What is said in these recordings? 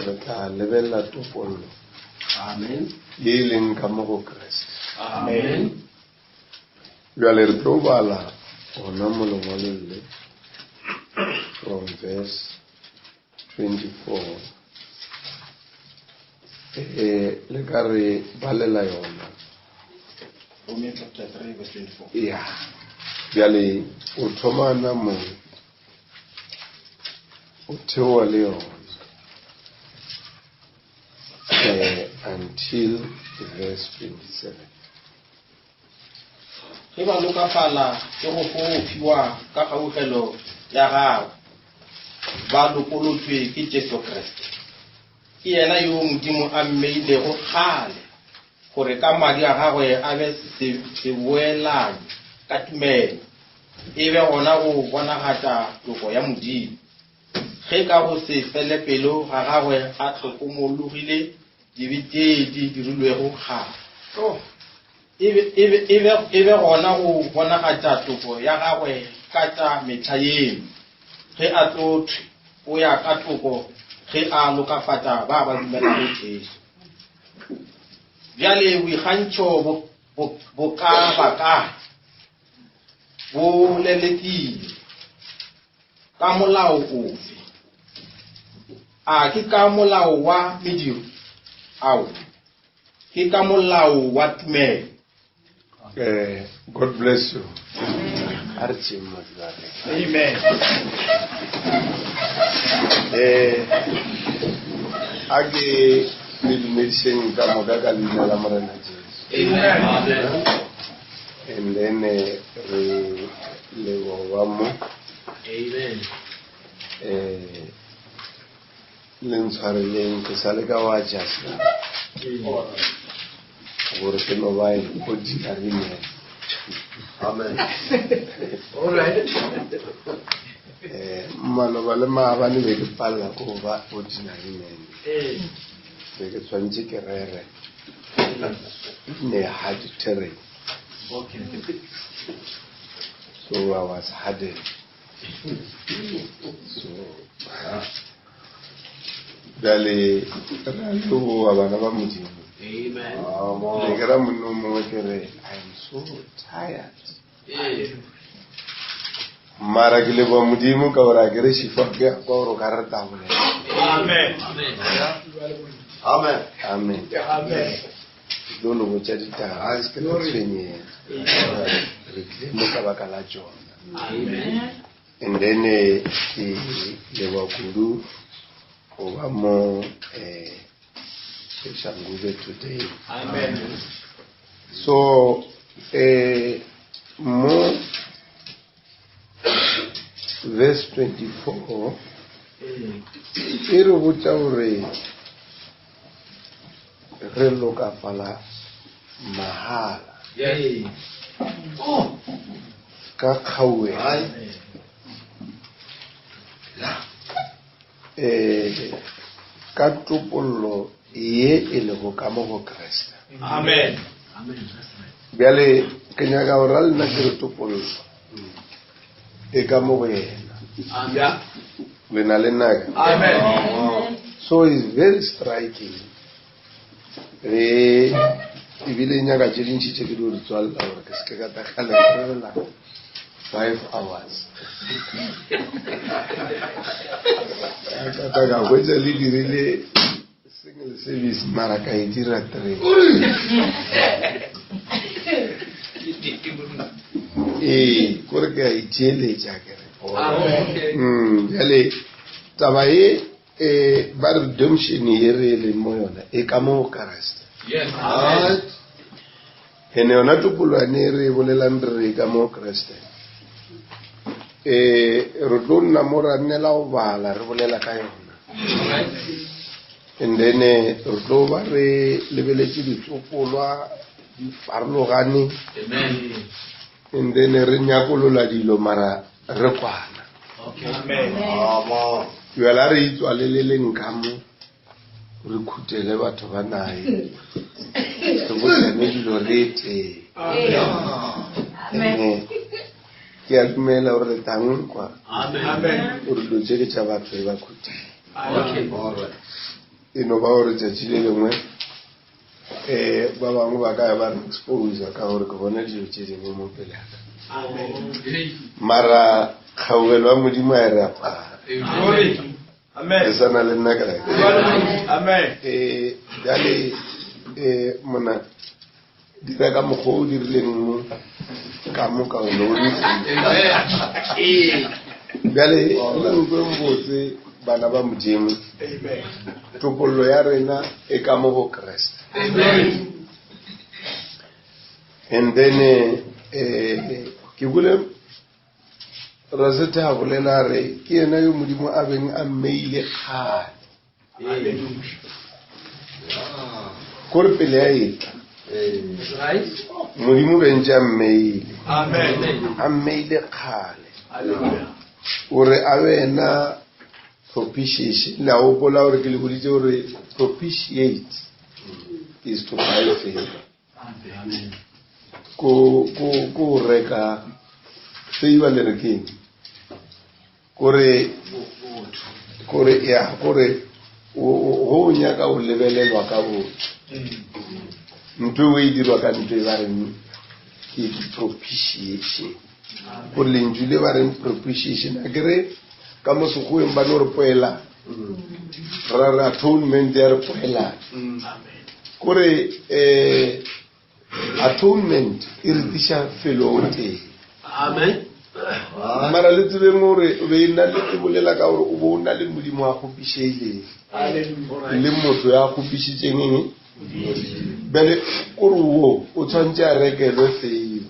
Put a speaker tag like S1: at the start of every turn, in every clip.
S1: Re tla lebelela topollo.
S2: Amen.
S1: Ye e leng ka mo go Kriste.
S2: Amen.
S1: Bjale re tlo bala gona mo lengwalong le from verse 24. Eh, le ka re balela yona.
S2: Romans chapter 3 verse 24.
S1: Ya. Bjale o thoma na mo o theoa le yona eh, until verse 27.
S2: Ge ba lokafala ke go fo fiwa ka kgaugelo ya gagwe, ba lokolotšwe ke Jesu Kriste. Ke yena yo Modimo a mmeilego kgale gore ka madi a gagwe a be seboelanyi ka tumelo, e be gona go bonagatša toko ya Modimo. Ge ka go se fele pelo ga gagwe a hlokomologile dibe tše di dirilwego kgale, e be gona go bonagatša toko ya gagwe ka tša mehla yeno, ge a tlo thwe o ya ka toko ge a lokafatša ba ba dumelago Jesu. Bjale boikgantšho bo ka ba kae? Bo lelekile ka molao ofe? A ke ka molao wa mediro? Ao, ke ka molao wa tumelo.
S1: Eh, God bless you. A re tšeng madulare.
S2: Amen.
S1: Eh, a ke le dumedišeng ka moka ka leina la Morena Jesu.
S2: Amen.
S1: And then eh, re leboga mo.
S2: Amen.
S1: Eh, Le ntshwareleng, ke sa le ka wa adjusta gore ke no ba an ordinary man.
S2: Amen. All right.
S1: Eh, maloba le maabane be ke palela ko go ba ordinary man. Be ke tshwanetse ke rere in a hard terrain.
S2: Okay.
S1: So I was hardened. So, bjale re a leboga bana ba Modimo.
S2: Amen.
S1: Be ke ra monna o mongwe ke re I am so tired. Mara ke leboga Modimo ka gore a ke re šifa ke ya kwa gore o ka re tabolela.
S2: Amen.
S1: Amen. Amen.
S2: Amen.
S1: Ke tlo le botša ditaba, se ke la tshwenyega. Re tlile mo ka baka la tšona.
S2: Amen.
S1: And then eh, ke leboga kudu go ba mo eh, Soshanguve today.
S2: Amen.
S1: So eh, mo verse 24 e re botša gore re lokafala mahala
S2: Yes.
S1: ka kgauwelo eh ka topollo ye e lego ka mo go Kriste.
S2: Amen.
S1: Bjale ke nyaka go ra lena ke re topollo e ka mo go yena.
S2: Amen.
S1: Le na le nna ka?
S2: Amen.
S1: So it's very striking. Re ebile e nyaka tše dintši tše ke di di tswalela gore ke seke ka takgala rerela 5 hours. Ka ka hwetša le dirile single service mara ka e dira 3. Ee, kore ke a itheeletša ke re. Bjale taba ye eh ba redemption ye re leng mo yona e ka mo go Kriste.
S2: Yes.
S1: Ene yona topolwane e re e bolelang re re e ka mo go Kriste. Eh re tlo nna mo ra nnela go bala re bolela ka yona. And then eh, re tlo ba re lebeletše ditsopolwa di farologane.
S2: Amen.
S1: And then re nyakolola dilo mara re kwana.
S2: Okay. Amen.
S1: Bjale a re itswaleleleng ka mo re khutele batho ba nae re botsane dilo re tee. Amen. Ke a dumela gore re tla nkwa
S2: Amen.
S1: gore dilo tše ke tša batho e ba khutile.
S2: Okay.
S1: All right. E no ba gore tšatši le lengwe um ba bangwe ba ka ya ba re expose ka gore ke bona dilo tše dingwe mo pele ya ka. Mara kgaugelo ya Modimo a e re apara. Le sa na le nna kae? Eh, bjale eh mona dira ka mokgwa o dirileng mo ka mo ka o ne bjale le nkweng botse bana ba modimo topollo ya rena e ka mo go kreste and then eh ke bole rasethe a bolela a re ke yena yo modimo a beng a mmeile kgale Kore pele ya etla modimo be ntse a mmeile a mmeile kgale gore a be ena propitiation le a gopola gore ke le boditse gore propitiate is to buy favor ko ko ko reka favor le re keng Kore, kore, ya, kore, go o nyaka o lebelelwa ka botho. Ntho e o e dirwa ka ntho e ba reng ke propitiation. Gore lentšu le ba reng propitiation, a ke re ka mo sekgoweng ba no re poelano. Ra re atonement ya re poelano. Kore um Atonement e re tliša felo o tee.
S3: Amen.
S1: Mara le tsebeng gore o be na le e bolela ka gore o bo o na le Modimo a kgopišeileng le motho ya kgopišitšeng eng bjale kore wo o tshwanetse a rekelwe favor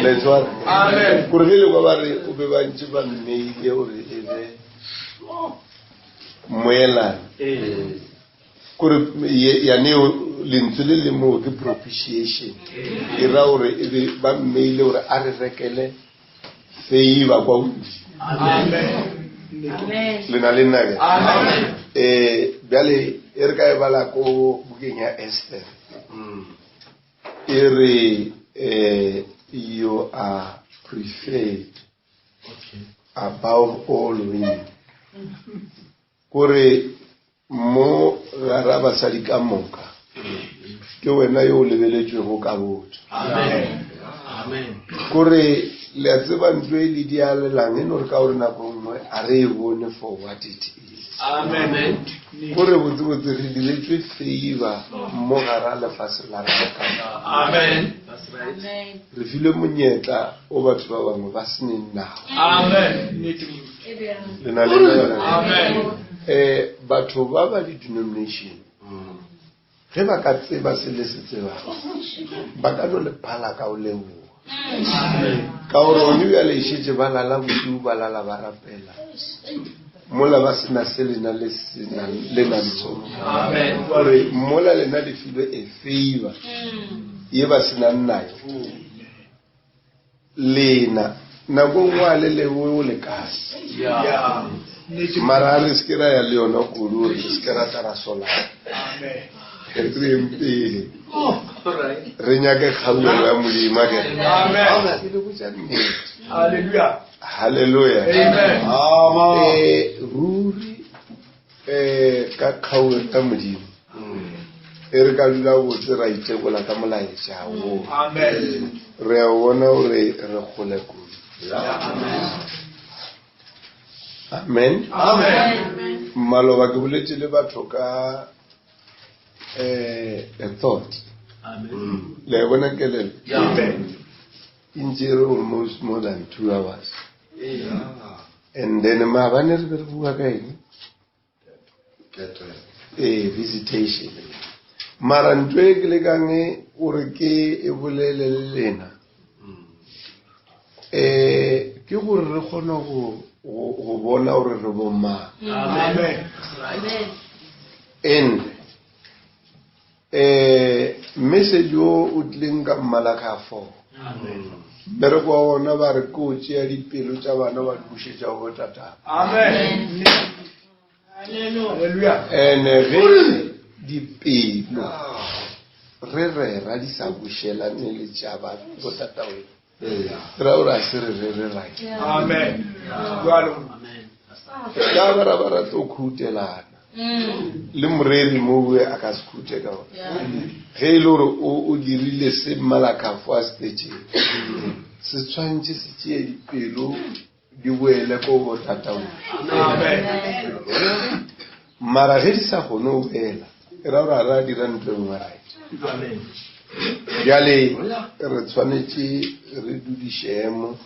S1: le tshwara kore ge le kwa ba re o be ba ntse ba mmeile gore e be moelane Kore yaneo lentswe le le moo ke propitiation e ra gore e be ba mmeile gore a re rekele favor kwa godimo le na le nna ke um bjale e re ka e bala ko bukeng ya Esther e re um you are preferred above all women Kore mo gara basadi ka moka, ke wena yo o lebeletšwego ka botho. Kore le a tseba ntlo e le dialelang e no re ka gore nako nngwe a re e bone for what it is. Kore botsebotse re diretšwe favor mo gara lefase la rena ka moka. Re filwe monyetla o batho ba bangwe ba seneng nao. Le na le nna yona? Eh, batho ba ba di-denomination ge ba ka tseba se le se tsebago ba ka no le phala ka o leboga ka gore one bjale e šetše ba lala bosiu ba lala ba rapela mola ba sena se lena le sena le na le sona gore mola lena le filwe a favor ye ba senang nayo Lena, nako nngwe a le leboe o le kae. Mara a re se ke ra ya le yona kudu gore re se ke ra tla ra solana. Re yeng pele. Re nyake kgaugelo ya Modimo a kere. Ke le botša nnete. Hallelujah. Eh, ruri eh ka kgaugelo ya Modimo. E re ka dula botse ra itekola ka molaetša wo. Re a bona gore re kgole kudu. Amen. Maloba ke boletše le batho ka eh a thought. Le a bona kelelo? E ntšere almost more than 2 hours. And then maabane re be re bua ka eng? Ee, visitation. Mara ntho e ke lekang gore ke e bolele le lena eh ke gore re kgone go go bona gore re bomang.
S3: Amen.
S1: And eh message o o tlileng ka Malaki 4. Mmereko wa ona ba re ke o tšea dipelo tša bana ba di bušetša go botatabo.
S4: Amen. Hallelujah.
S1: And ge dipelo re rera di sa bušelane le tša ba botataweno, ra gore a se re rere right.
S4: Amen. Jwalo.
S1: Ka ba ra ba ra tlo khutelana. Le moreri mo a ka se khute ka gore ge e le gore o dirile se mmalakafo a se tletšeng, se tshwanetse se tšee dipelo di boele ko bo tatago. Mara ge di sa kgone go boela, e ra gore a re a dira ntho e nngwe right. Bjale re tshwanetše re dudišemo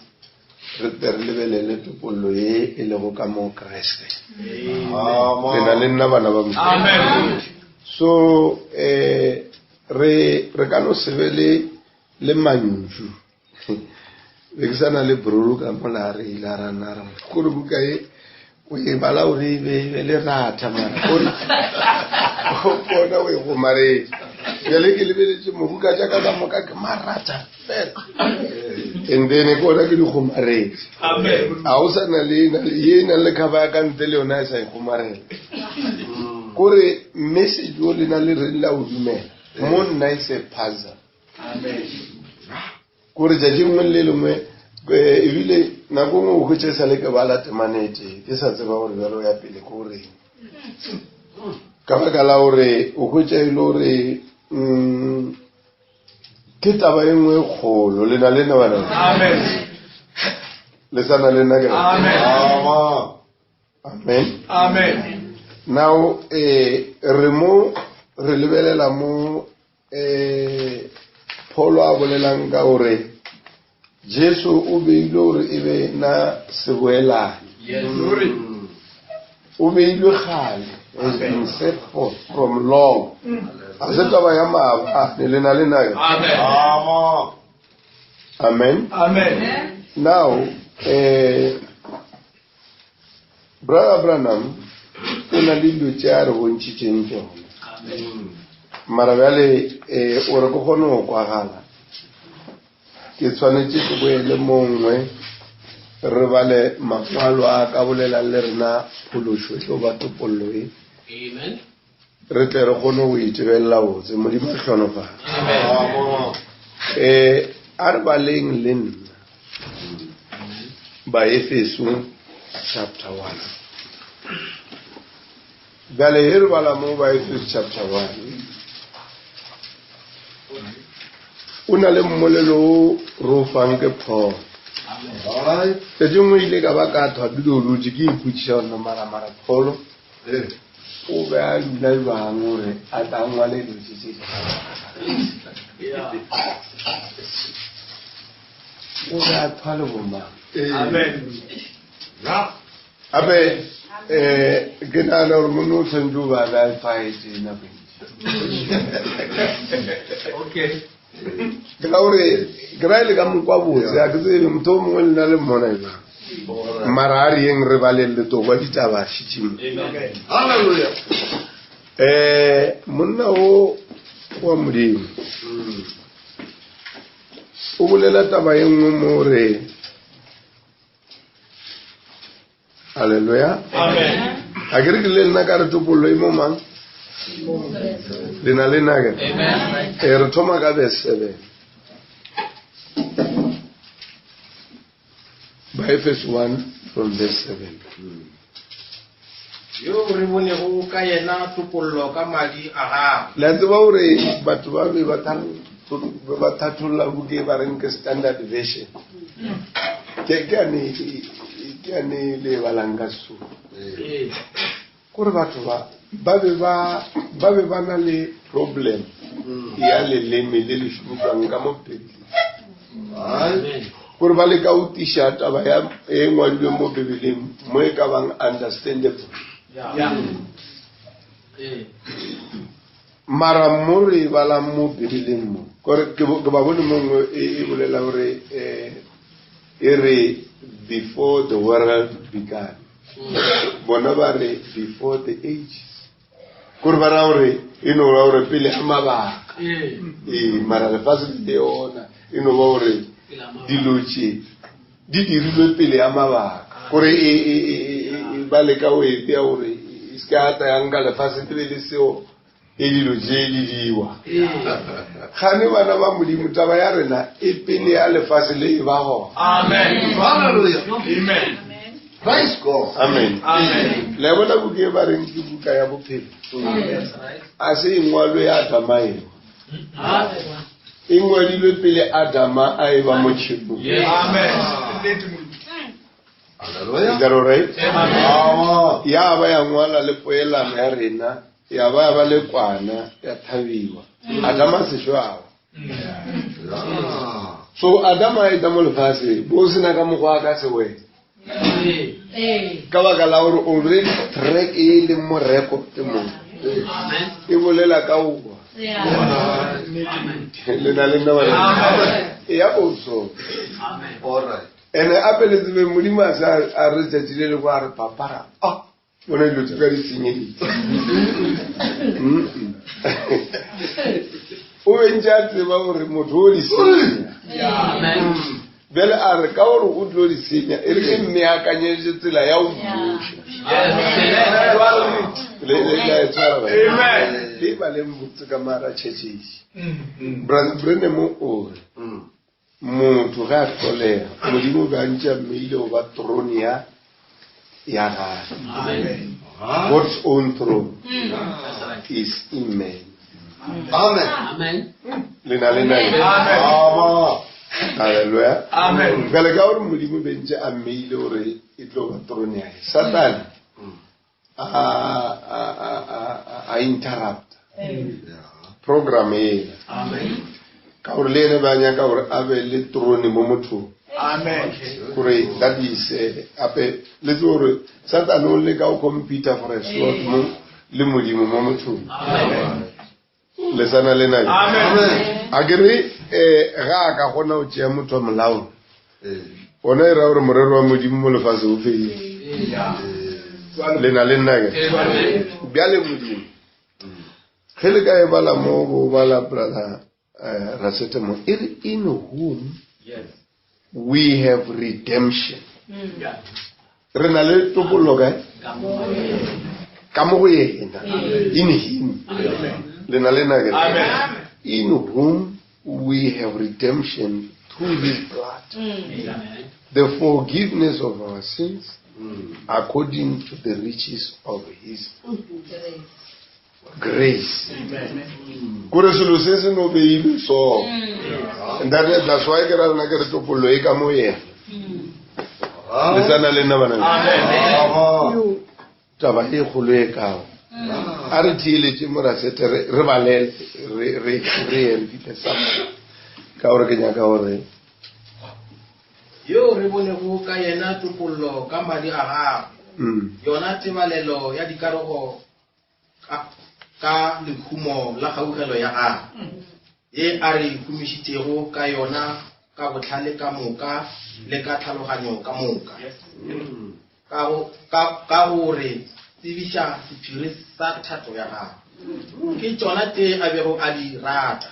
S1: re tle re lebelele topollo ye e lego ka mo Kreste. Le na le nna bana ba Modimo. So eh re re ka no se be le le mantšu. Be ke sa na le brolo ka mola re ile ra nna ra kore buka e o e bala o re e be e be le ratha mara kore o bona o e gomaretše. Bjale ke lebeletše mobuka tša ka ka moka ke maratha fela. And then ke ona ke di gomaretše. A o sa na le ye e nang le cover ya ka ntle le yona e sa e gomarela. Kore message o lena le reng la o dumela mo nna e se puzzle. Kore tšatši lengwe le lengwe eh, ebile nako nngwe o hwetše sa le ke bala temane e tee ke sa tseba gore bjalo ya pele ko reng ka baka la gore o hwetša e le gore mm, ke taba e nngwe e kgolo le na le nna bana le sa na le nna ke amen
S2: amen
S1: now eh re mo re lebelela mo eh Paulo a bolelang ka gore Jesu o beilwe gore e be na seboelane. O beilwe kgale, has been set forth from long. A se taba ya maabane, le na le nayo. Amen.
S2: Amen.
S1: Now, eh, Brother Branham o na le dilo tše a re bontšhitšeng tšona. Mara bjale eh, o re ke kgone go kwagala ke tshwanetše ke boele mongwe re bale mangwalo a ka bolelang le rena phološo e tlo ba topollo e re tle re kgone go itebelela botse modimo a hlonofala um a re baleng le nna baefeso chapter 1 bjale e re bala mo baefeso chapter 1 o na le mmolelo o re o fang ke paul tšatši nngwe ile ka ba ka thwa dilo dutše ke ipotšiša gore maramara paul o be a dula jwang gore a tla ngwale dilo tše tše o be a thwa le bomang gape um ke nagana gore monna o tshwanetse o be a be a tlwaetse nako
S2: okay
S1: ke ra gore ke ra e le ka mokwa botse a ke tsebe motho o mongwe le na le mmona e jang mara a re yeng re baleng le tokwa ditaba šitšing
S2: halleluja
S1: um monna o wa modimo o bolela taba e nngwe mo re Haleluya.
S2: Amen.
S1: A ke re ke le nna ka re topollo e mo mang? Le na le nna ke?
S2: Amen.
S1: E re thoma ka verse 7. Baefeso 1 from verse 7.
S2: Yo re bonego ka yena topollo ka madi a gagwe.
S1: Le a tseba gore batho ba be ba ba thatholla buke ba reng ke standard version. Ke ke ane ke ane le balang ka Sesotho. Kore batho ba ba be ba ba be ba na le problem ya leleme le le šomišwang ka mo Bibeleng. Gore ba leka go tiša taba ya e ngwadilweng mo Bibeleng mo e ka bang understandable. Mara mo re e balang mo Bibeleng mo, kore ke ba bone mo nngwe e, e bolela gore um e re before the world began. Bona ba re before the ages. Kore ba ra gore e no ba gore pele ga mabaka. Ee, mara lefase le yona e no ba gore dilo tše di dirilwe pele ya mabaka. Kore e, e, e, e, e ba leka go e bea gore e se ka tla ya nka lefase le be le seo e dilo tše di diwa. Gane bana ba Modimo taba ya rena e pele ya lefase le e ba gona.
S2: Amen. Hallelujah. Amen.
S1: Praise God. Amen. Amen. Le bona buka e ba reng ke buka ya bophelo. A se e ngwalwe ya Adama eo. E ngwadilwe pele Adama a e ba mo tšhemong.
S3: Amen.
S1: Is that all right? Amen. Ya ba ya ngwala le poelano ya rena, ya ba ya ba le kwana ya thabiwa. Adama se šwago. So Adama a eta mo lefaseng, bo sena ka mokgwa a ka se wena. Ka baka la gore already track e leng mo record mo e bolela ka oa. Le na le nna bana. Ya boso. Ene ape le tsebe Modimo a sa a re tsatsi le lengwe a re papara. Ah, bona dilo tse ka di senyeditse. O be ntse a tseba gore motho o di senya. Bjale a re ka gore o tlo di senya, e re ke mme akanyetse tsela ya o mmuša. Le le la e tshwara ba. Le ba le mbotse ka mara churches. Brother Branham o re motho ge a hlolega Modimo o be a ntše a mmeile go ba throne ya ya gagwe. God's own throne is in man.
S4: Amen.
S5: Amen.
S1: Le na le nna.
S4: Amen.
S1: Hallelujah.
S3: Amen.
S1: Bjale ka gore Modimo be ntše a mmeile gore e tlo ba throne ya hae. Satane a a a a a interrupt program ela.
S5: Amen.
S1: Ka gore le ene ba nyaka gore a be le throne mo mothong.
S3: Amen.
S1: Gore that is ape le tsebe gore Satane o leka go compete for a slot mo le Modimo mo mothong.
S5: Amen.
S1: Le sana le nna.
S3: Amen.
S1: A ke re ga a ka kgona go tšea motho wa molao. Ona e ra gore morero wa Modimo mo lefase o fedile. Le na le nna ke. Bjale Modimo ge le ka e bala mo bo bala brother Rasete mo e re in whom we have redemption. Re na le topollo kae? Ka mo go yena. In him. Le na le nna ke. In whom we have redemption through his blood. The forgiveness of our sins according to the riches of his grace. Kore selo se se no beilwe so. And that's why ke ra lena ke re topollo e ka mo yena. Le sana le nna bana. Amen. Taba e kgolo e kao. A re theeletše morasete re balele re re re empile sa ka gore ke nyaka gore
S2: yo re bonego ka yena topollo ka madi a gagwe. Yona tebalelo ya dikarogo ka lehumo la kgaugelo ya gagwe ye a re humišitšego ka yona ka bohlale ka moka le ka tlhaloganyo ka moka. Ka go re tsebiša sephiri sa thato ya gagwe. Ke tšona tše a bego a di rata,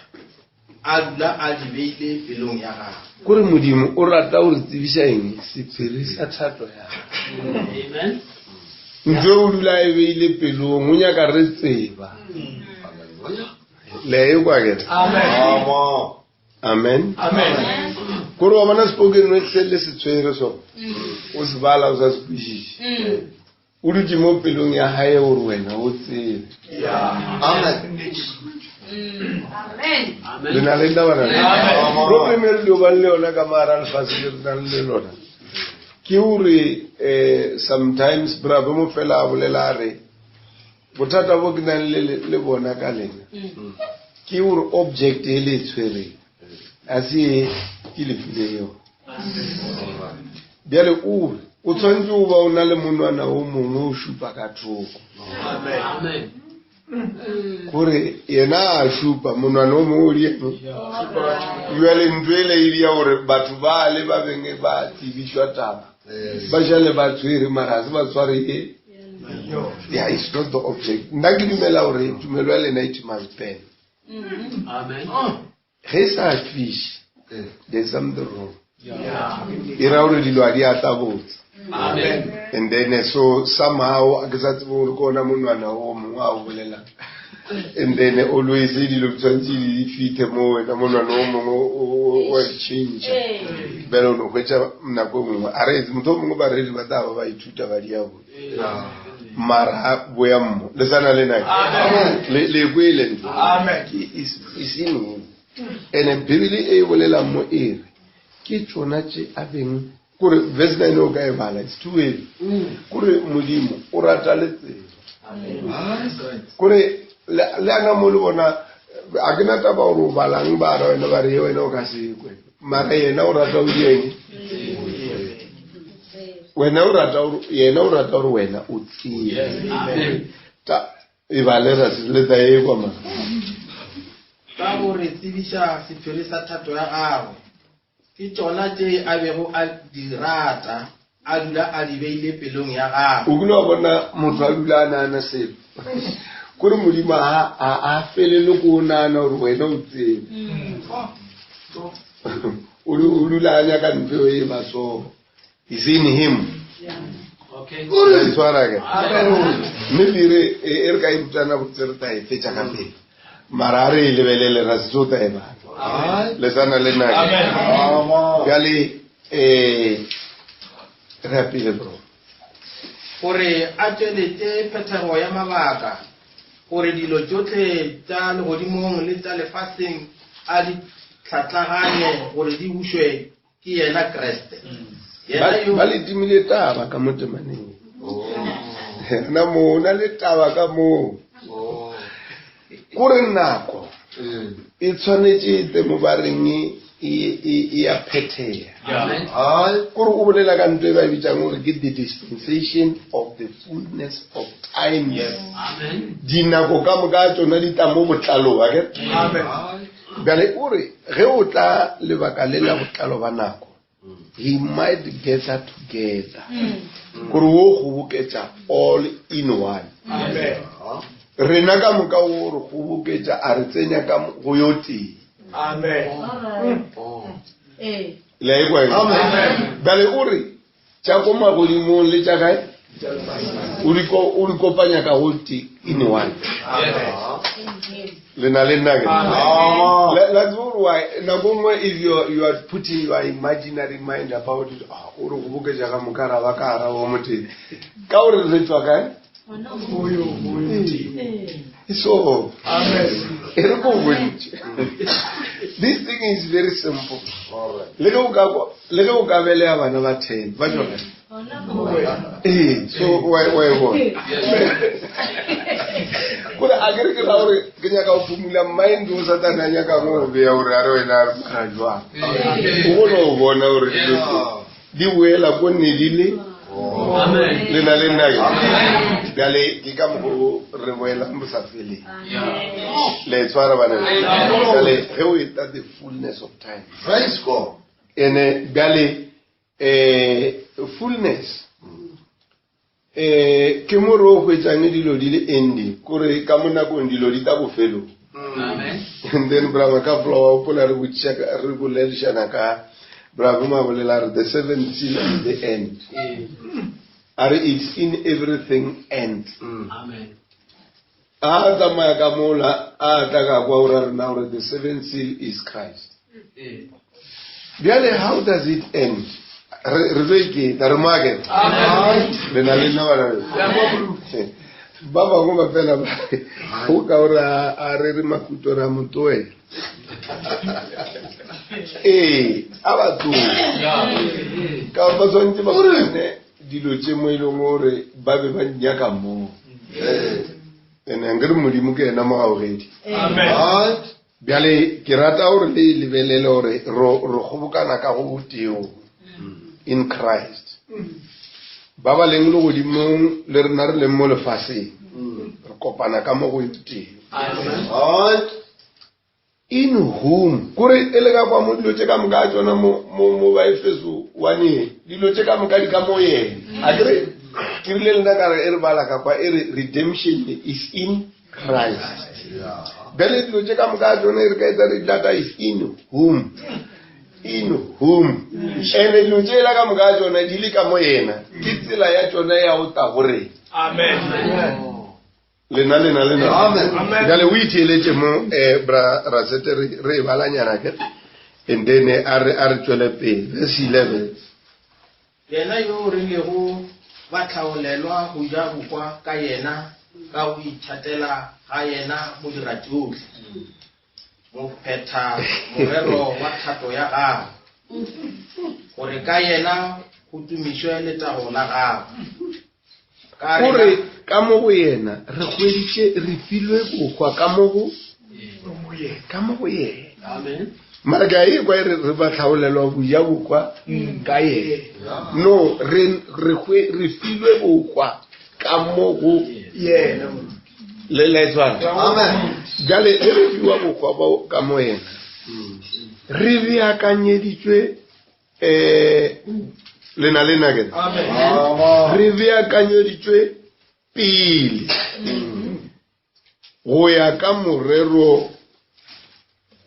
S2: a dula a di beile pelong ya gagwe.
S1: Kore Modimo o rata go re tsebiša eng? Sephiri sa thato ya gagwe.
S5: Amen.
S1: Ntho e o dula e beile pelong, o nyaka re tseba. Le e kwa ke?
S3: Amen.
S1: Amen.
S3: Amen.
S1: Kore wa bona spoken word se le se tshwere so. O se bala o sa se kwešiše. O dutše mo pelong ya hae gore wena o tsebe.
S4: Amen.
S1: Le na le nna bana. Problem e re dio bang le yona ka mara lefatshe le re nang le lona. Ke gore sometimes bravo mo fela a bolela a re bothata bo ke nang le bona ka lena. Ke gore object e le tshwereng a se e ke le file yona. Bjale o re o tshwanetse o ba o na le monwana o mongwe o šupa ka thoko.
S5: Amen.
S1: Gore yena a šupa monwana o mongwe o di eng? Bjale ntho ele e dia gore batho ba le ba beng ba tsebišwa taba. Ba jale ba tshwere mara ha se ba tshware e. Yeah, it's not the object. Nna ke dumela gore tumelo ya lena it must burn.
S5: Amen.
S1: Ge sa fiše, there's something wrong. E ra gore dilo ha di a tla botse.
S5: Amen.
S1: And then so somehow ke sa tsebe gore ke ona monwana o mongwe a o bolelang. And then always dilo di tshwanetse di fithe mo wena monwana o mongwe o a change. Bjale o no hwetša nako e nngwe a re motho o mongwe baredi ba tla ba ba ithuta ba diabolo mara boya mmo le sana le nake le kwele ntho ke is in him ene bibele e e bolelang mo e re ke tsona tše a beng kore verse 9 o ka e bala it's too heavy kore modimo o rata le tsela kore le ana mo le bona a ke na taba gore o balang ba ra wena ba re ye wena o ka se kwe mara yena o rata o dieng wena o rata yena o rata gore wena o tsebe ta e bale ra se le ta e kwa ma
S2: ka go re tsebiša sephiri sa thato ya gagwe Ke tšona tše a bego a di rata, a dula a di beile pelong ya gagwe.
S1: O kile wa bona motho a dula a nagana selo? Kore Modimo a a a felele ko o nagana gore wena o tsebe. O o dula a nyaka ntho e matsogo. Is in him.
S5: Okay.
S1: Ra itshwara ke? Mme dire e e re ka e rutana botse re tla e fetša ka pele. Mara a re e lebelele ra se tso tla e bala. Le sana le nna ke? Bjale eh re ya pele bro.
S2: Gore a tšweletše phethego ya mabaka, gore dilo tšohle tša legodimong le tša lefaseng a di hlatlaganye gore di bušwe Ke yena Kriste.
S1: Yena yo Ba le timile taba ka mo temaneng. Na mo na le taba ka mo. Kore nako e tshwanetse e tle mo ba reng e e e ya phethea. Kore o bolela ka ntho e ba e bitsang gore ke the dispensation of the fullness of time.
S5: Amen.
S1: Dinako ka moka tsona di tla mo botlalong, akere?
S3: Amen.
S1: Bjale o re ge o tla lebaka le la botlalo ba nako, he might gather together. Gore o kgoboketša all in one.
S3: Amen.
S1: Rena ka moka o re kgoboketša a re tsenya ka go yo tee.
S3: Amen.
S1: Le a e kwa? Bjale o re tša ko magodimong le tša kae o di o di kopanya ka go tee in one. Le na le nna ke? La tseba gore why nako nngwe if you are, you are putting your imaginary mind about it, ah, o re kgoboketša ka moka ra ba ka gara wa motee ka gore re tswa kae? So, e re ko bontšhe. This thing is very simple. Le ge o ka le ge o ka belega bana ba 10, ba tšwa kae? Ee, so wa wa e bona. Kore a ke re ke ra gore ke nyaka go phumula mind o satane a nyaka go beya gore a re wena a re mara jwang. O kgone go bona gore dilo tse di boela ko ne di le. Le na le nna ke? Bjale ke ka mokgo re boelang bo sa feleng. Le e tshwara bana be? Bjale ge o eta the fullness of time.
S4: Praise God.
S1: Ene bjale eh fullness eh ke mo re o hwetšang dilo di le ending, kore ka mo nakong dilo di tla bofelong.
S5: Amen.
S1: And then brother ka flowa wa gopola re botšiša ka re boledišana ka brother ma bolela re the seventh seal is the end. A re it's in everything end.
S5: Amen.
S1: A tsamaya ka mola a tla ka kwa o ra rena gore the seventh seal is Christ. Bjale how does it end? Re re tlo iketla re mo aketa. Le na le nna bana be. Ba bangwe ba fela ba re go ka gore a re re makuto ra mo tlohela. Ee, a ba tloge. Ka ba tshwanetse ba bone dilo tše mo e leng gore ba be ba nyaka moo. Ene nkere Modimo ke ena mogaogedi.
S3: Amen.
S1: Bjale ke rata gore le e lebelele gore re kgobokana ka go boteo in Christ. Ba ba leng legodimong le rena re leng mo lefaseng re kopana ka mo go tee. In whom kore e le ka kwa mo dilo tše ka moka a tšona mo mo mo Baefeso 1 dilo tše ka moka di ka mo yena. A ke re ke rile le nna ka re e re bala ka kwa e re redemption is in Christ. Bjale dilo tše ka moka tsone re ka etsa re data is in whom. In whom. Ene dilo tše la ka moka tsone di le ka mo yena. Ke tsela ya tsone ya go tla go rena.
S3: Amen.
S1: Lena lena lena.
S4: Amen.
S1: Bjale o itheeletše mo eh bra Rasete re re e balanyana ke. And then a re a re tšwele pele. Verse 11.
S2: Yena yo re lego ba hlaolelwa go ja bohwa ka yena ka go ithatela ga yena modiratšohle, mophetha morero wa thato ya gagwe, gore ka yena go tumišwe letago la gagwe. Ka
S1: Gore
S2: rena,
S1: ka mo go yena re hweditše re filwe bohwa ka mo go ka mo go yena.
S5: Amen.
S1: Mara ke a e kwa e re re ba hlaolelwa boja bohwa ka yena. No, re re hwe re filwe bohwa ka mo go
S3: Yena.
S1: le la e tshwana.
S4: Amen.
S1: Bjale ge re fiwa bohwa bao ka mo yena, re beakanyeditšwe um lena le nna ke
S3: Amen.
S4: Amen.
S1: re beakanyeditšwe pele go ya ka morero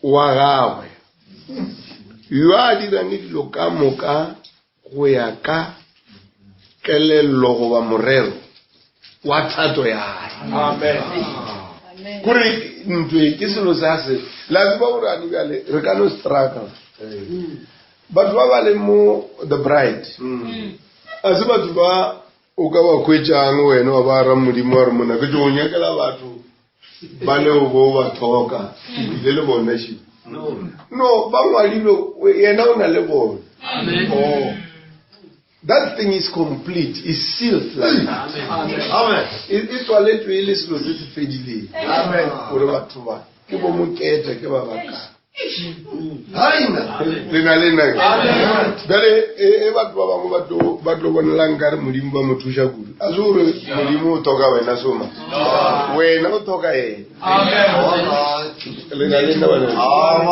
S1: wa gagwe yo a dirang dilo ka moka go ya ka kelello goba morero wa thato ya gagwe.
S3: Amen.
S1: Kore ntwe ke selo sa se la tseba gore ane bjale re ka no struggle. Batho ba ba leng mo the bride a se batho ba o ka ba hwetšang wena wa ba ra Modimo wa re mona ke tlo go nyakela batho ba leo bo ba thoka ebile le bona še. No, ba ngwadilwe yena o na le bona.
S5: Amen.
S1: Oh. That thing is complete, is sealed like that.
S5: Amen.
S4: Amen.
S1: E e tswaletšwe e le selo se se fedileng.
S3: Amen.
S1: Gore batho ba ke bo mokete ke ba baka.
S4: Amen.
S1: Le na le nna. Bjale e e batho ba bangwe ba tlo ba tlo bonelang ka re Modimo ba mo thuša kudu. A se gore Modimo o thoka wena soma. Wena o thoka yena.
S3: Amen.
S4: All right.
S1: Le na le nna bana.
S4: Amen.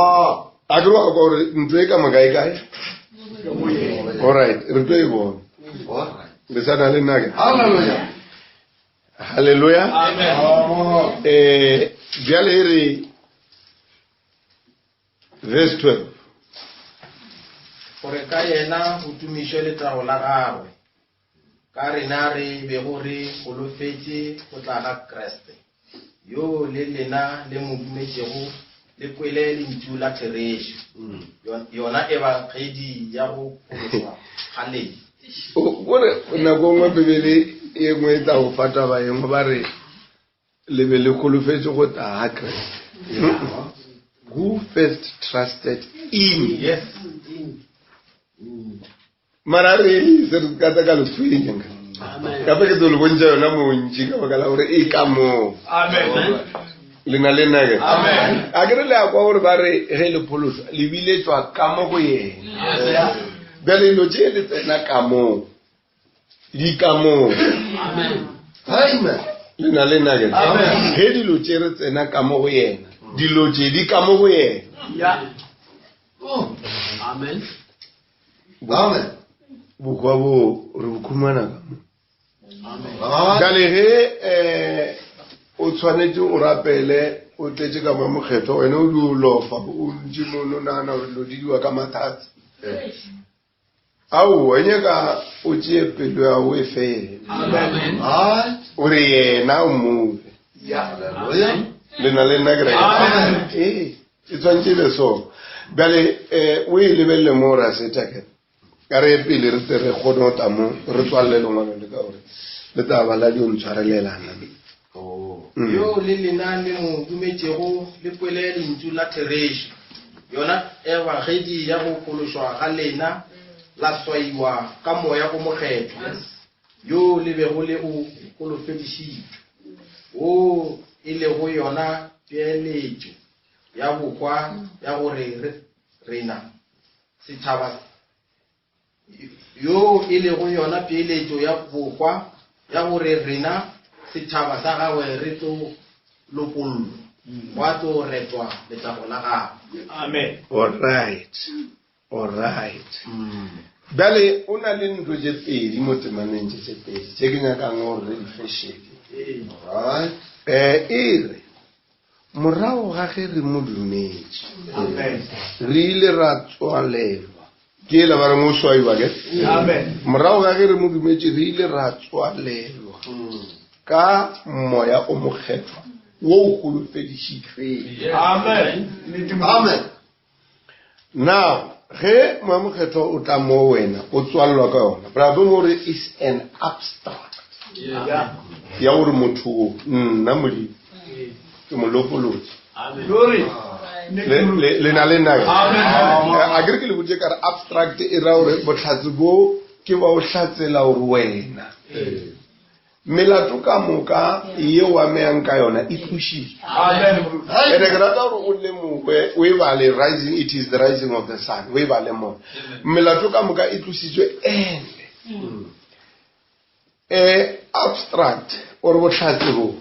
S1: A ke re wa kwa gore ntlo e ka moka e kae? All right, re tlo e bona.
S4: All right.
S1: Le sa na le nna ke.
S4: Hallelujah.
S1: Hallelujah.
S3: Amen.
S4: Amen.
S1: Bjale e re verse 12.
S2: gore ka yena go tumišwe letago la gagwe, ka rena re bego re holofetše go tla ga Kriste, yo le lena le mo dumetšego le kwele lentšu la therešo, yona ebangedi ya go phološwa ga lena.
S1: Kore nako nngwe Bibele e nngwe e tla go fa taba e nngwe ba re le be le holofetše go tla ga Kriste. Who first trusted in?
S2: Yes.
S1: Mara re se re ka tla ka le tshwenya nka.
S5: Amen.
S1: Gape ke tlo le bontšha yona montši ka baka la gore e ka moo.
S3: Amen.
S1: Le na le nna ke?
S3: Amen.
S1: A ke re le a kwa gore ba re ge le phološwa le biletšwa ka mo go yena. Bjale dilo tše le tsena ka moo di ka moo.
S5: Amen.
S4: Amen.
S1: Le na le nna ke?
S3: Amen.
S1: Ge dilo tše re tsena ka mo go yena, dilo tše di ka mo go yena.
S3: Yeah.
S5: Amen.
S4: Amen.
S1: Bohwa bo re bo khumana ka mo.
S5: Amen.
S4: Amen.
S1: Bjale ge o tshwanetse o rapele o tletse ka mo mokgethwa wena o di o lofa o ntse mo no nagana gore dilo di diwa ka mathata. Aowa, e nyaka o tšee pelo ya o e fe yena.
S3: Amen.
S4: Right.
S1: O re yena o move.
S3: Yeah.
S4: Hallelujah.
S1: Le na le nna ke re.
S3: Amen.
S1: Ee, e tshwanetse e be so. Bjale o e lebelele mo ra seta ke. Ka re pele re tle re kgone go tla mo re tswalele lengwalo le ka gore le tla ba la dio ntshwarelelana.
S4: Oh.
S2: Yo le lena le mo dumetšego le kwele lentšu la therešo, yona ebangedi ya go phološwa ga lena, la swaiwa ka moya o mokgethwa, yo le bego le o holofedišitšwe, wo e lego yona peeletšo ya bohwa ya gore rena setšhaba, yo e lego yona peeletšo ya bohwa ya gore rena setšhaba sa gagwe re tlo lopollwa, gwa tlo retwa letago la gagwe.
S3: Amen.
S1: All right. All right. Bjale o na le ntlo tše pedi mo temaneng tše tše pedi tše ke nyakang gore re di fešele.
S4: All right.
S1: E re morago ga ge re mo dumetše,
S3: Amen.
S1: re ile ra tswalelwa. Ke ela ba reng o swaiwa ke?
S3: Amen.
S1: Morago ga ge re mo dumetše, re ile ra tswalelwa ka moya o mokgethwa wo o holofedišitšweng.
S3: Amen.
S4: Amen.
S1: Now, ge Moya Mokgethwa o tla mo wena, o tswallwa ka yona. Brother mo re is an abstract. Ya gore motho o, nna Modimo, ke mo lopolotse.
S3: Glory.
S1: Le, le na le nna. A ke re ke le botše ka re abstract e ra gore bohlatse bo ke ba o hlatsela gore wena. Melato ka moka ye o ameyang ka yona e tlošitšwe. Ene ke rata gore o lemoge, o e bale, rising, it is the rising of the sun, o e bale mo. Melato ka moka e tlositswe ene. Eh, abstract, or bohlatse bo.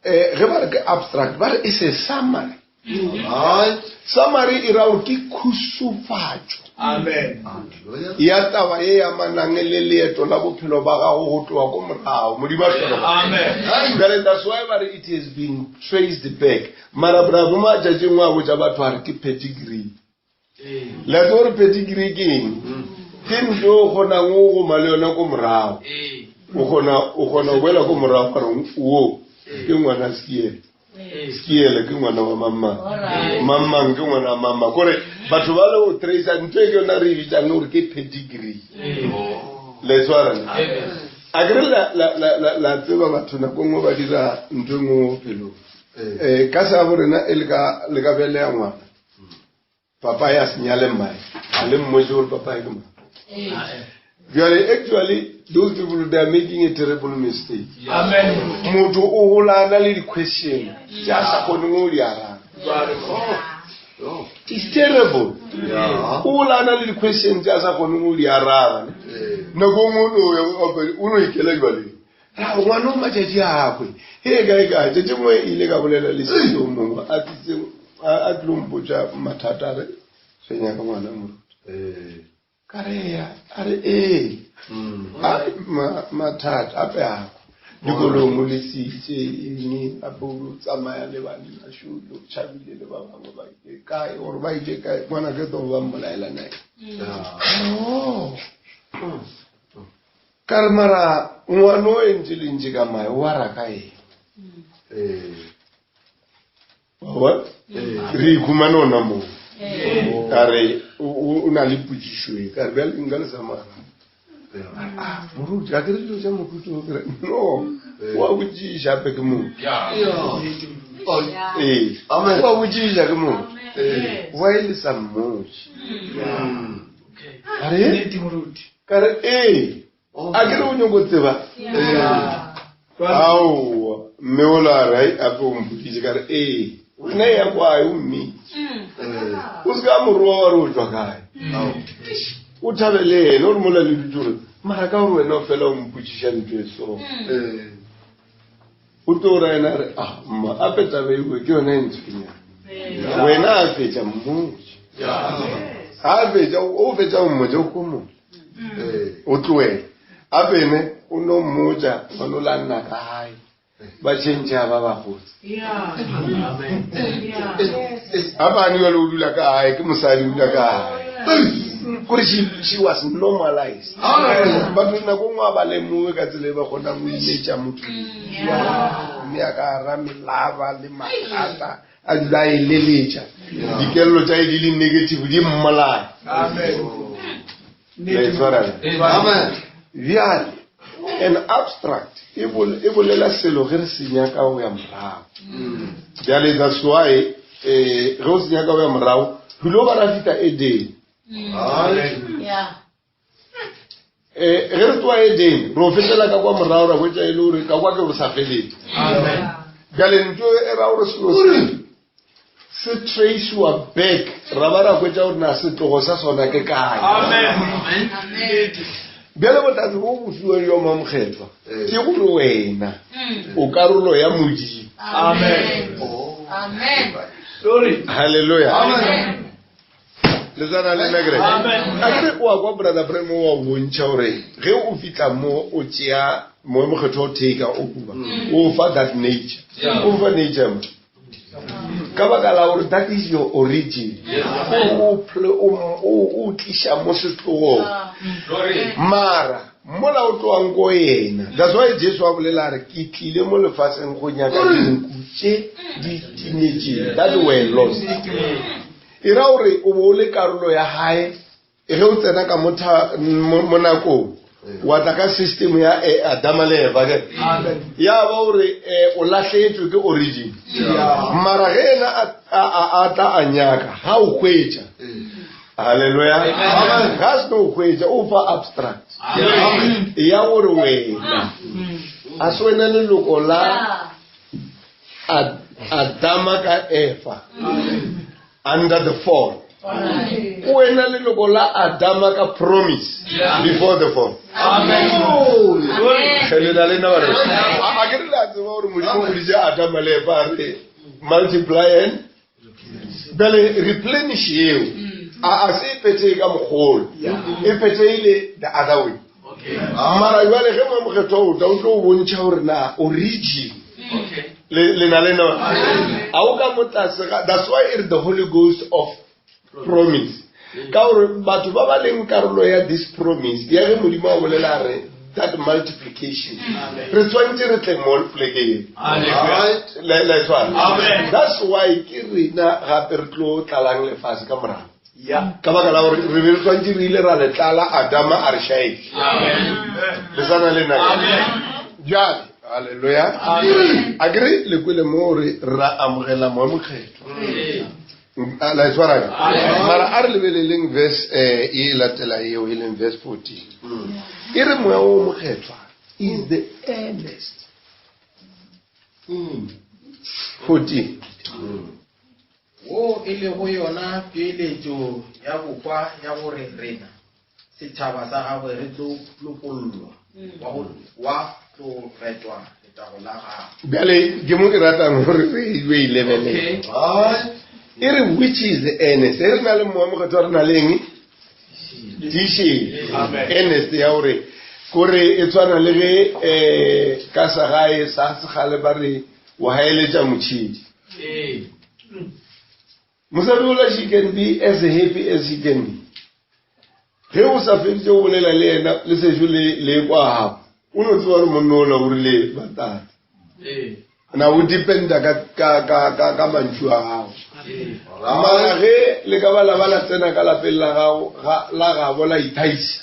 S1: Eh, ge ba re ke abstract, ba re e se summary.
S4: Right.
S1: Summary e ra gore ke khusufatšo.
S3: Amen.
S1: Ya taba ye amanang le leeto la bophelo ba gago go tloga ko morago. Modimo a hlokomele.
S3: Amen.
S1: Bjale that's why ba re it has been traced back. Mara bravo matšatšing wa botša batho a re ke pedigree. Le a tseba gore pedigree ke eng? Ke ntho o kgonang o goma le yona ko morago. O kgona o kgona go boela ko morago ka re wo ke ngwana Skiele. Skiele ke ngwana wa mamang. Mamang ke ngwana wa mamang. Kore batho ba le go tracer ntho e ke yona re e bitsang gore ke pedigree. Le tshwara ne? A ke re la la la la la tseba batho nako nngwe ba dira ntho e nngwe mo bophelong. Eh ka sa bo rena e le ka le ka beleya ngwana. Papa ya se nyale mmae. A le mmotse gore papa ke mang. Bjale actually those people they are making a terrible mistake.
S3: Amen.
S1: Motho o gola a na le di-question tse a sa kgoneng go di araba. It's terrible. O gola a na le di-question tse a sa kgoneng go di araba. Nako nngwe o no ya o no ikela jwaleng. Ra gore ngwana o matšatši a gagwe he kae kae. Tšatši nngwe e ile ka bolela le sesi yo mongwe a tlitse a tlilo mpotša mathata a re re nyaka ngwana moruti. Ka re ya a re ee. A mathata ape a dikolong o lesitse eng ape o tsamaya le banna šolo tšhabile le ba bangwe ba ile kae gore ba ile kae ngwana ke tlo ba mmolaela nae. Oh. Ka re mara ngwana o entše lentše ka mae o ara ka eng? Wa bona? Re ikhumane ona moo. Ka re o na le potšišo e. Ka re bjale nka le sa mo araba. Ah, moruti, a ke re dilo tša moruti o ke re no, o a botšiša gape ke motho. Ee, o a botšiša ke motho. Why le sa mmotše? A re, Ka re, Ee. A ke re o nyoko tseba? Aowa. Mme ola a re, Ai, ape o mpoditše. Ka re, Ee. Wena eya kwae o mmitše. O se ka mo roa wa re o tšwa kae. O thabe le yena, o re mola le dutše gore, mara ka gore wena o fela o mpotšiša ntho e so. O tlo ra yena a re, ah, mma, ape taba ewe ke yona e ntshwenyang. Wena a fetša mmotše. Ga a fetša, o fetša o mmotša o homola. O tloele. Ape ene o no mmotša, ngwana o la nna ka gae. Ba change ba ba gotse. Ape a ne jale o dula ka gae, ke mosadi o dula ka gae. Kore she was normalized. Batho nako nngwe a ba lemoge ka tsela e ba kgonang go imetša motho. Mme a ka ara melaba le mathata a dula a eleletša. Dikelelo tša e di le negative di mmolaya. La e tshwara ne? Bjale, an abstract e e bolela selo ge re se nyaka go ya morago. Bjale that's why eh ge o se nyaka go ya morago, re lo ba ra fihla Eden. Eh, ge re tloa Eden, re o fetela ka kwa morago ra hwetša e le gore ka kwa ke go sa feleng. Bjale ntho e ra gore selo se se traciwa back ra ba ra hwetša gore na setlogo sa sona ke kae. Bjale bohlatse bo bo fiwang yo Mamokgethwa ke gore wena o karolo ya Modimo.
S3: Amen. Glory.
S1: Hallelujah. Le tsana le nna kereke. A ke re o a kwa Brother Branham o a bontšha gore ge o fihla mo o tšea Moya Mokgethwa o take over, o fa that nature. O fa nature mo. Ka baka la gore that is your origin. O o tliša mo setlogong. Mara mola o tlogang ko yena. That's why Jesu a bolela a re ke tlile mo lefaseng go nyaka dinku tše di timetšeng, that were lost. E ra gore o bo o le karolo ya gae. Ge o tsena ka mo tha, mo, mo nakong, wa tla ka system ya eh, Adama le Eva ke. Ya ba gore eh, o lahletšwe ke origin. Mara ge yena a, a, a, a tla a nyaka, ga o hwetša. Hallelujah. Ga a seno o hwetša, o fa abstract. Ya gore wena, a se wena leloko la Adama ka Efa. Under the fall. O wena leloko la Adama ka promise before the fall. Ge le na le nna bare. A ke re le a tseba gore Modimo o boditše Adama le Efa a re multiply and bjale replenish yeo a a se e phethege ka mokgolo e phethegile the other way. Mara jwale ge Moya Mokgethwa o tla o tlo o bontšha gore na origin le le na le na a o ka mo tlase ga that's why e re the Holy Ghost of promise ka gore batho ba ba leng karolo ya this promise ya ge Modimo a bolela a re that multiplication re tshwanetse re tle mo polekeng le le tshwana that's why ke rena gape re tlo tlalang lefase ka morago ka baka la gore re be re tshwanetse re ile ra le tlala Adama a re šaetše le sana le nna bjale halleluja a kere le kwele mo gore ra amogela Moya Mokgethwa la e tshwara ke mara a re lebeleleng verse um e latela eo e leng verse 14 e re Moya o Mokgethwa is the earnest 14
S2: Wo e lego yona peeletšo ya bohwa ya gore rena, setšhaba sa gagwe, re tlo lopollwa, wa go, wa tlo retwa letago la gagwe.
S1: Bjale ke mo ke ratang gore re e lebelele. E re which is the earnest. E re na le Moya Mokgethwa re na le eng? Tiišetšo. Earnest ya gore kore e tshwana le ge um ka segae sa segale ba re o haeletša motšhedi. Mosadi ola she can be as happy as she can be. Ge o sa feditše go bolela le yena le sešo le le kwa gago o no tseba gore monna ola o rile batate. Na o dependa ka ka ka ka ka mantšu a gago. Mara ge le ka ba la ba la tsena ka lapeng la gago ga la gabo la ithaisa.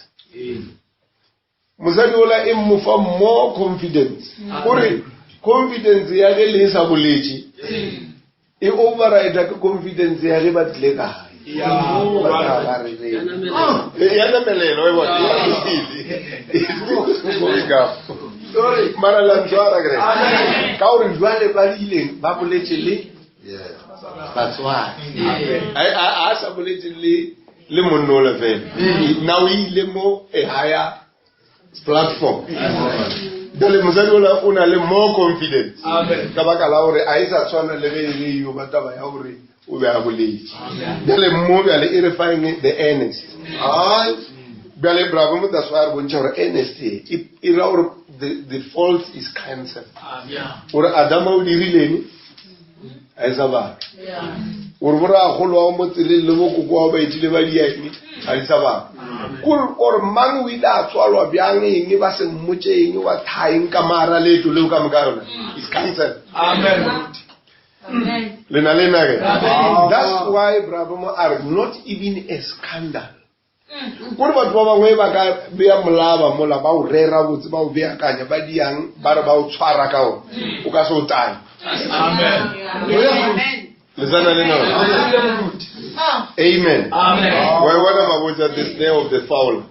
S1: Mosadi ola e mmofa more confidence. Gore confidence ya ge le e sa boletše e override ke confidence ya ge ba tlile ka gae. Ya namelela, wa e bona? Mara la ntshwara kere. Ka gore jwale ba ileng ba boletše le batswadi. A sa boletše le le monna ola fela. Now o ile mo a higher platform. Jale mosadi ola o na le more confidence. Ka baka la gore a e sa tshwana le ge e le yo ba taba ya gore o be a boletše. Bjale mo bjale e re fa eng the earnest. Bjale bravo mo that's why re bontšha gore earnest e e ra gore the fault is cancelled. Gore Adama o dirileng a e sa batho. Gore boragolo wa mo tseleng le bokoko wa ba etile ba dieng a di sa batho. Kore gore mang o ile a tswalwa bjang eng ba se mmotše eng wa thaeng ka mara leeto leo ka moka yona is cancelled.
S3: Amen.
S1: Le na le nna ke? That's why bravo mo a re not even a scandal. Kore batho ba bangwe ba ka bea molaba mola ba o rera botse ba o beakanya ba diang ba re ba o tshwara ka ona o ka se o tanye.
S3: Amen.
S1: Le sana le nna? Amen.
S3: Amen.
S1: Wa e bona mabotsa the snare of the fowl.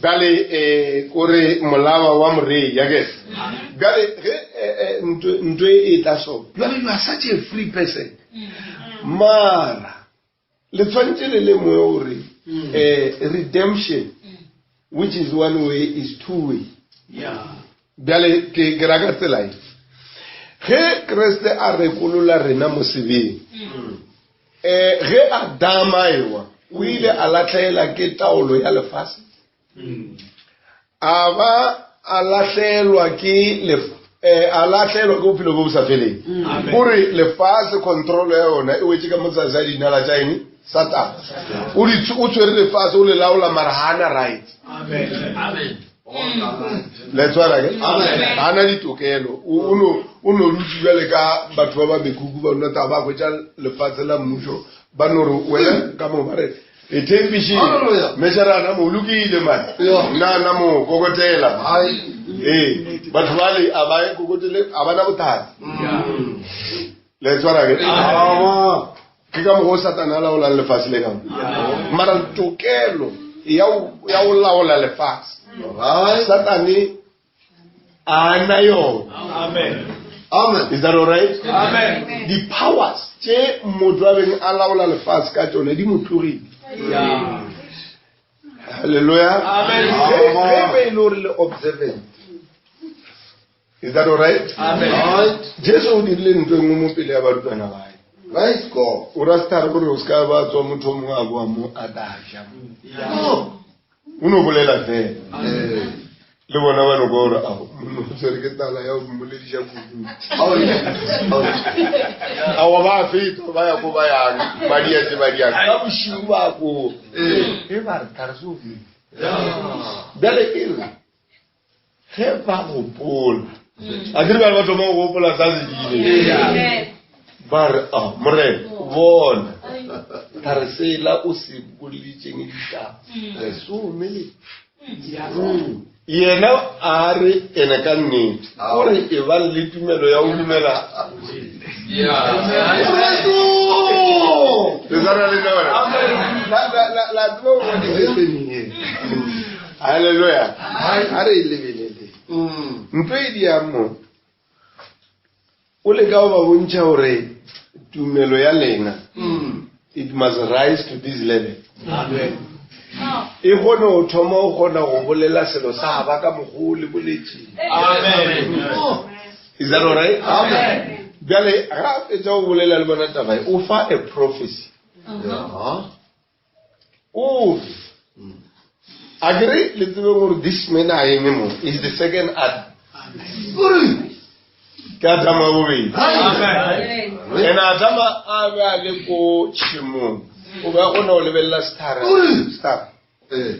S1: Bjale eh kore molaba wa morei ya ke. Bjale ge ntwe e tla so. Bjale you are such a free person. Mara le tshwanetse le lemoge gore redemption which is one way is two way. Bjale ke ke ra ka tsela e. Ge Kriste a rekolola rena mo sebeng, ge Adama ewa o ile a lahlegelwa ke taolo ya lefase, a ba a lahlegelwa ke a lahlegelwa ke bophelo bo bo sa feleng. Gore lefase control ya yona e wetše ka mo tlase ga dinala tša eng? Satane. O di o tshwere lefase o le laola mara ga ana right.
S5: Amen.
S1: Le tshwara ke? Ga ana ditokelo. O no o no dutše bjale ka batho ba ba mekhukhu ba nna taba ba hwetša lefatshe la mmušo ba no re wena ka mo ba re E thempišile.
S4: Hallelujah.
S1: Mešarana mo o lokile man.
S4: Yeah.
S1: Nna na mo kokotela.
S4: Ai.
S1: Ee, batho bale a ba e kokotele a bana bothata. Le tshwara ke?
S4: Awa.
S1: Ke ka mokgwa o Satane a laolang lefatshe le ka mo. Mara tokelo ya ho ya ho laola lefatshe.
S4: Right.
S1: Satane a na yona.
S3: Amen.
S4: Amen.
S1: Is that all right?
S3: Amen.
S1: Di powers tše motho a beng a laola lefatshe ka tšone di mo tlogile.
S5: Yeah.
S1: Hallelujah.
S3: Amen.
S1: Ge ge be e le gore le observant. Is that all right?
S3: Amen.
S4: Right.
S1: Jesu o dirile ntho e nngwe mo pele ya barutwana ba hae.
S4: Praise God.
S1: O ra sethare gore o se ka ba tswa motho o mongwe a boa mo a tla ja.
S4: Oh.
S1: O no bolela fela.
S4: Eh.
S1: Le bona ba no kwa gore ao monna o tshwere ke tala ya go mmolediša kudu.
S4: Oh, yeah. Oh, yeah.
S1: Aowa ba feta ba ya ko ba yang ba dia tse ba diang ka bošiu ba ko.
S4: Eh.
S1: E ba re thare se o feta.
S4: Yeah.
S1: Bjale e re ge ba gopola a kere bjale ba thoma go gopola sa se jile ba re a morena bona thare sela o se bolelitseng ditaba re se omele yena a re ene ka nnete o re e ba le tumelo ya go dumela le tshwana le nna bana? La tseba gore what is happening here? Hallelujah. A re e lebelele ntho e diang mo o leka go ba bontšha gore tumelo ya lena it must rise to this level
S5: Amen.
S1: e kgone go thoma go kgona go bolela selo sa ba ka mokgwa o le boletšeng
S3: Amen.
S1: is that all right bjale ga a fetša go bolela le bona taba e, o fa a prophecy
S4: Yeah.
S1: o a kere le tsebeng gore this man a eme mo is the second Adam ke Adama wa bobedi
S3: Amen.
S1: and Adama a be a le ko tšhemong o be a kgona go lebelela sethare sethare
S4: Eh.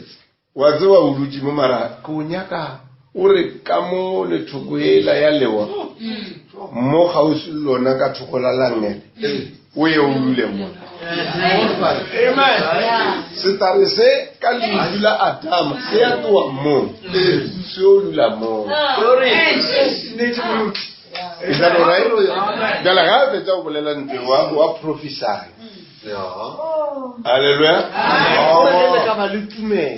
S1: wa tseba o dutše mo mara ke o nyaka o re ka mo lethoko ela ya lewa mo kgauswi le lona ka thoko la langele o ye o dule mo
S3: Amen.
S1: setare se ka lehu la Adama se ya tloa mo se o dula mo
S3: Glory.
S1: Is that all right? Bjale ga a fetša go bolela ntho e, wa wa prophesy.
S4: Yeah.
S1: Hallelujah. Gore ge le ka ba le tumelo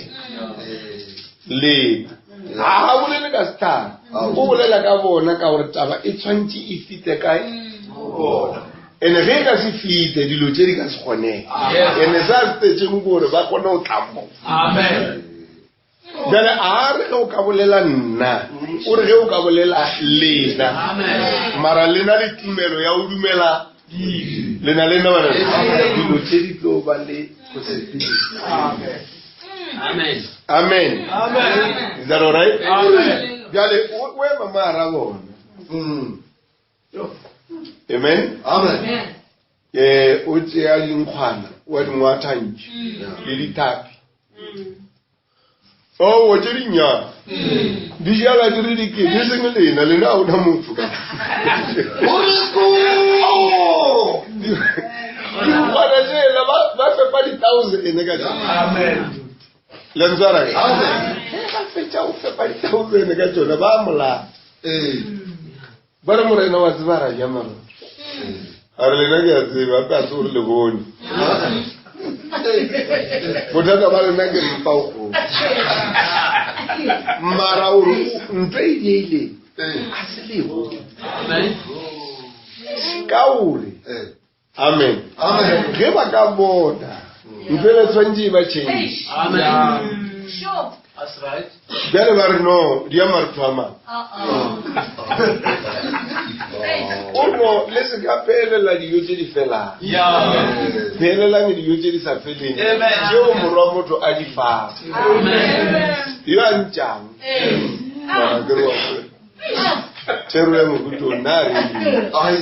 S4: Eh.
S1: lena ga a bolele ka sethare o bolela ka bona ka gore taba e tshwanetse e fite kae ene ge e ka se fite dilo tše di ka se kgonege ene se a se tetseng ke gore ba kgone go tla mo
S3: Amen.
S1: bjale a re ge o ka bolela nna o re ge o ka bolela lena mara lena le tumelo ya go dumela lena le nna bana dilo tše di tlo ba le possibility
S3: Amen.
S5: Amen.
S1: amen
S3: Amen.
S1: is that all right
S3: Amen.
S1: bjale o o ema mo hara bona amen
S4: Amen.
S1: o tšea dinkgwana wa di ngwathantše le dithapi oo tše dinnyane di jala di re dikete e seng lena lena ga ona motho ka dinkgwana tšela ba fepa di-thousand ka tšona
S3: Amen.
S1: le ntshwara ke
S4: Amen.
S1: ge ba fetša go fepa di-thousand ka tšona ba molata
S4: Eh.
S1: ba re morena wa tseba ra ja mara a re lena ke a tseba ape a se gore le bone bothata ba lena ke mpa o kgolo mara ore ntho e dieleng
S4: Eh.
S1: a se lego
S5: Amen.
S1: ka ore
S4: Eh.
S1: amen
S4: Amen.
S1: ge ba ka bona ntho e le tshwanetse e ba change
S5: Amen.
S6: Sure.
S5: That's right.
S1: bjale ba re no di ya maretho a mang o no le se ka peelela dijo tše di felang
S3: Yeah.
S1: peelelang dijo tše di sa feleng
S3: Amen.
S1: tšeo morwa motho a di fang
S3: Amen.
S1: yo a ntšang Mara ke re wa bolela. thero ya mohuto nna a re
S4: Ai.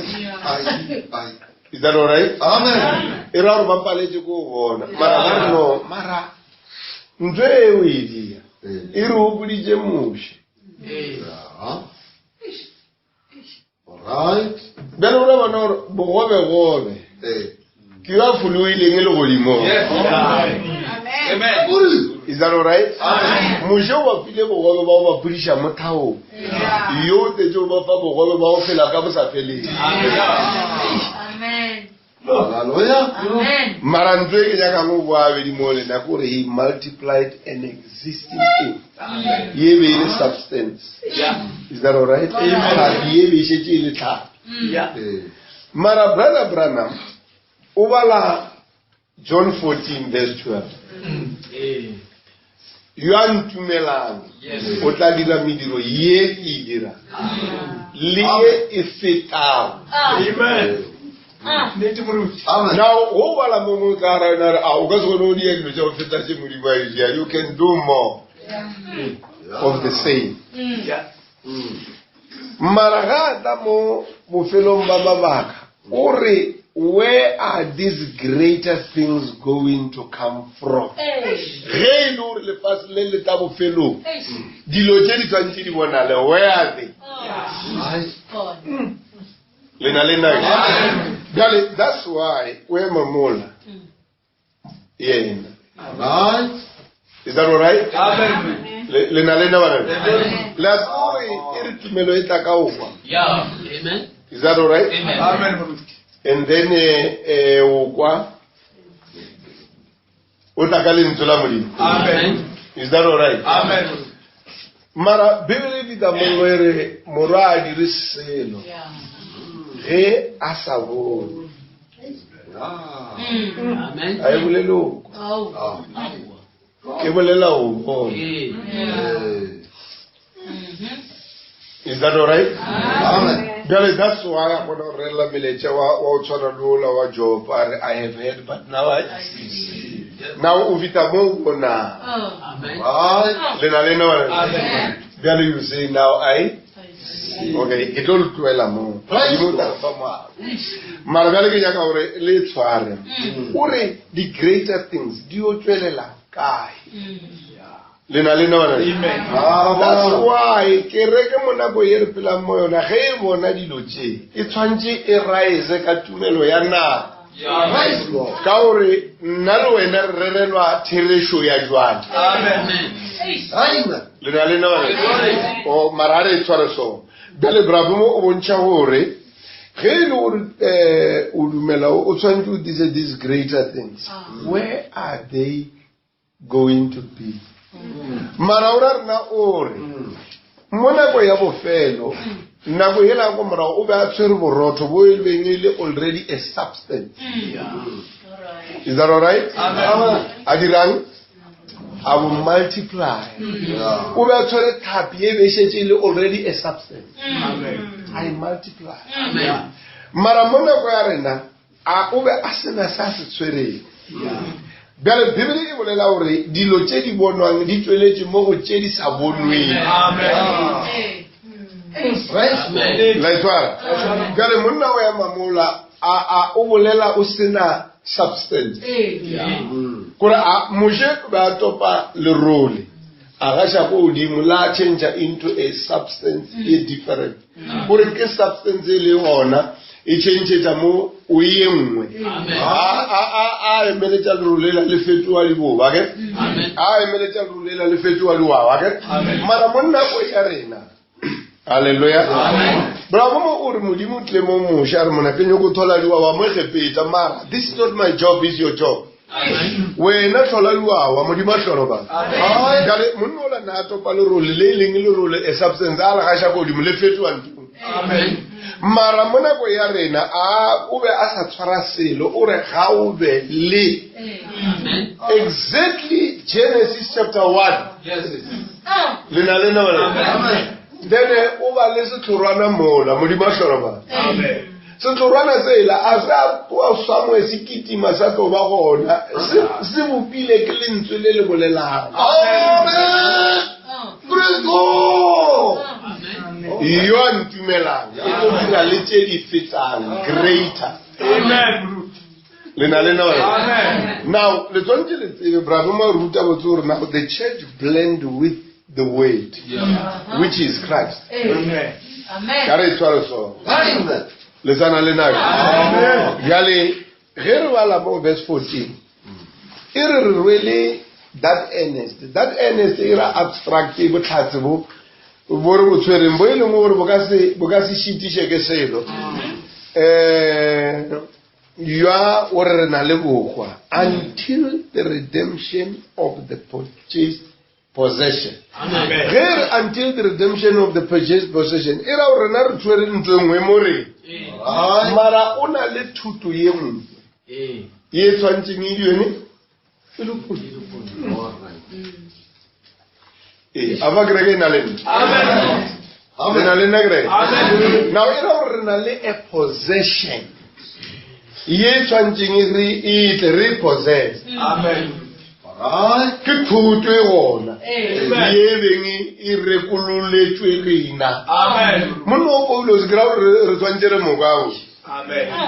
S4: Ai. Ai.
S1: is that all right
S4: Amen.
S1: e ra gore ba paletse ko go bona mara ba re no mara ntho e o e dia
S4: Eh.
S1: e re gopoditše moše
S4: Yeah. All right.
S1: bjale o ra bona gore bogobegobe
S4: Eh.
S1: ke yo a foloileng e le godimong
S3: Yes. Yeah.
S1: Is that all right? Moshe o ba file bogobe ba go ba phediša mo tlhagong. Yo o tletše o ba fa bogobe ba go phela ka bo sa feleng.
S3: Amen.
S4: Hallelujah.
S3: Amen.
S1: Mara ntho e ke nyakang go boa bedi mo lena ke gore he multiplied an existing thing. Ye be e le substance. Is that all right? Tlhapi ye be e šetše e le tlhapi.
S4: Ee.
S1: Mara Brother Branham o bala John 14 verse 12. Yo a ntumelang o tla dira mediro ye ke e dirang le ye e fetago.
S4: Amen.
S1: Now, go bala mo mo tla ra yona re, a o ka se kgone go dira dilo tša go feta tše Modimo a di dira. You can do more of the same. Mara ga a tla mo bofelong ba mabaka, o re, where are these greater things going to come from? Ge e le gore lefase le le tla bofelong, dilo tše di tshwanetse di bonale, where are they?
S4: Ai.
S1: Le na le nna? Bjale, that's why o ema mola yena.
S4: Ai.
S1: Is that all right? Le le na le nna bana? Le a tseba gore e re tumelo e tla ka go kwa.
S5: Yeah. Amen.
S1: Is that all right?
S5: Amen.
S1: And then o kwa o tla ka lentswe la Modimo.
S5: Amen.
S1: Is that all right? Mara Bibele e fihla mo e re morwa a dire selo ge a sa bone.
S4: Yeah.
S5: Amen.
S1: A e bolele o kwa.
S3: Oh.
S4: Ah.
S1: E bolela o bona.
S5: Ee.
S4: Ee.
S1: Is that all right?
S4: Amen.
S1: Bjale that's why a kgona go relela melaetša wa wa o tshwana le ola wa Job a re I have heard but now I see. Now o fihla mo o bonang.
S5: Amen.
S4: Ai.
S1: Le na le nna bana? Bjale you say now I okay ke tlo le tlohela moo. Modimo o tla re fa moaba. Mara bjale ke nyaka gore le tshware. O re the greater things di yo tšwelela kae? Le na le nna bana? That's why kereke mo nako ye re phelang mo yona ge e bona dilo tše e tshwanetse e rise ka tumelo ya naga.
S4: Praise Lord.
S1: Ka gore nna le wena re rerelwa therešo ya jwale.
S5: Amen.
S4: Amen.
S1: Le na le nna bana? O mara a re e tshware so. Bjale bravo mo o bontšha gore ge e le gore o dumela o tshwanetse o dise these greater things. Where are they going to be? Mara o ra rena o re mo nako ya bofelo nako yela ya ko morago o be a tshwere borotho bo e beng e le already a substance. Is that all right? A dirang? A bo multiply.
S4: Yeah.
S1: O be a tshwere tlhapi e be e šetše e le already a substance. A e multiply.
S5: Amen.
S1: Mara mo nako ya rena a o be a sena sa se tshwereng. Bjale Bibele e bolela gore dilo tše di bonwang di tšweletše mo go tše di sa bonweng.
S4: Praise Lord.
S1: La e tshwara? Bjale monna o ema mola a o bolela o sena substance. Kore a Moshe o be a topa lerole a gaša ko godimo la change into a substance e different. Gore ke substance e le gona e changetša mo o ye nngwe.
S5: Amen.
S1: A emeletša lerole lela le fetoga diboba ke?
S5: Amen.
S1: A emeletša lerole lela le fetoga diwawa ke? Mara monna o ya rena. Hallelujah. Bravo mo o re Modimo o tlile mo Moshe a re mona ke nyoko thola diwawa mo Egepeta mara this is not my job is your job.
S5: Amen.
S1: Wena hlola diwawa Modimo a hlola ba. Jale monna ola na a topa lerole le e leng lerole a substance a le gaša ko godimo le fetoga ntho.
S5: Amen.
S1: Mara mo nako ya rena a o be a sa tshwara selo o re ga o be le.
S5: Amen.
S1: Exactly Genesis chapter 1.
S5: Yes.
S1: Le na le nna bana?
S4: Amen.
S1: Then o ba le setlhorwana mola Modimo a hlola ba. Setlhorwana sela a se a tloa somewhere se kitima sa tlo ba gona se bopile ke lentswe le le bolelang.
S4: Amen. Praise Lord.
S5: Amen.
S1: Yo a ntumelang e tlo dira le tše di fetang greater. Le na le nna bana? Now le tshwanetse le tsebe bravo mo ruta botse gore now the church blend with the word which is Christ.
S3: Amen.
S1: Ka re e tshware so.
S4: Amen.
S1: Le sana le nako. Bjale ge re bala mo verse 14 e re re rwele That earnest. That earnest e ra abstract botlhatse bo bo re bo tshwereng bo e leng gore bo ka se bo ka se šitiše ke selo. Ya o re na le bokgwa until the redemption of the purchased possession. Ge re until the redemption of the purchased possession e ra gore rena re tshwere ntho e nngwe mo re mara o na le thuto ye nngwe ye tshwanetseng e dione e lopolle. Ee, a fa kereke e na le nna? Le na le nna kereke? Now e ra gore re na le a possession ye tshwanetseng e re e tle re possess. Ke thuto e gona ye beng e rekololetswe rena. Monna o Paulos ke ra gore re tshwanetse re mokao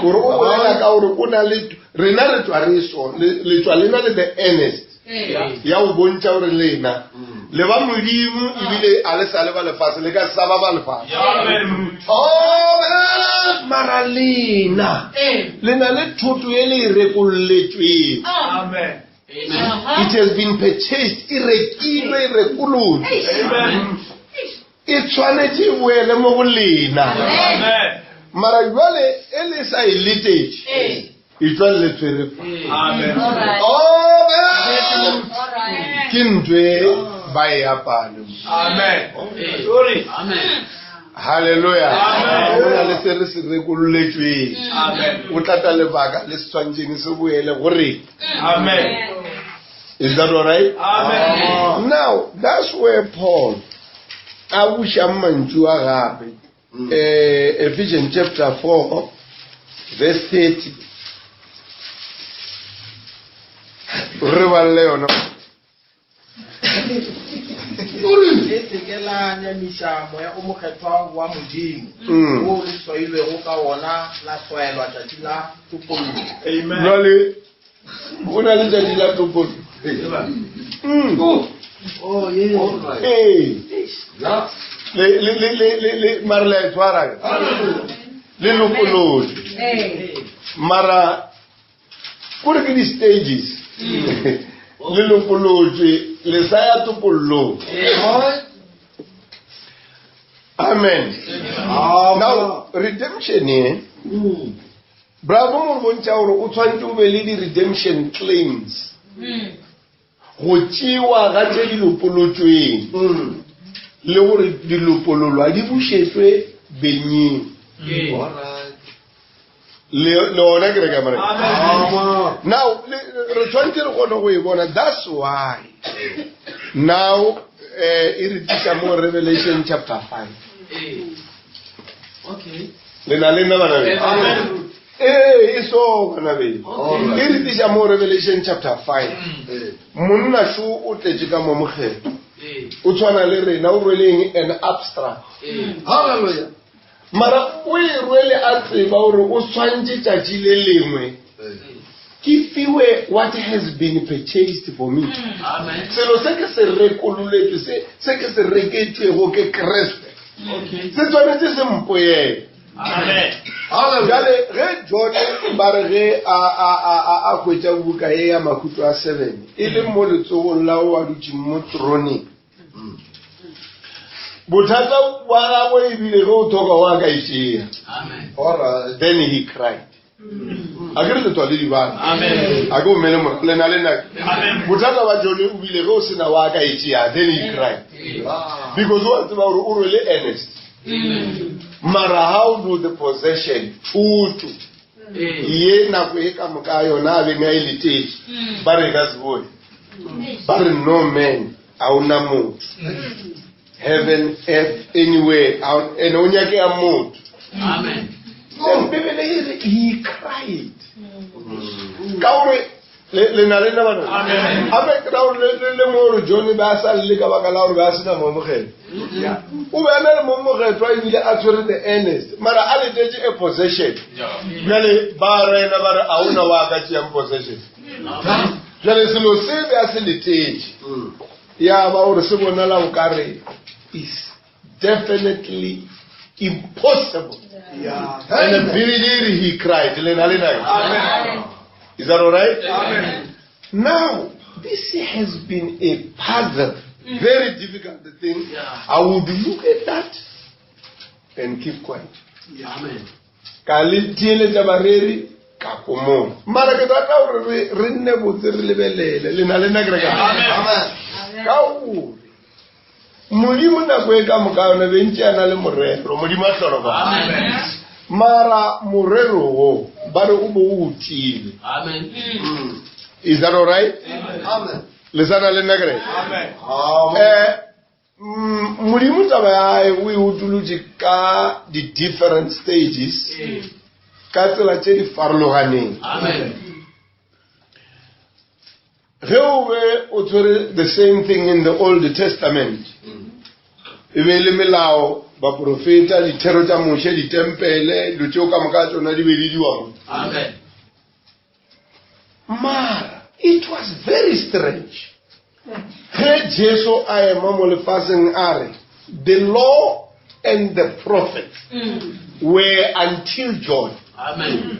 S1: gore o bolela ka gore o na le rena re tswa re so le tswa lena le the earnest ya go bontšha gore lena le ba modimo ebile a le sa le ba lefase le ka sa ba ba lefase. Mara lena le na le thoto e le e rekololetsweng. It has been purchased, e rekilwe, e rekolotswe. E tshwanetse e boele mo go lena. Mara jwale e le sa e letetše, e tswa le tshwere fa. Amen. Ke ntho e ba e apane. Hallelujah. Go na le se re se rekololetsweng. O tlata lebaka le se tshwanetseng se boele go reng. Is that all right? Amen. Now, that's where Paul a bušang mantšu a gape. Ephesians chapter 4 verse 30. Re balle yona.
S2: Le se ke la nyamiša moya o mokgethwa wa Modimo, wo le swailwego ka wona la swaelwa tšatši la topollo.
S1: Jwale go na le tšatši la topollo. Ee. Le le le le le le mara le a e tshwara ke? Le lopolotse. Mara kore ke di-stages. Le lopolotse le sa ya topollong. Amen. Now redemption e bravo mo re bontšha gore o tshwanetse o be le di-redemption claims. Go tšewa ga tše di lopolotšweng le gore dilopololwa di bušetšwe benyeng. Le ona ke re ka mara. Now re tshwanetse re kgone go e bona. That's why now e re tliša mo Revelation chapter 5.
S5: Okay.
S1: Le na le nna bana be? Ee, e so bana be. E re tliša mo Revelation chapter 5. Monna šo o tletše ka mo mokgetho. O tshwana le rena, o rweleng an abstract.
S4: Hallelujah.
S1: Mara o e rwele a tseba gore o tshwantše tšatši le lengwe ke fiwe what has been purchased for me. Selo se ke se rekololetšwe, se ke se reketšwego ke Kriste. Se tshwanetse se mpoele. Jale ge John ba re ge a hwetša buka e ya Mahuto a 7 e le mo letsogong la o a dutšeng mo troneng. Bothata wa gagwe ebile ge o thoka wa ka e tšea. Then he cried. A ke re le tswa le dibana. A ke o mele mora le na le nna. Bothata ba John o bile ge o sena wa ka e tšea, then he cried. Because o a tseba gore o rwele earnest. Mara how do the possession thuto ye nako e ka moka yona a beng a e letetše ba re ka se boe. Ba re no man, a ona motho. Heaven, earth, anywhere, and o nyake ya motho.
S5: Amen.
S1: Then Bibele e re he cried. Ka gore le na le nna bana? Amen. Ke ra gore le mo gore John ba sa lle ka baka la gore ba sena moamogelo. O be a na le moamogethwa ebile a tshwere the earnest, mara a letetše a possession. Bjale ba rena ba re a ona wa ka tšeang possession. Bjale selo se be a se letetše. Ya ba gore se bonala o ka re is definitely impossible. And the Bibele he cried. Le na le na. Is that all right?
S2: Amen.
S1: Now, This has been a puzzle, very difficult thing. I would look at that and keep quiet.
S5: Amen.
S1: Ka le theeletša bareri ka homola. Mara ke rata gore re re nne botse re lebelele le na le nna ke re ka
S4: Amen.
S1: ka gore Modimo nako e ka moka yona be ntše a na le morero. Modimo a hloloba.
S5: Amen.
S1: Mara morero wo ba re o bo o tiile.
S5: Amen.
S1: Is that all right?
S4: Amen.
S1: Le sa na le nna ke re?
S4: Amen.
S1: Modimo taba ya hae o e utolotše ka di-different stages ka tsela tše di farologaneng.
S5: Amen.
S1: Ge o be o tshwere the same thing in the Old Testament, e be e le melao, baprofeta, dithero tša Moshe, ditempele, dilo tšeo ka moka tšona di be di diwa mo.
S5: Amen.
S1: Mara it was very strange ge Jesu a ema mo lefaseng a re the law and the prophets were until John.
S5: Amen.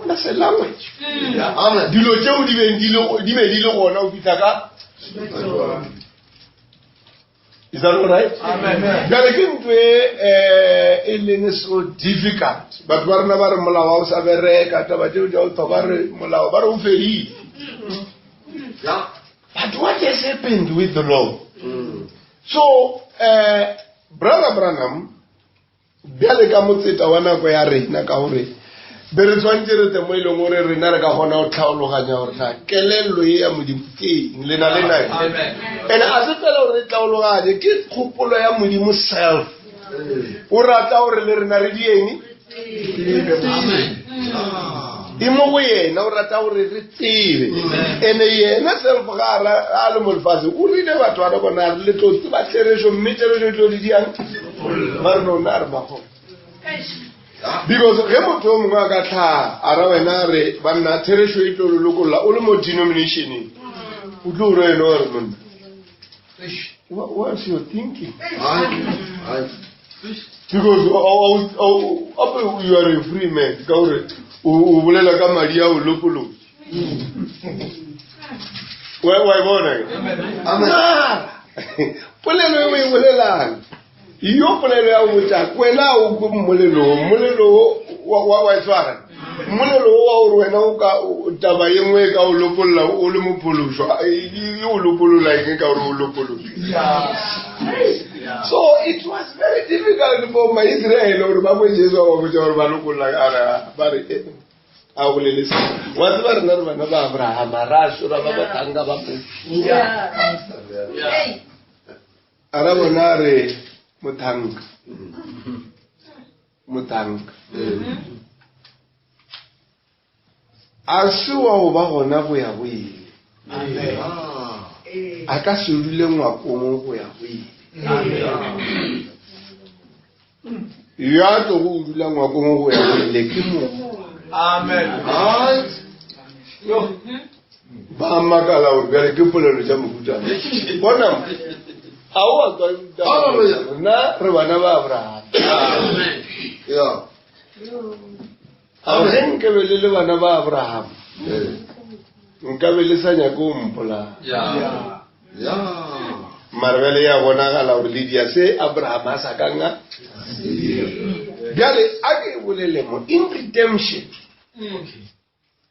S1: That's a language.
S4: Amen.
S1: Dilo tšeo di beng di le di be di le gona go fihla ka Is that all right?
S3: Amen.
S1: Bjale ke ntho e eh, e leng so difficult. Batho ba rena ba re molao ha o sa bereka, taba tšeo tša go tho ba re molao ba re o fedile.
S4: Yeah.
S1: But what has happened with the law? So, Brother Branham, bjale ka motseta wa nako ya rena, ka gore be re tshwanetse re tle mo e leng gore rena re ka kgona go tlhaologanya gore na kelello e ya Modimo ke eng, le na le na eng.
S3: Amen.
S1: And a se fela gore re tlhaologanye, ke kgopolo ya Modimo self. O rata gore le rena re di eng?
S5: Amen.
S1: E mo go yena, o rata gore re tsebe. And yena self ga a a le mo lefatsheng, o rile batho ba re bona re le tlo tseba therešo, mme therešo e tlo di diang? Ba re no, nna re ba gona. Because ge motho o mongwe a ka tlhaga a ra wena a re banna therešo e tlo le lokolla, o le mo denominationeng, o tlo o re ena o re monna, what's your thinking? Because you are a free man, ka gore o bolela ka madi a o lopolotse. Wa e bona ke?
S4: Amen.
S1: Mara, polelo e o e bolelang, yo polelo ya go botša, wena o kwe mmolelo o, mmolelo o, wa e tshwara? Mmolelo o wa gore wena o ka, o, taba ye nngwe e ka o lopolla o le mophološwa, e o lopolola eng ka gore o lopološwe? So it was very difficult for my Israel gore ba kwe Jesu a ba botša gore ba lokolla, a re, ba re, a bolele se. Wa tseba rena re bana ba Abraham, ra sora ba batanga ba Moshe. A ra bona a re mothanka. Mothanka. A se wa go ba gona go ya go ile. A ka se dule ngwakong go ya go ile. Ya tlo go dula ngwakong go ya go ile ke mo.
S3: Amen.
S1: Ba makala gore bjale ke polelo tša mohuta. Bona, a o a tswa
S4: Hallelujah.
S1: Rena re bana ba Abraham.
S5: Amen.
S4: Yeah.
S1: A ge nke be le le bana ba Abraham, nka be le sa nyake go mpolaya.
S5: Yeah.
S4: Yeah.
S1: Mara bjale ya bonagala gore le dia se Abraham a sa kang a Bjale a ke bolele mo in redemption.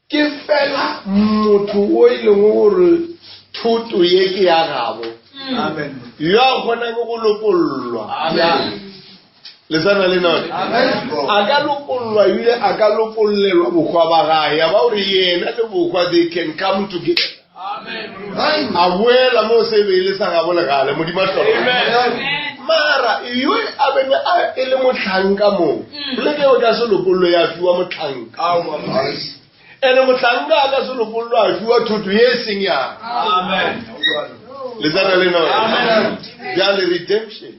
S1: Ke fela motho o e leng gore thoto ye ke ya gabo.
S3: Amen.
S1: Yo a kgonang go lopollwa.
S5: Amen.
S1: Le sa na le none?
S4: Amen.
S1: A ka lopollwa ebile a ka lopollelwa bohwa ba gae. Ya ba gore yena le bohwa they can come together.
S5: Amen.
S1: A boela mo se be e le sa gabo legale, Modimo a hlokomele.
S3: Amen.
S1: Mara yo a beng a e le mohlanka mo, poleke eo ka se lopollwe ya fiwa mohlanka. Ene mohlanka a ka se lopollwe a fiwa thoto ye e seng ya.
S3: Amen.
S1: Le tsana le none?
S3: Amen.
S1: Bjale redemption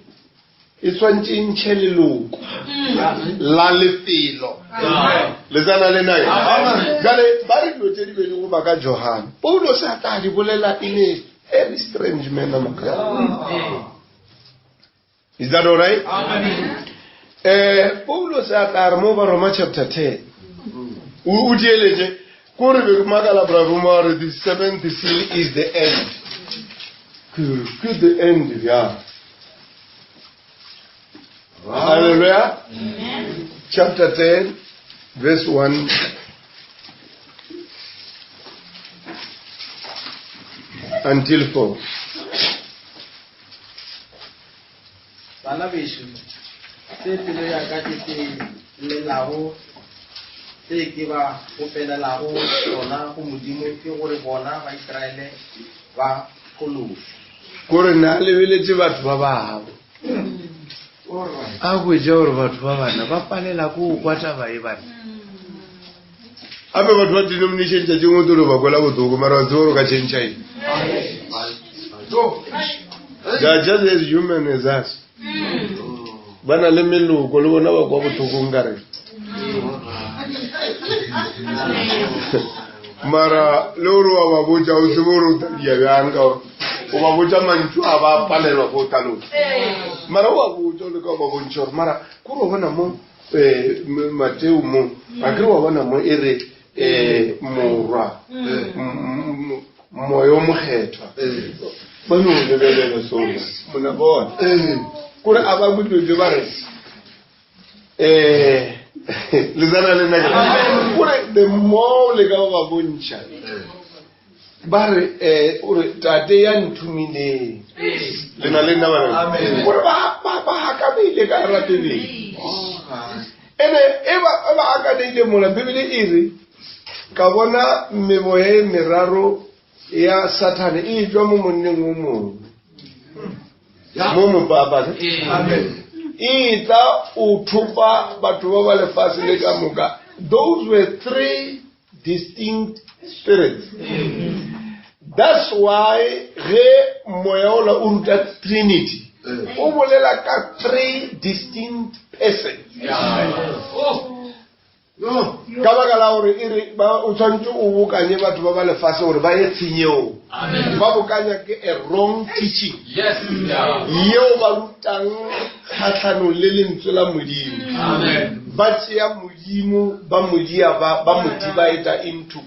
S1: e tshwantse e ntšhe leloko la lefelo. Le tsana le none? Bjale ba re dilo tse di be di go ba ka Johane. Paulus a tla di bolela in a very strange manner, maka. Is that all right?
S3: Amen.
S1: Paulus a tla re mo ba Roma chapter 10. O dieletše. Kore be ke makala braruma gore the seventh seal is the end. Ke re, Ke the end bjang? Hallelujah. Chapter 10, verse 1. Until 4.
S2: Bana bešo, se pelo ya ka e se llelago, se ke ba kgopelelago sona go Modimo ke gore bona Baisraele ba phološwe.
S1: Kore na lebeletše batho ba babo. A hwetša gore batho ba bana ba palela ko go kwa taba e bana. Gape batho ba denomination tšatši ngwe tolo ba kwela bohloko mara wa tseba gore o ka change eng. They are just as human as us. Ba na le meloko le bona ba kwa bohloko nkare. Mara le gore wa ba botša o tsebe gore o tla dia bjang ka gore o ba botša mantšu a ba palelwa go hlalosa. Mara o ba botša o leka go ba bontšha gore mara kore o bona mo um Mateo mo a kere wa bona mo e re um morwa moya o mokgethwa ba no lebelela sona mona bona kore a ba bodilo ba re um le tsena le nna kore the more le ka ba bontšha ba re um o re tate ya nthomileng le na le nna bana gore ba gakabeile ka gara bebele ene e ba e gakaneile mola bebele e re ka bona meboya e meraro ya sathane e tswa mo monneng o mongwe mo mopapa e tla o thopa batho ba ba lefase le ka moka those were three distinct spirits that's why ge moya ola o ruta trinity o bolela ka three distinct persons ka baka la gore e re o tshwanetse o bokanye batho ba ba lefase gore ba ye tshenyeo ba bokanya ke a wrong teaching yeo ba rutang kgatlhanong le lentswe la modimo ba tšea Modimo ba mo dia ba ba mo divide into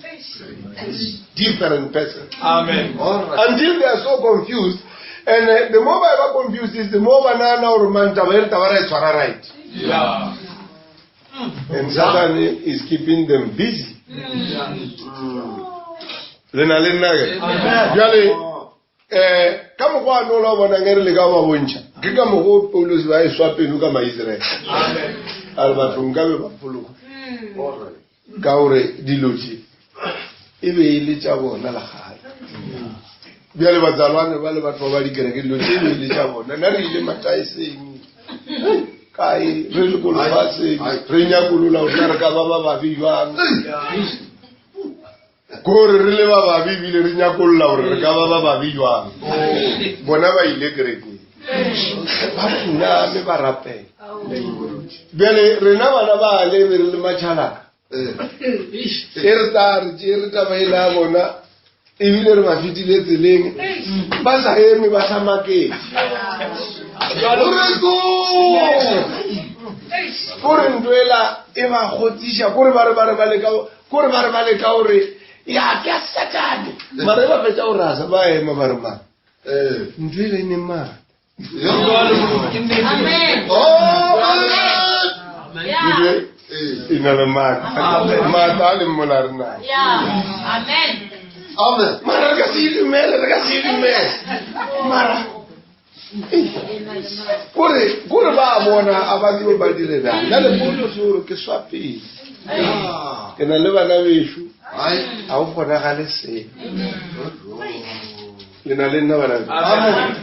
S1: different persons.
S3: Amen.
S1: Until they are so confused. And the more ba ba confused is the more ba nahana gore man taba e re taba ra e tshwara right.
S3: Yeah.
S1: And Satan is keeping them busy. Le na le nna ke? Bjale um ka mokgwa a nola o bonang e re le ka ba bontšha ke ka mokgwa o Paulus ba e swa pelo ka Maiseraele a re batho nkabe ba phologa ka gore dilo tše e be e le tša bona la gale bjale batsalwane ba le batho ba ba dikereke dilo tše e be e le tša bona nna re ile mataeseng kae re le ko lefaseng re nyakolola gore na re ka ba ba babe jwang Kore re le ba babe ebile re nyakolola gore re ka ba ba babe jwang. Bona ba ile kerekeng. Ba khuname ba rapela. Bjale rena bana ba le be re le matšhalaka. E re tla re tšere taba e la bona ebile re ba fetile tseleng ba sa eme ba sa maketse. Kore ntho ela e ba kgotsiša kore ba re ba re ba leka kore ba re ba leka gore ya ke ya satane mara e ba fetsa go rasa ba ema ba re mang ntho e le ne maata ntho e na le maata maata a leng mola re nae mara re ka se e dumele re ka se e dumele mara kore kore ba bona a ba tsebe ba dire bjang nna le Paulose gore ke swa pele ke na le bana bešo ga go kgonagale selo le na le nna bana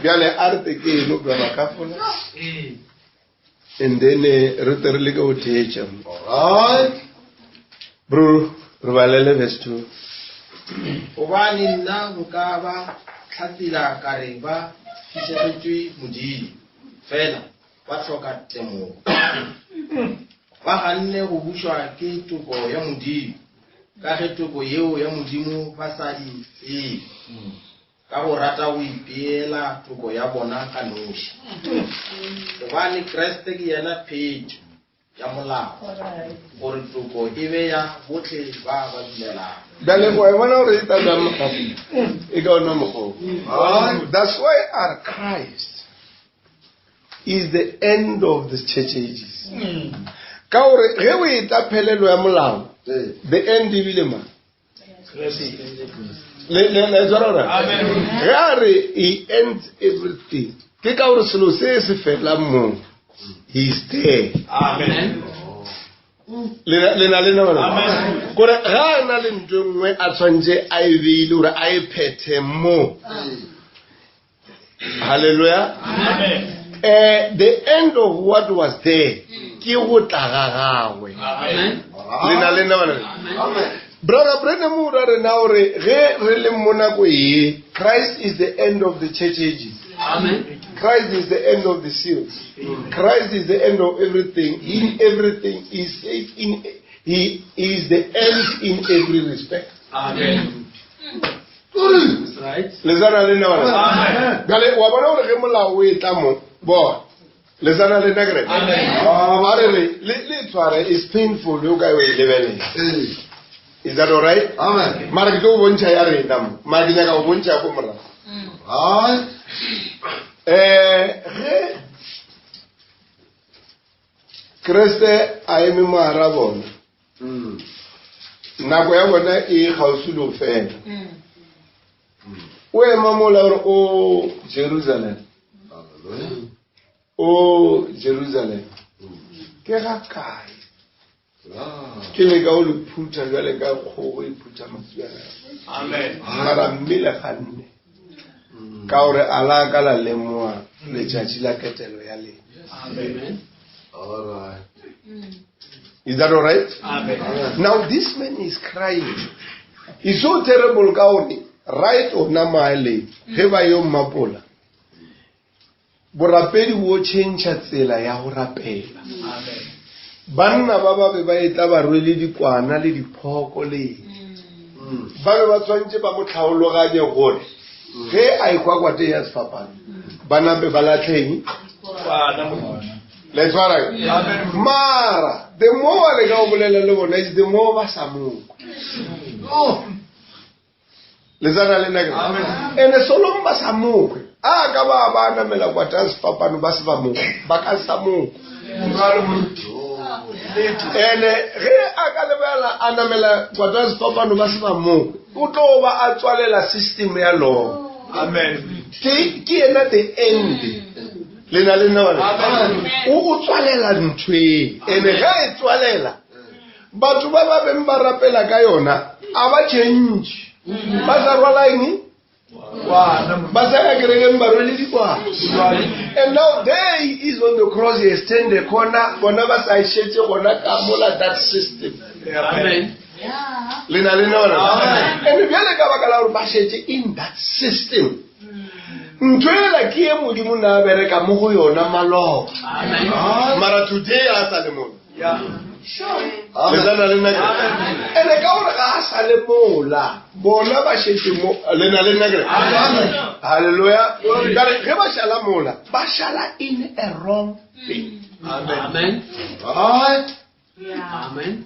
S1: bjale a re te ke eno bjala ka fola and then re tle re leke go theetša bro re balele verse 2
S2: Gobane nna nka ba hlatsela ka re ba fišegetšwe Modimo, fela ba hloka temogo. Ba ganne go bušwa ke toko ya Modimo, ka ge toko yeo ya Modimo ba sa e tsebe. ka go rata go ipeela toko ya bona ka noši. Gobane Kriste ke yena phetšo. ya molao, gore toko e be ya bohle ba ba dumelago.
S1: Bjale wa e bona gore e tla bjang mogapi? E ka ona mokgwa wo. That's why our Christ is the end of the church ages. Ka gore ge o e tla phelelo ya molao, the end e bile mang? Le le le tshwara gore? Ge a re he ends everything, ke ka gore selo se se felang mo, he is there.
S3: Amen.
S1: Le le na le nna bana? Kore ga a na le ntho e nngwe a tshwanetse a e beile gore a e phethe mo. Hallelujah.
S3: Amen.
S1: The end of what was there ke go tla ga gagwe.
S5: Amen.
S1: Le na le nna bana?
S4: Amen.
S1: Brother Branham o ra rena gore ge re le mo nako ye, Christ is the end of the church ages.
S5: Amen.
S1: Christ is the end of the seals. Christ is the end of everything. In everything is in, he is the end in every respect.
S3: Amen.
S5: That's right.
S1: Le sana le nna bana?
S3: Amen.
S1: Bjale wa bona gore ge molao o e tla mo, bona. Le sana le nna kereke?
S3: Amen.
S1: A re re, le le tshware is painful o ka o e lebelela.
S4: Ee.
S1: Is that all right?
S4: Amen.
S1: Mara ke tlo go bontšha ya rena mo. Mara ke nyaka go bontšha ko morago.
S4: Hai.
S1: Ge Kriste a eme mo hara bona, nako ya bona e kgauswi le go fela. O ema mola gore o Jerusalem,
S4: Hallelujah.
S1: o Jerusalem, ke ga kae
S4: Ah.
S1: ke leka o le phutha jwale ka kgogo e phutha matswiana.
S3: Amen.
S1: Mara mme le ganne ka gore a la ka la lemoga letšatši la ketelo ya lena.
S3: Amen.
S4: All right.
S1: Is that all right?
S3: Amen.
S1: Now this man is crying. It's so terrible ka gore right ona maele ge ba yo mmapola, borapedi bo change tsela ya go rapela.
S3: Amen.
S1: Banna ba ba be ba etla ba rwele dikwana le diphoko le ba be ba tshwanetse ba mo tlhaologanye gore ge a ekwa kwateng ya sefapano, ba nape ba latlheng.
S3: Kwana moruti.
S1: Le tshwara ke?
S3: Amen.
S1: Mara the more ba leka go bolela le bona, is the more ba sa mo kwe.
S4: Oh.
S1: Le tsana le nna ke?
S3: Amen.
S1: Ene so long ba sa mo kwe, a ka ba ba namela kwata ya sefapano ba se ba mo kwe, ba ka sa mo kwe.
S3: Jwale moruti.
S1: Ene ge a ka lebala a namela kwata ya sefapano ba se ba mo kwe, o tlo ba a tswalela system ya law.
S3: Amen.
S1: Ke yena the end. Le na le nna bana?
S3: Amen.
S1: O tswalela ntho e. Ene ge e tswalela, batho ba ba beng ba rapela ka yona, a ba change. Ba sa rwala eng?
S3: Kwana moruti.
S1: Ba sa ya kerekeng ba rwele dikwana. And now there he is on the cross, he has turned the corner. Bona ba sa e šetše gona ka mola that system.
S3: Amen.
S1: Le na le nna bana?
S3: Amen.
S1: And bjale ka baka la gore ba šetše in that system. Ntho ela ke e Modimo na a bereka mo go yona maloba.
S5: Amen.
S1: Mara today a sa le mona.
S3: Yeah.
S1: Le tsana le nna ke? Ene ka gore ga a sa le mola, bona ba šetše mo, le na le nna ke?
S3: Amen.
S1: Hallelujah. Ka re ge ba šala mola, ba šala in a wrong thing.
S3: Amen.
S5: Amen.
S4: Right.
S5: Amen.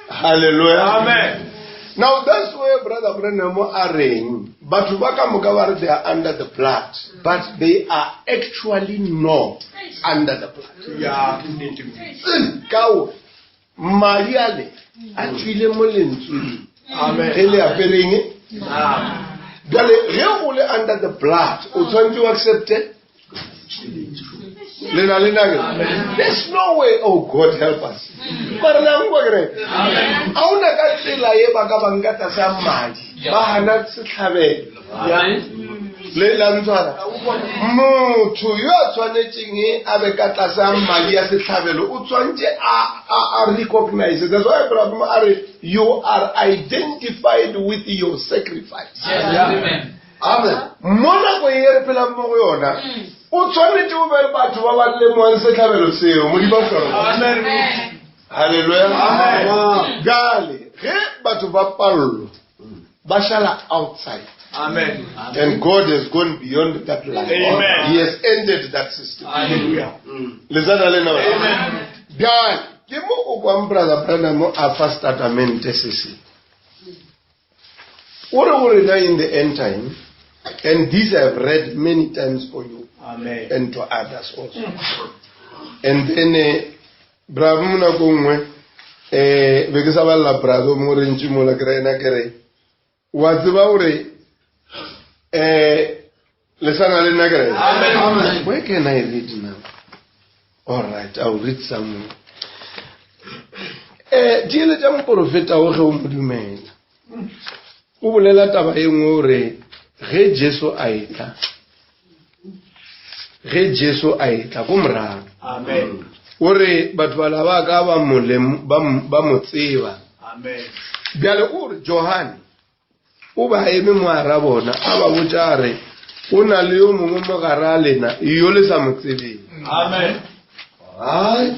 S1: Hallelujah.
S3: Amen.
S1: Now that's where Brother Branham a reng, batho ba ka moka ba re they are under the blood, but they are actually not under the blood.
S3: Yeah, nnete moruti.
S1: Ka gore madi ale a tswile mo lentsweng.
S3: Amen.
S1: Ge le apereng,
S3: Amen.
S1: bjale ge o le under the blood, o tshwanetse o accepte. Le na le nna ke? There's no way, oh God help us. Mara la nkwa ke re? Ha ona ka tsela ye ba ka bang ka tlasa madi, ba hana setlhabelo.
S5: Amen.
S1: Le la ntshwara? Motho yo a tshwanetseng a be ka tlasa madi a setlhabelo, o tshwanetse a recognize. That's why Abraham a re, you are identified with your sacrifice.
S5: Amen.
S4: Amen.
S1: Mo nako e re phelang mo go yona, o tshwanetse o be batho ba ba lemohang setlhabelo seo, Modimo a hlokomele.
S3: Amen.
S1: Hallelujah.
S3: Amen.
S1: Bjale, ge batho ba pallwa, ba šala outside.
S3: Amen.
S1: And God has gone beyond that line.
S3: Amen.
S1: He has ended that system.
S3: Hallelujah.
S1: Le tsana le nna?
S3: Amen.
S1: Bjale, Ke mo o kwang Brother Branham a fa statamente se se. O re go rena in the end time, and this I have read many times for you
S3: Amen.
S1: and to others also. And then, eh, bravo mo nako nngwe, eh, be ke sa balela brother mo re ntše mola ke re ena ke re, wa tseba gore, eh, le sa na le nna ke re?
S3: Amen.
S1: Where can I read now? All right, I'll read somewhere. Eh, diele tša moporofeta o ge o mo dumela. O bolela taba e nngwe gore ge Jesu a etla, ge Jesu a etla ko morago.
S3: Amen.
S1: O re batho bala ba ka ba mo lem-, ba mo, ba mo tseba.
S3: Amen.
S1: Bjale o re Johane o ba eme mo hara bona, a ba botša a re, o na le yo mongwe mo gare a lena yo le sa mo tsebeng.
S3: Amen.
S4: Right.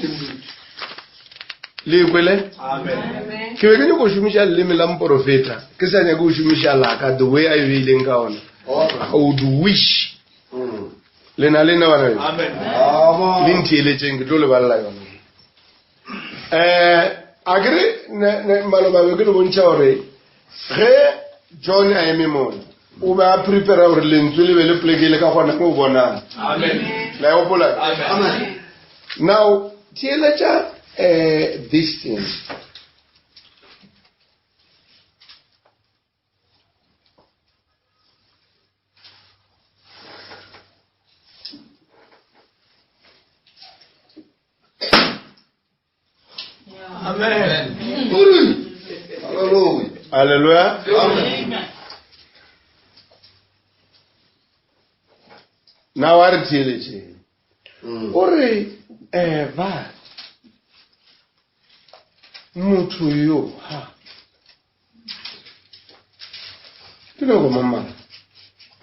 S1: Le kwele?
S3: Amen.
S1: Ke be ke nyako šomiša leleme la moporofeta, ke sa nyake go šomiša laka the way a e beileng ka ona.
S4: Alright.
S1: I would wish.
S4: Mm.
S1: Le na le nna bana beno?
S3: Amen.
S4: Amen.
S1: Le ntheeletšeng, ke tlo le balela yona. Eh, a ke re, ne, ne, maloba be ke le bontšha gore ge John a eme mona, o be a prepare gore lentswe le be le plekele ka gona mo o bonang.
S3: Amen.
S1: La e gopola?
S3: Amen.
S4: Amen.
S1: Now, theeletša, eh, this thing.
S3: Amen.
S4: Hallelujah.
S1: Hallelujah.
S4: Amen.
S1: Now a re theeletšeng.
S4: Mm.
S1: O re, eh, ba motho yo ha ke loko mamma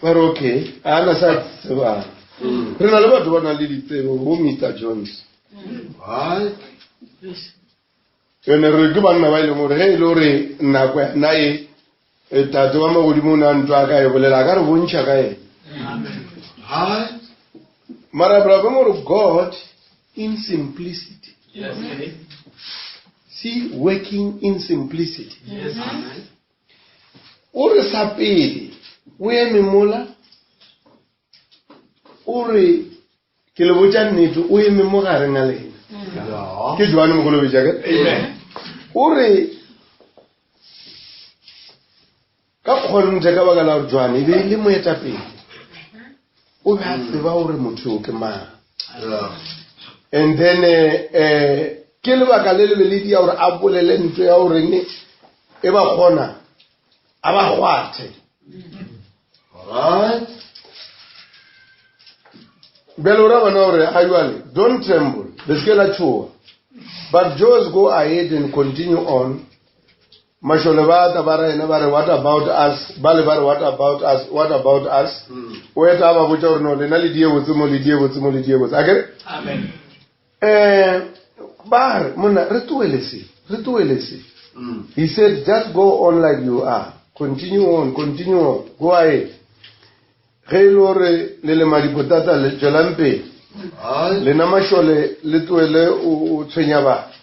S1: ba re okay a na sa tsebang.
S4: Mm.
S1: Re na le batho ba nang le ditsebo bo Mister Jones.
S4: Right.
S1: Ene re ke banna ba e leng gore ge e le gore nako ya nna e, e tate wa magodimo o ne a ntwa ka e bolela, a ka re bontšha ka ena.
S5: Amen.
S4: Right.
S1: Mara bra ba mo re God in simplicity.
S3: Yes.
S1: See, working in simplicity.
S3: Yes.
S5: Amen.
S1: O re sa pele, o eme mola, o re, ke le botša nnete, o eme mo gareng a lena.
S4: Yeah.
S1: Ke Johanne Mokolobetši, akere?
S3: Amen.
S1: O re, ka kgonthe ka baka la gore Johanne e be e le moetapele, o be a tseba gore motho yo ke mang.
S4: Yeah.
S1: And then, eh, eh, ke lebaka le le be le dia gore a bolele ntho ya goreng e ba kgona, a ba kgwathe.
S4: All right.
S1: Bjale o ra bona gore a jwale, don't tremble, le seke la tšhoga. But just go ahead and continue on. Mašole ba tla ba re ena ba re, what about us? Ba le ba re, what about us? What about us?
S4: Mm.
S1: O eta ba botša gore no, lena le die botse mo, le die botse mo, le die botse. Akere?
S3: Amen.
S1: Eh, ba re, monna, re tlohele se, re tlohele se.
S4: Mm.
S1: He said, just go on like you are. Continue on, continue on. Go ahead. Ge e le gore le lema dipotata, le tšwelang pele.
S4: Right.
S1: Lena mašole le tlohele o tshwenya batho.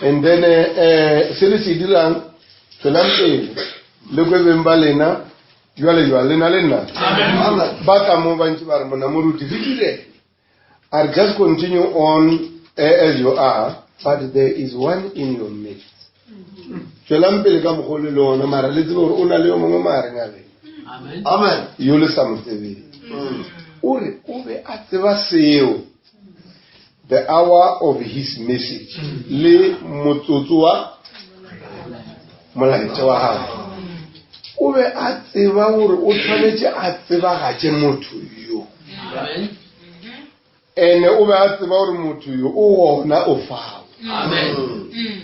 S1: And then, eh, se le se dirang, tšwelang pele. Le kwe beng ba lena, jwale jwale, lena le nna.
S4: Amen.
S1: Ba tla mo ba ntse ba re, monna moruti, re dire. I just continue on, as you are, but there is one in your midst. Tšwelang pele ka mokgwa o le le ona, mara le tsebe gore o na le yo mongwe magareng a lena.
S5: Amen.
S4: Amen.
S1: Yo le sa mo tsebeng.
S4: Mm.
S1: O re o be a tseba seo, the hour of his message, le motsotso wa molaetša wa gagwe. O be a tseba gore o tshwanetse a tsebagatše motho yo.
S5: Amen.
S1: Ene o be a tseba gore motho yo o gona o fao.
S5: Amen.
S4: Mm.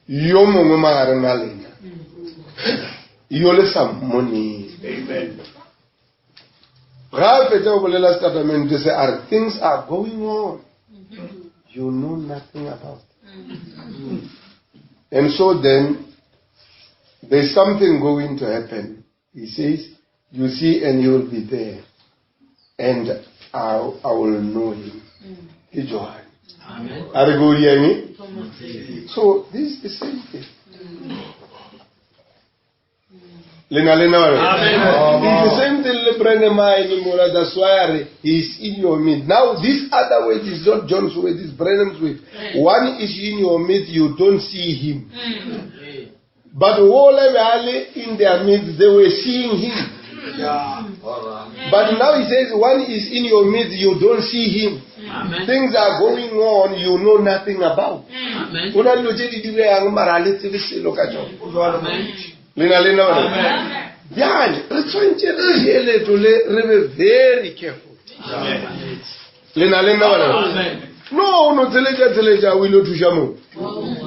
S1: Yo mongwe magareng a lena, yo le sa mmoneng.
S3: Amen.
S1: Ga a fetša go bolela statement se, a re, things are going on you know nothing about. And so then there's something going to happen. He says, you see, and you will be there, and I will know him. Ke Johane. A re ko dieng? So this is the same thing. Le na le nna bana? It's the same thing le Branham a eme mola, that's why a re he is in your midst. Now this other word is not John's word, it's Branham's word. One is in your midst, you don't see him. But wola be a le in their midst, they were seeing him. But now he says one is in your midst, you don't see him.
S5: Amen.
S1: Things are going on you know nothing about.
S5: Amen.
S1: Go na le dilo tše di diregang mara a le tsebe selo ka tšona.
S5: Amen.
S1: Le na le nna bana? Bjale re tshwanetse re tšee leeto le re be very careful. Le na le nna bana? No, o no tsheletša tsheletša o ile o thuša mongwe.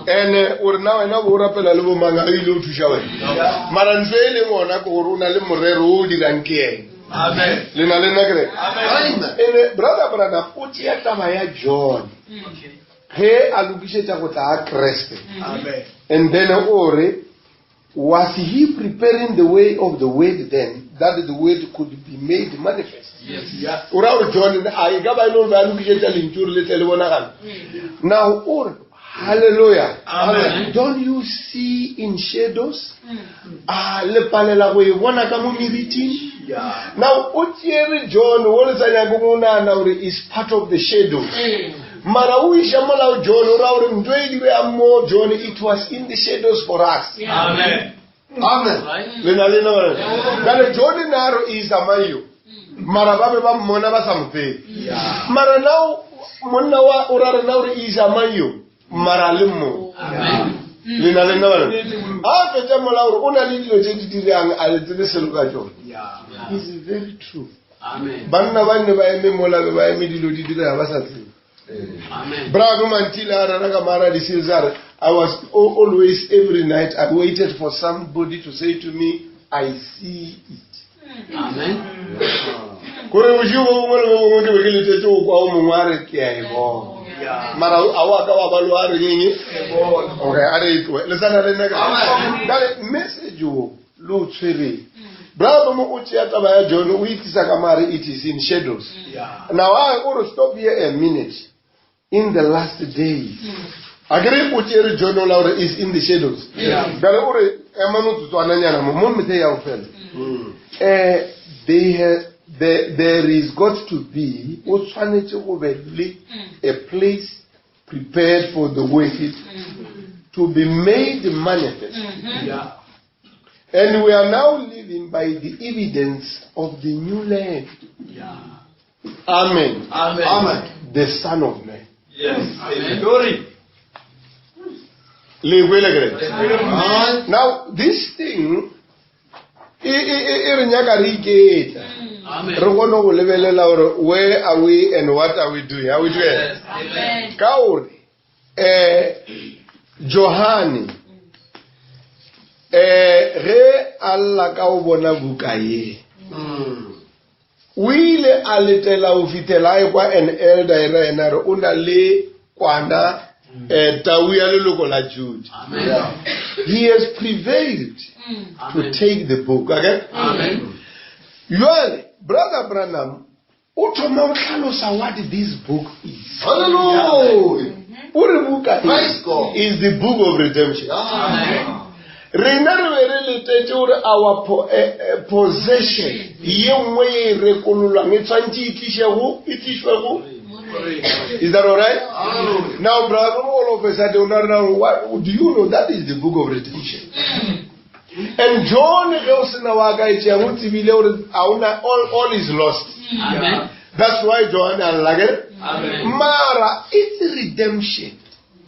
S1: Ene o re na wena bo o rapela le bomang a ile o thuša wena. Mara ntho e leng gona ke gore o na le morero o o dirang ke ena.
S3: Amen.
S1: Le na le nna kere?
S4: Amen.
S1: Ene brother Branham o tšea taba ya John ge a lokišetša go tla ga Kreste.
S3: Amen.
S1: And then o re was he preparing the way of the word then that the word could be made manifest?
S5: Yes.
S3: Yeah.
S1: O ra gore John a e ka ba e le gore ba lokišetša lentšu gore le tle le bonagale. Now o re hallelujah.
S3: Amen.
S1: Don't you see in shadows? A le palela go e bona ka mo meriting?
S3: Yeah.
S1: Now o tšere John o le sa nyake go nagana gore is part of the shadows. Mara o iša molao John o ra gore ntho e diregang mo John it was in the shadows for us.
S3: Amen.
S4: Amen.
S5: Right?
S1: Le na le nna bana? Bjale John na re is among you. Mara ba be ba mmona ba sa mo tsebe.
S3: Yeah.
S1: Mara now monna wa o ra rena gore is among you. Mara le mo.
S5: Amen.
S1: Le na le nna bana? A fetša mola gore o na le dilo tše di dirang a le tsebe selo ka tšona.
S3: Yeah.
S1: Is very true.
S5: Amen.
S1: Banna ba nne ba eme mola be ba eme dilo di direga ba sa tsebe.
S5: Amen.
S1: Bravo Mantila a rera ka mara di a re I was always every night I waited for somebody to say to me I see it.
S5: Amen.
S1: Kore bošego bo bongwe le bo bongwe ke be ke letetše go kwa o mongwe a re ke a e bona.
S3: Yeah.
S1: Mara a wa ka wa ba le wa re eng? Okay, a re e tloge. Le sa na le nna ka. Bjale message wo le o tshwereng. Bravo mo o tšea taba ya John o e tlisa ka mare it is in shadows.
S3: Yeah.
S1: Now I want to stop here a minute. In the last days. A ke re o tšere John ola gore is in the shadows.
S3: Yeah.
S1: Bjale o re ema motsotswananyana mo mo methe ya go fela. They have, there, there is got to be o tshwanetse go be le a place prepared for the wicked to be made manifest.
S3: Yeah.
S1: And we are now living by the evidence of the new land.
S5: Yeah.
S1: Amen.
S3: Amen.
S4: Amen.
S1: The Son of Man.
S3: Yes.
S5: Amen.
S3: Glory.
S1: Le kwele kere?
S4: Amen.
S1: Now this thing e e e re nyaka re iketla.
S5: Amen.
S1: Re kgone go lebelela gore where are we and what are we doing? Are we doing?
S3: Yes.
S6: Amen.
S1: Ka gore Johane ge a lla ka o bona buka ye o ile a letela go fihlela a ekwa an elder e ra yena re o na le kwana tau ya leloko la Jude.
S5: Amen.
S4: Yeah.
S1: He has prevailed to
S5: Amen.
S1: take the book. Okay?
S5: Amen.
S1: Jwale, Brother Branham o thoma go hlalosa what this book is.
S4: Hallelujah.
S1: O re buka e
S4: Praise God.
S1: is the book of redemption.
S4: Yeah.
S1: Rena re be re letetše gore our possession ye nngwe ye e rekololwang e tshwanetse e tlišego, e tlišwego. Is that all right?
S4: Hallelujah.
S1: Now, brother, all of a sudden, now, what, do you know that is the book of redemption? And John, ge o sena wa ka e tšea, o tsebile gore ha ona, all is lost.
S5: Amen.
S1: That's why John a lla, ke?
S3: Amen.
S1: Mara, its redemption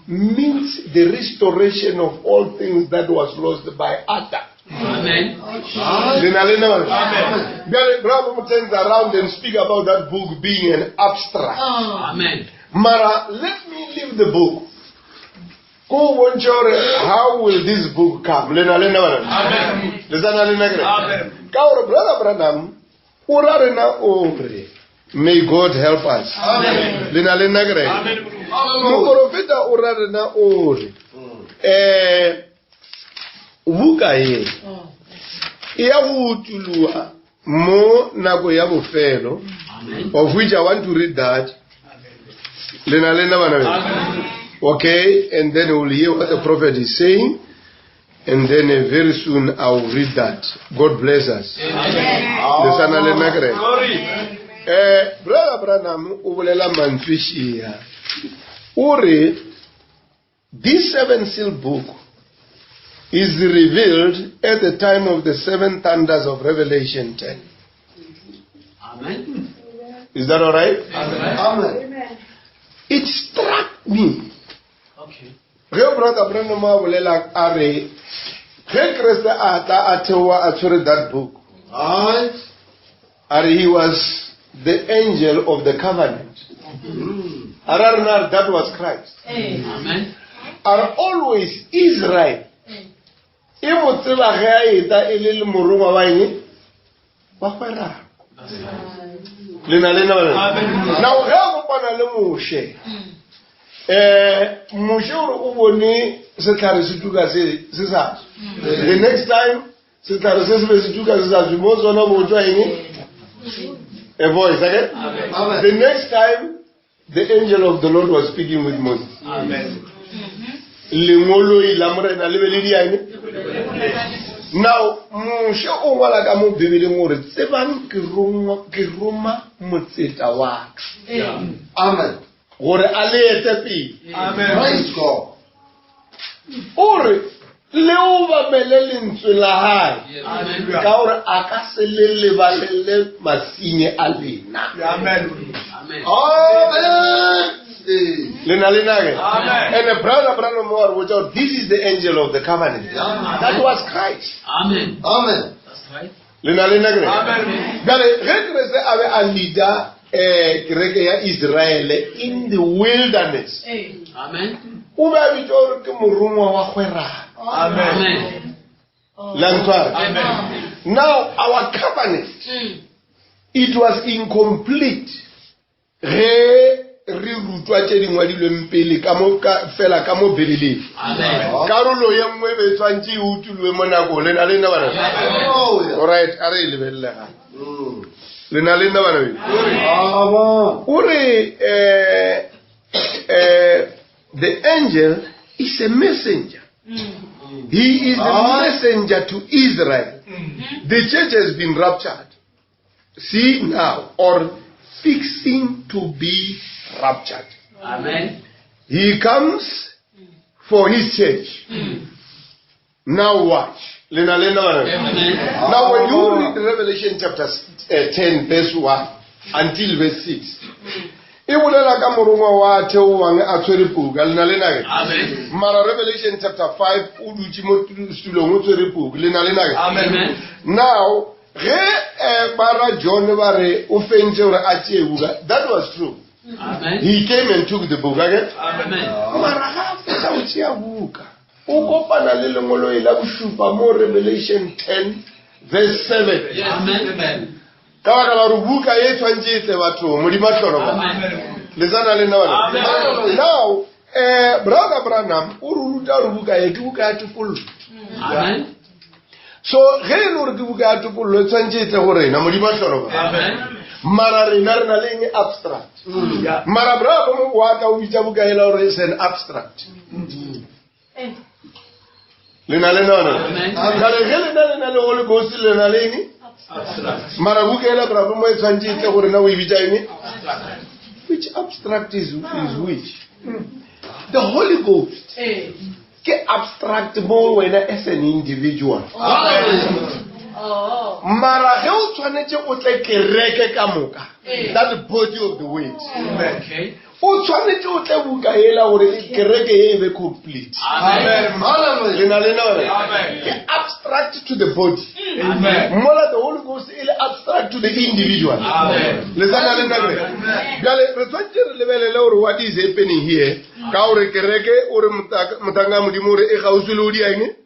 S1: means the restoration of all things that was lost by Adam.
S5: Amen.
S1: Le na le nna bana?
S3: Amen.
S1: Bjale, Brother turns around and speak about that book being an abstract.
S5: Amen.
S1: Mara, let me leave the book. Ko bontšha gore how will this book come? Le na le nna bana?
S3: Amen.
S1: Le sa na le nna kere?
S3: Amen.
S1: Ka gore Brother Branham o ra rena o re may God help us.
S3: Amen.
S1: Le na le nna kere?
S3: Amen.
S1: Moporofeta o ra rena o re buka ye e ya go utuloga mo nako ya bofelo,
S5: Amen.
S1: of which I want to read that. Le na le nna bana be? Okay, and then we'll hear what the prophet is saying. And then very soon I will read that. God bless us. Le sa na le nna kereke? Brother Branham o bolela mantswe šea. O re this seven seal book is revealed at the time of the seven thunders of Revelation 10.
S5: Amen.
S1: Is that all right?
S4: Amen.
S1: It struck me.
S5: Okay.
S1: Ge Brother Branham a bolela a re ge Kriste a tla a theoa a tshwere that book,
S4: Right.
S1: a re he was the angel of the covenant. A ra rena re that was Christ.
S5: Amen.
S1: A re always Israel e mo tseba ge a eta e le le morongwa wa eng? Wa kgwerano. Le na le nna bana? Now ge a kopana le Moshe, Moshe o re o bone setlhare se tuka se sa tswe. The next time setlhare se se be se tuka se sa tswe, mo tsona bo tswa eng? A voice, okay?
S4: Amen.
S1: The next time the angel of the Lord was speaking with Moses.
S3: Amen.
S1: Lengoloi la Morena le be le di eng? Now, Moshe o ngwala ka mo Bibeleng gore tsebang ke roma motseta wa ka.
S4: Amen.
S1: Gore a le ete pele.
S3: Amen.
S4: Praise God.
S1: O re le obamele lentswe la hae.
S5: Amen.
S1: Ka gore a ka se le lebalele masenyi a lena.
S3: Amen.
S5: Amen.
S4: Amen.
S1: Le na le nna ke?
S3: Amen.
S1: And the brother Branham wa re botsa gore this is the angel of the covenant.
S4: Amen.
S1: That was Christ.
S5: Amen.
S4: Amen.
S5: That's right.
S1: Le na le nna ke?
S3: Amen.
S1: Bjale ge Kriste a be a leader kereke ya Israel in the wilderness,
S5: Amen.
S1: o be a bitsa gore ke morongwa wa kgwerano.
S3: Amen.
S5: Amen.
S1: La ntshware?
S3: Amen.
S1: Now our covenant, it was incomplete ge re rutwa tše di ngwadilweng pele ka mo, ka, fela ka mo Bibeleng.
S5: Amen.
S1: Karolo ye nngwe e be tshwantse e utilwe mo nakong. Le na le nna bana?
S4: Oh, yeah.
S1: All right, a re e lebelele gape. Le na le nna bana be?
S4: Amen.
S1: O re, the angel is a messenger. He is a messenger to Israel. The church has been raptured. See now, or fixing to be raptured.
S5: Amen.
S1: He comes for his church. Now watch. Lena, lena, lena.
S5: Amen.
S1: Now when you read Revelation chapter 10 verse 1 until verse 6, e bolela ka morongwa wa theoang a tshwere puka. Lena, lena ke?
S5: Amen.
S1: Mara Revelation chapter 5 o dutse mo setulong o tshwere puku. Lena, lena ke?
S5: Amen.
S1: Now ge bara John ba re o fentse gore a tšee buka, that was true.
S5: Amen.
S1: He came and took the book, okay?
S5: Amen.
S1: Mara ga a fetsa go tšea buka, o kopana le lengoloi la bošupa mo Revelation 10 verse 7.
S5: Amen.
S1: Ka baka la gore buka e tshwantse e tle bathong, Modimo a hlolofatse.
S5: Amen.
S1: Le tsana le nna bana?
S3: Amen.
S1: Now, Brother Branham o re ruta gore buka e ke buka ya topollo.
S5: Amen.
S1: So ge e le gore ke buka ya topollo e tshwantse e tle go rena, Modimo a hlolofatse.
S3: Amen.
S1: Mara rena re na le eng abstract. Mara brother Branham wa ka o bitsa buka ela gore it's an abstract. Le na le nna bana?
S5: Amen.
S1: Jwale ge lena le na le Holy Ghost le na le eng?
S3: Abstract.
S1: Mara buka ela brother Branham e tshwantse e tle go rena o e bitsa eng? Which abstract is which? The Holy Ghost ke abstract mo wena as an individual. Mara ge o tshwanetse o tle kereke ka moka, that body of the word.
S5: Okay.
S1: O tshwanetse o tle buka ela gore kereke e be complete.
S5: Amen.
S4: Hallelujah.
S1: Le na le nna bana?
S3: Amen.
S1: Ke abstract to the body.
S3: Amen.
S1: Mola the Holy Ghost e le abstract to the individual.
S3: Amen.
S1: Le sa na le nna kere? Bjale re tshwanetse re lebelele gore what is happening here. Ka gore kereke o re mothanga wa Modimo o re e gaufi le o di eng?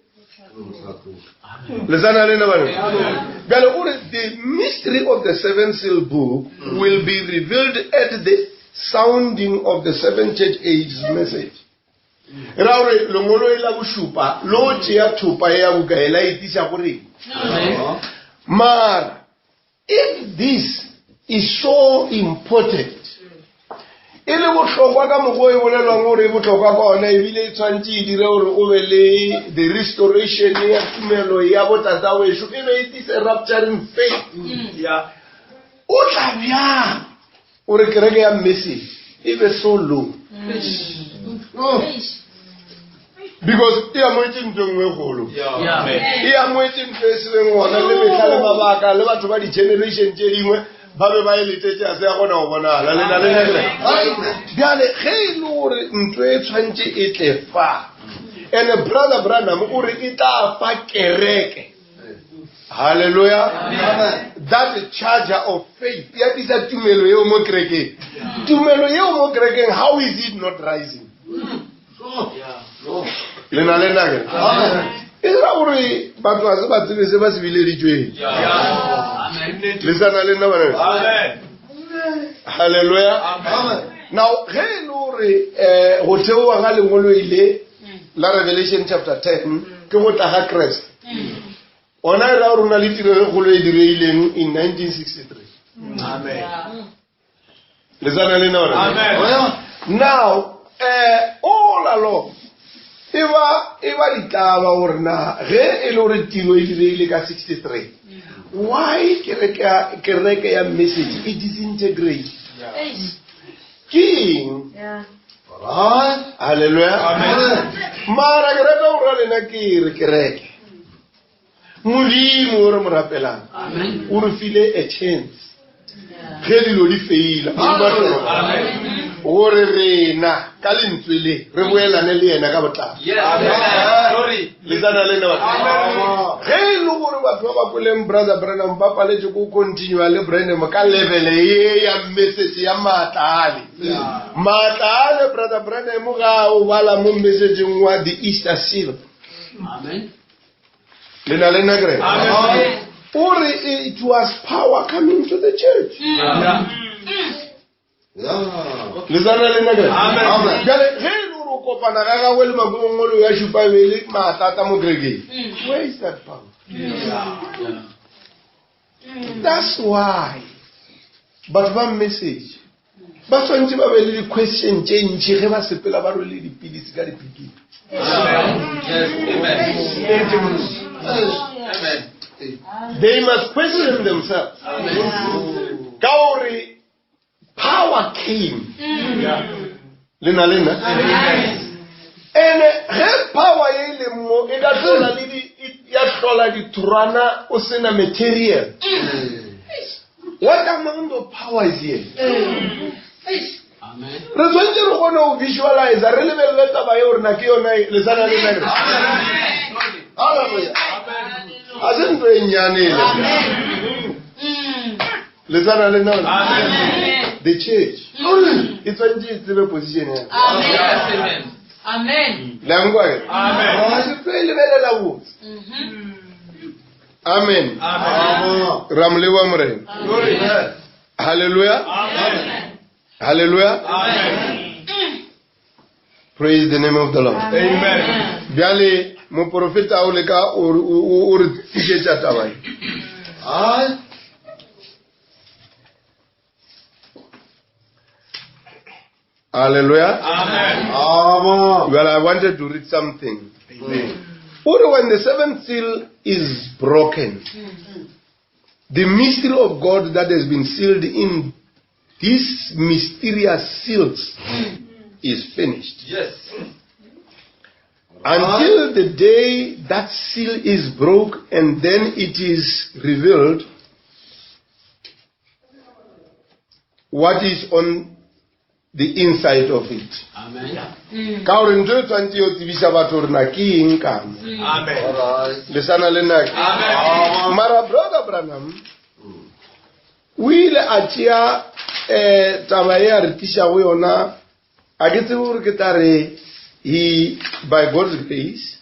S1: Le sa na le nna bana? Bjale o re the mystery of the seven seal book will be revealed at the sounding of the seven church age message. Ra gore lengolo e la bošupa lo tšea thopa ya buka e la e tliša go reng.
S5: Amen.
S1: Mara if this is so important, E le bohlokwa ka mokgwa o e bolelwang gore e bohlokwa ka ona, ebile e tshwanetse e dire gore o be le the restoration ya tumelo ya botatawešo, e be e tlise rapturing faith. O tla bjang o re kereke ya message e be so low? Because e amogetše ntho e nngwe e kgolo. E amogetše ntho e se beng gona le mehla le mabaka le batho ba di-generation tše dingwe ba be ba e letetše a se ya kgona go bonala. Le na le nna. Bjale ge e le gore ntho e tshwanetse e tle fa, and Brother Branham o re e tla fa kereke. Hallelujah. That charger of faith ya tlisa tumelo eo mo kerekeng. Tumelo eo mo kerekeng, how is it not rising? Le na le nna ke? E dira gore batho ga se ba tsebe se ba se bileditšweng. Le sa na le nna bana? Hallelujah. Now, ge e le gore go theoga ga lengolo ile la Revelation chapter 10 ke go tla ga Kreste. Ona e ra gore o na le tiro e kgolo e direileng in 1963.
S3: Amen.
S1: Le sa na le nna bana?
S3: Amen.
S1: Now, all along e ba ditaba gore na ge e le gore tiro e direile ka 63, why kereke ya message e disintegrate? Ke eng? Hallelujah.
S3: Amen.
S1: Mara ke rata go ra lena ke re kereke Modimo o re mo rapelang o re file a chance ge dilo di feila gore rena ka lentswe le re boelane le yena ka botlalo. Le tsana le nna batho. Ge e le gore batho ba ba kweleng Brother Branham ba paletse ko continue le Branham ka level ye ya message ya maatla ale. Maatla ale Brother Branham ga o bala mo messageng wa the Easter Seal.
S5: Amen.
S1: Le na le nna kereke?
S3: Amen.
S1: O re it was power coming to the church. Le tsana le nna kereke?
S3: Amen.
S1: Bjale ge e le gore o kopana ga gagwe le makongolo ya šupa be le maatla a tla mo kerekeng, where is that power? That's why batho ba message ba tshwanetse ba be le di-question tše ntši ge ba sepela ba rwele dipilisi ka dipiking. They must question themselves. Ka gore power came. Le na le nna? Ene ge power e le mo e ka hlola le di, e, ya hlola dithorwana o sena material. What amount of power is here?
S5: Amen.
S1: Re tshwanetse re kgone go visualize, re lebelele taba eo rena ke yona e, le sana le nna ke re. Hallelujah. Ga se ntho e nnyane ele. Le sana le nna.
S3: Amen.
S1: The church e tshwanetse e tsebe position ya.
S3: Amen.
S6: Amen.
S1: Le a nkwa ke?
S3: Amen.
S1: Ga se tlo e lebelela botse. Amen.
S3: Amen.
S1: Ra mo leboha Morena. Hallelujah.
S3: Amen.
S1: Hallelujah.
S3: Amen.
S1: Praise the name of the Lord.
S3: Amen.
S1: Bjale moprofeta o leka o re tlišetša taba e. Hallelujah.
S3: Amen.
S4: Amen.
S1: Well, I wanted to read something. Ore when the seventh seal is broken, the mystery of God that has been sealed in these mysterious seals is finished.
S3: Yes.
S1: Until the day that seal is broke and then it is revealed what is on the inside of it.
S5: Amen.
S1: Ka gore ntho e tshwanetse yo tsebisa batho gore na ke eng ka mo.
S3: Amen.
S1: Le sana le nna ke?
S3: Amen.
S1: Mara Brother Branham o ile a tšea taba e a re tlišago yona, a ke tsebe gore ke tla re he, by God's grace,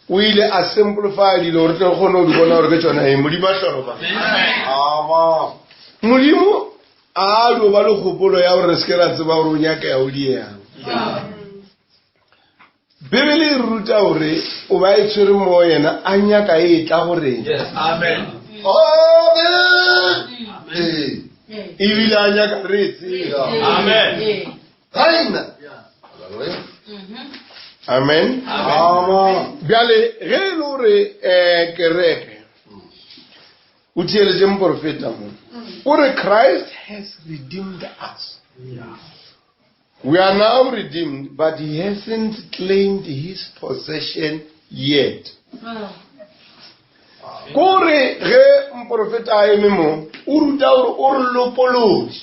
S1: o ile a simplify dilo gore tle re kgone go di bona gore ke tšona eng. Modimo a hlolofatše.
S4: Amen.
S1: Modimo a dio ba le kgopolo ya gore re se ke ra tseba gore o nyaka ya o dieng. Bibele e ruta gore o ba e tshwere mo yena a nyaka e tla go rena.
S3: Yes. Amen.
S4: Amen.
S1: Ebile a nyaka re e tsebe.
S3: Amen.
S4: Amen. Hallelujah.
S1: Amen.
S4: Amen.
S1: Bjale ge e le gore um kereke o theeletše moporofeta mo o re Christ has redeemed us. We are now redeemed, but he hasn't claimed his possession yet. Kore ge moporofeta a eme mo, o ruta gore o re lopolotše.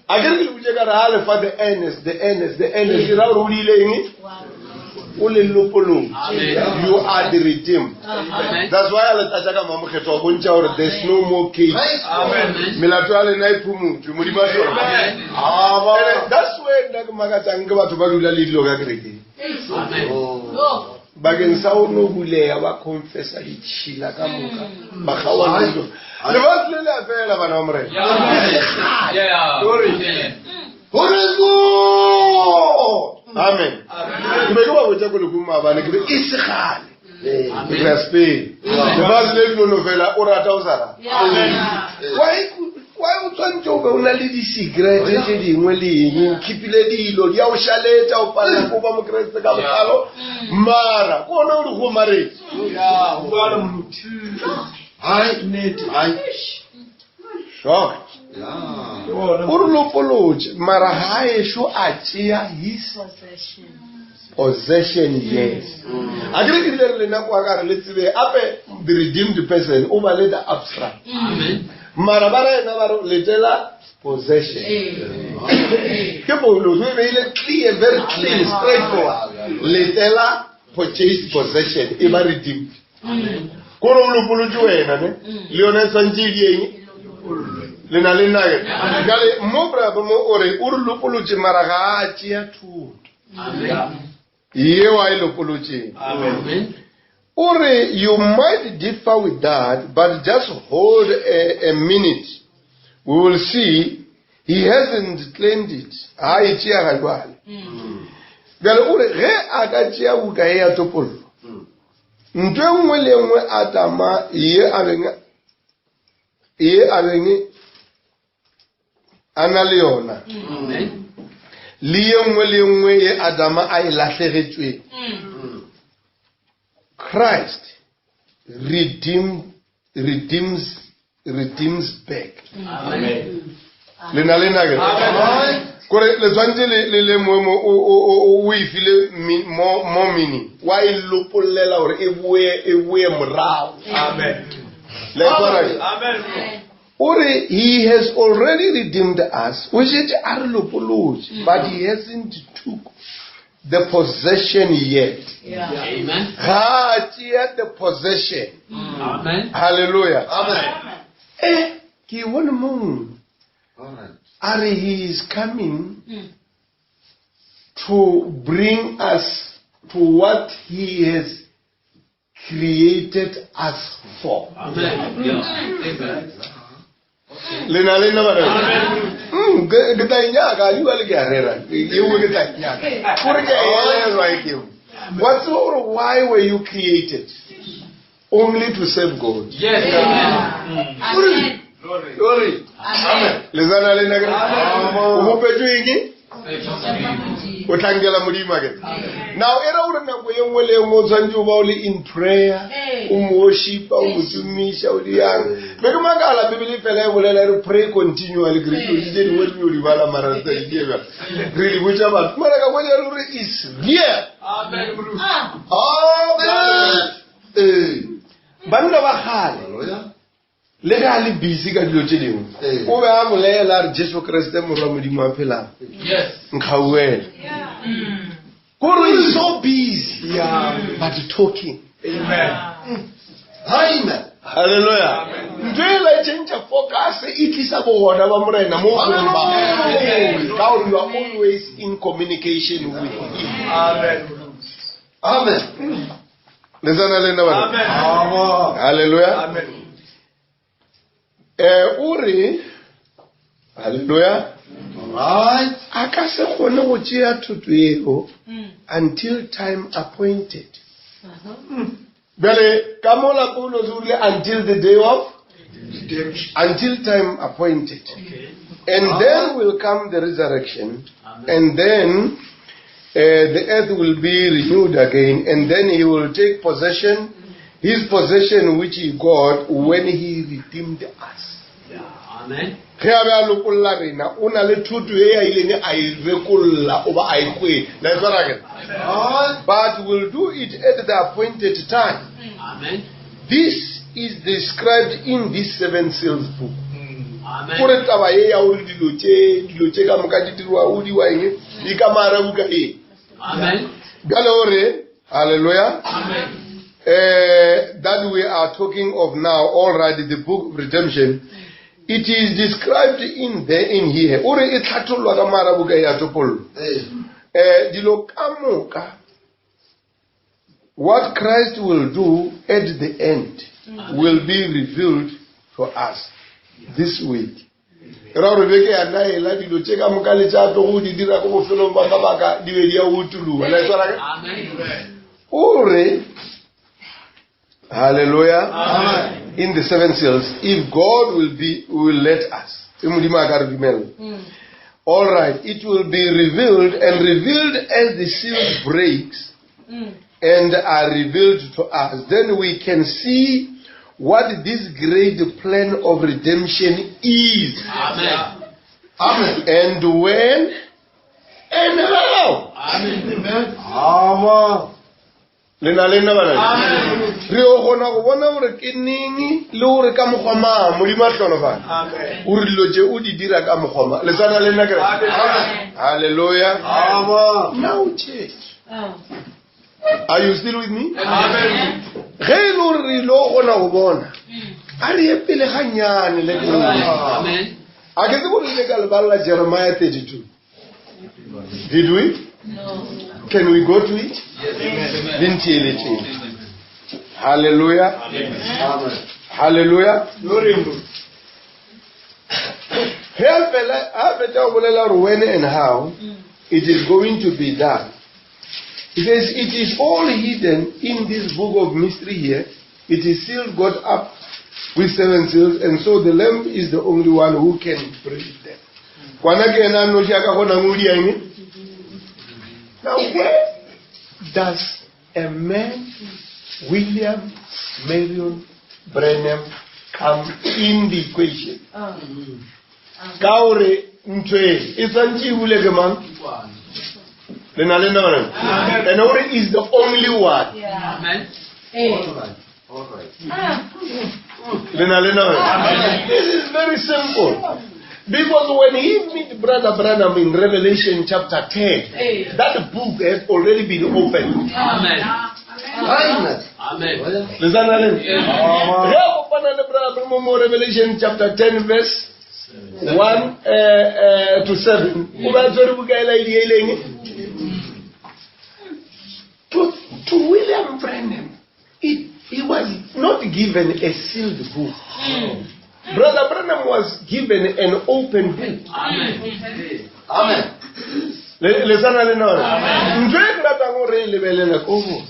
S1: A ke re ke le botše ka re a lefa the earnest, the earnest, the earnest, e ra gore o diile eng? O le lopolotše. You are the redeemed. That's why a le tlatša ka Moya Mokgethwa go bontšha gore there's no more case. Melato ya lena e phumotšwe. Modimo a hlole. And that's where nna ke makatsang ke batho ba dula le dilo ka kerekeng. Bakeng sa go no buleya ba confessa ditšhila ka moka. Ba kgaoga le dilo. Lefase le le a fela bana ba Morena.
S4: Gore go.
S1: Amen. Ke be ke ba botša ko lekung maabane ke re e se kgale. Ke re Spain. Lefase le tlo no fela o rata o sa rata. Why why o tshwanetse o be o na le di-cigarette tše dingwe le eng khipile dilo di a o šaletša o palela ko ba mokeresete ka botlalo mara ke ona o di gomaretse
S4: Hai, nnete. Hai.
S1: Shocked.
S4: Yeah.
S1: O re lopolotše mara ga ešo a tšea his possession yes a ke re ke rile re lena kwa ka re le tsebe ape the redeemed person o ba le the abstract mara ba rena ba re letela possession ke Paulos o e beile clear very clean straightforward letela purchased possession e ba redeemed kore o lopolotše wena ne le yone e swantše e dieng le na le nna ke jale mo brabo mo o re o re lopolotše mara ga a tšea thoto yeo a e lopolotšeng o re you might differ with that but just hold a, a minute we will see he hasn't claimed it ga e tšea ga jwale bjale o re ge a ka tšea buka e ya topollo Ntho e nngwe le e nngwe Adama ye a beng ye a beng a na le yona le ye nngwe le nngwe ye Adama a e lahlegetšweng Christ redeemed redeems redeems back le na le nna ke kore le tshwanetse le le le mo mo o o o o e file mo mo meaning wa e lopollela gore e boe e boe morago
S3: Amen.
S1: le tshwara ke?
S3: Amen.
S1: o re he has already redeemed us o šetše a re lopolotše but he hasn't took the possession yet
S5: Amen.
S1: ga a tšea the possession
S5: Amen.
S1: halleluja
S4: Amen.
S1: eh ke e bone mongwe
S4: All right.
S1: a re he is coming to bring us to what he has created us for
S5: Amen. Yeah. Amen.
S1: le na le nna bana ke ke tla e nyaka a le ke a rera e nngwe ke tla e nyaka kore ke a elelwa e keo wa tseba gore why were you created only to serve god
S5: Yes. Amen.
S1: Glory. Le sana le nna ke re, o bopetswe eng o hlankela modimo a ke now e ra gore nako ye nngwe le ye nngwe o tshwanetse o ba o le in prayer o mo worshipa o mo tumiša o diang be ke makala bibele fela e bolela e re pray continually ke re dilo tse dingwe di no di bala mara re sa di dire bjang. re di botša batho mara ka bone gore is real
S5: Amen.
S4: Amen. Ee.
S1: banna ba kgale
S4: Hallelujah.
S1: le ge a le busy ka dilo tše dingwe
S4: Ee.
S1: o be a bolela a re jesu kriste morwa modimo a phelang
S5: Yes.
S1: nkgauele kore is so busy but talking
S3: Amen.
S4: Amen.
S1: halleluja ntho e la change focus e tlisa bogona ba morena mo go ba ka gore you are always in communication with him
S3: Amen.
S4: Amen.
S1: le sana le nna bana
S3: Amen.
S4: Amen.
S1: halleluja
S3: Amen.
S1: eh o re halleluja
S4: All right.
S1: a ka se kgone go tšea thoto eo until time appointed bjale ka mola paulos o rile until the day of
S4: Redemption.
S1: Until time appointed.
S5: Okay.
S1: And then will come the resurrection.
S5: Amen.
S1: And then the earth will be renewed again. And then he will take possession, his possession which he got when he redeemed us.
S5: Yeah. Amen.
S1: Ge a be a lokolla rena, o na le thoto e a ileng a e rekolla o ba a e kgwele. La e tshwara akere?
S4: Amen.
S1: But will do it at the appointed time.
S5: Amen.
S1: This is described in this seven seals book.
S5: Amen.
S1: Kore taba ye ya gore dilo tše dilo tše ka moka di dirwa o diwa eng di ka mara buka e.
S5: Amen.
S1: Bjale o re hallelujah.
S5: Amen.
S1: That we are talking of now already, the book of redemption, it is described in there in here. O re e tlhathollwa ka mara buka ya topollo. Dilo ka moka, what Christ will do at the end will be revealed to us this week. Ra gore beke ya naela dilo tše ka moka le tša tlo go di dira ko bofelong ba ka baka di be di ya go utologa. La e tshwara ka?
S5: Amen.
S1: O re, hallelujah.
S4: Amen.
S1: In the seven seals, if God will let us. E Modimo a ka re dumella. All right, it will be revealed, and revealed as the seal breaks and are revealed to us. Then we can see what this great plan of redemption is.
S5: Amen.
S4: Amen.
S1: And when and how.
S5: Amen.
S4: Amen.
S1: Le na le nna bana?
S5: Amen.
S1: Re o kgona go bona gore ke neng le gore ka mokgwa mang Modimo a hlonofala.
S3: Amen.
S1: O re dilo tše o di dira ka mokgwa mang. Le tshwana le nna ke re?
S3: Amen.
S1: Hallelujah.
S4: Amen.
S1: Now church. Are you still with me?
S3: Amen.
S1: Ge e le gore re ile go kgona go bona, a re ye pele ga nnyane le ke nna.
S5: Amen.
S1: A ke tsebe gore le ka leballa Jeremiah 32. Did we?
S6: No.
S1: Can we go to it?
S2: Amen.
S1: Le ntheeletšeng. Hallelujah.
S4: Amen.
S1: Hallelujah. Ge a fela, a fetša go bolela gore when and how it is going to be done. He says it is all hidden in this book of mystery here. It is sealed, got up with seven seals, and so the Lamb is the only one who can break them. Kwana ke yena a nnoši a ka kgonang go dia eng? Now where does a man, William Marion Branham, come in the equation? Ka gore ntho e, e tshwantse e bule ke mang? Le na le nna bana? And gore is the only one.
S6: Yeah.
S5: Amen.
S4: All right. All right.
S1: Le na le nna bana? This is very simple. Because when he meet Brother Branham in Revelation chapter 10, that book has already been opened.
S5: Amen.
S4: Amen.
S5: Amen.
S1: Le sa na le nna? Ge a kopana le Brother Branham mo Revelation chapter 10 verse 1 to 7, o be a tshwere buka ela e dieleng. To William Branham, he was not given a sealed book. Brother Branham was given an open book.
S5: Amen.
S4: Amen.
S1: Le sana le nna? Ntho e ke ratang gore e lebelela ko go.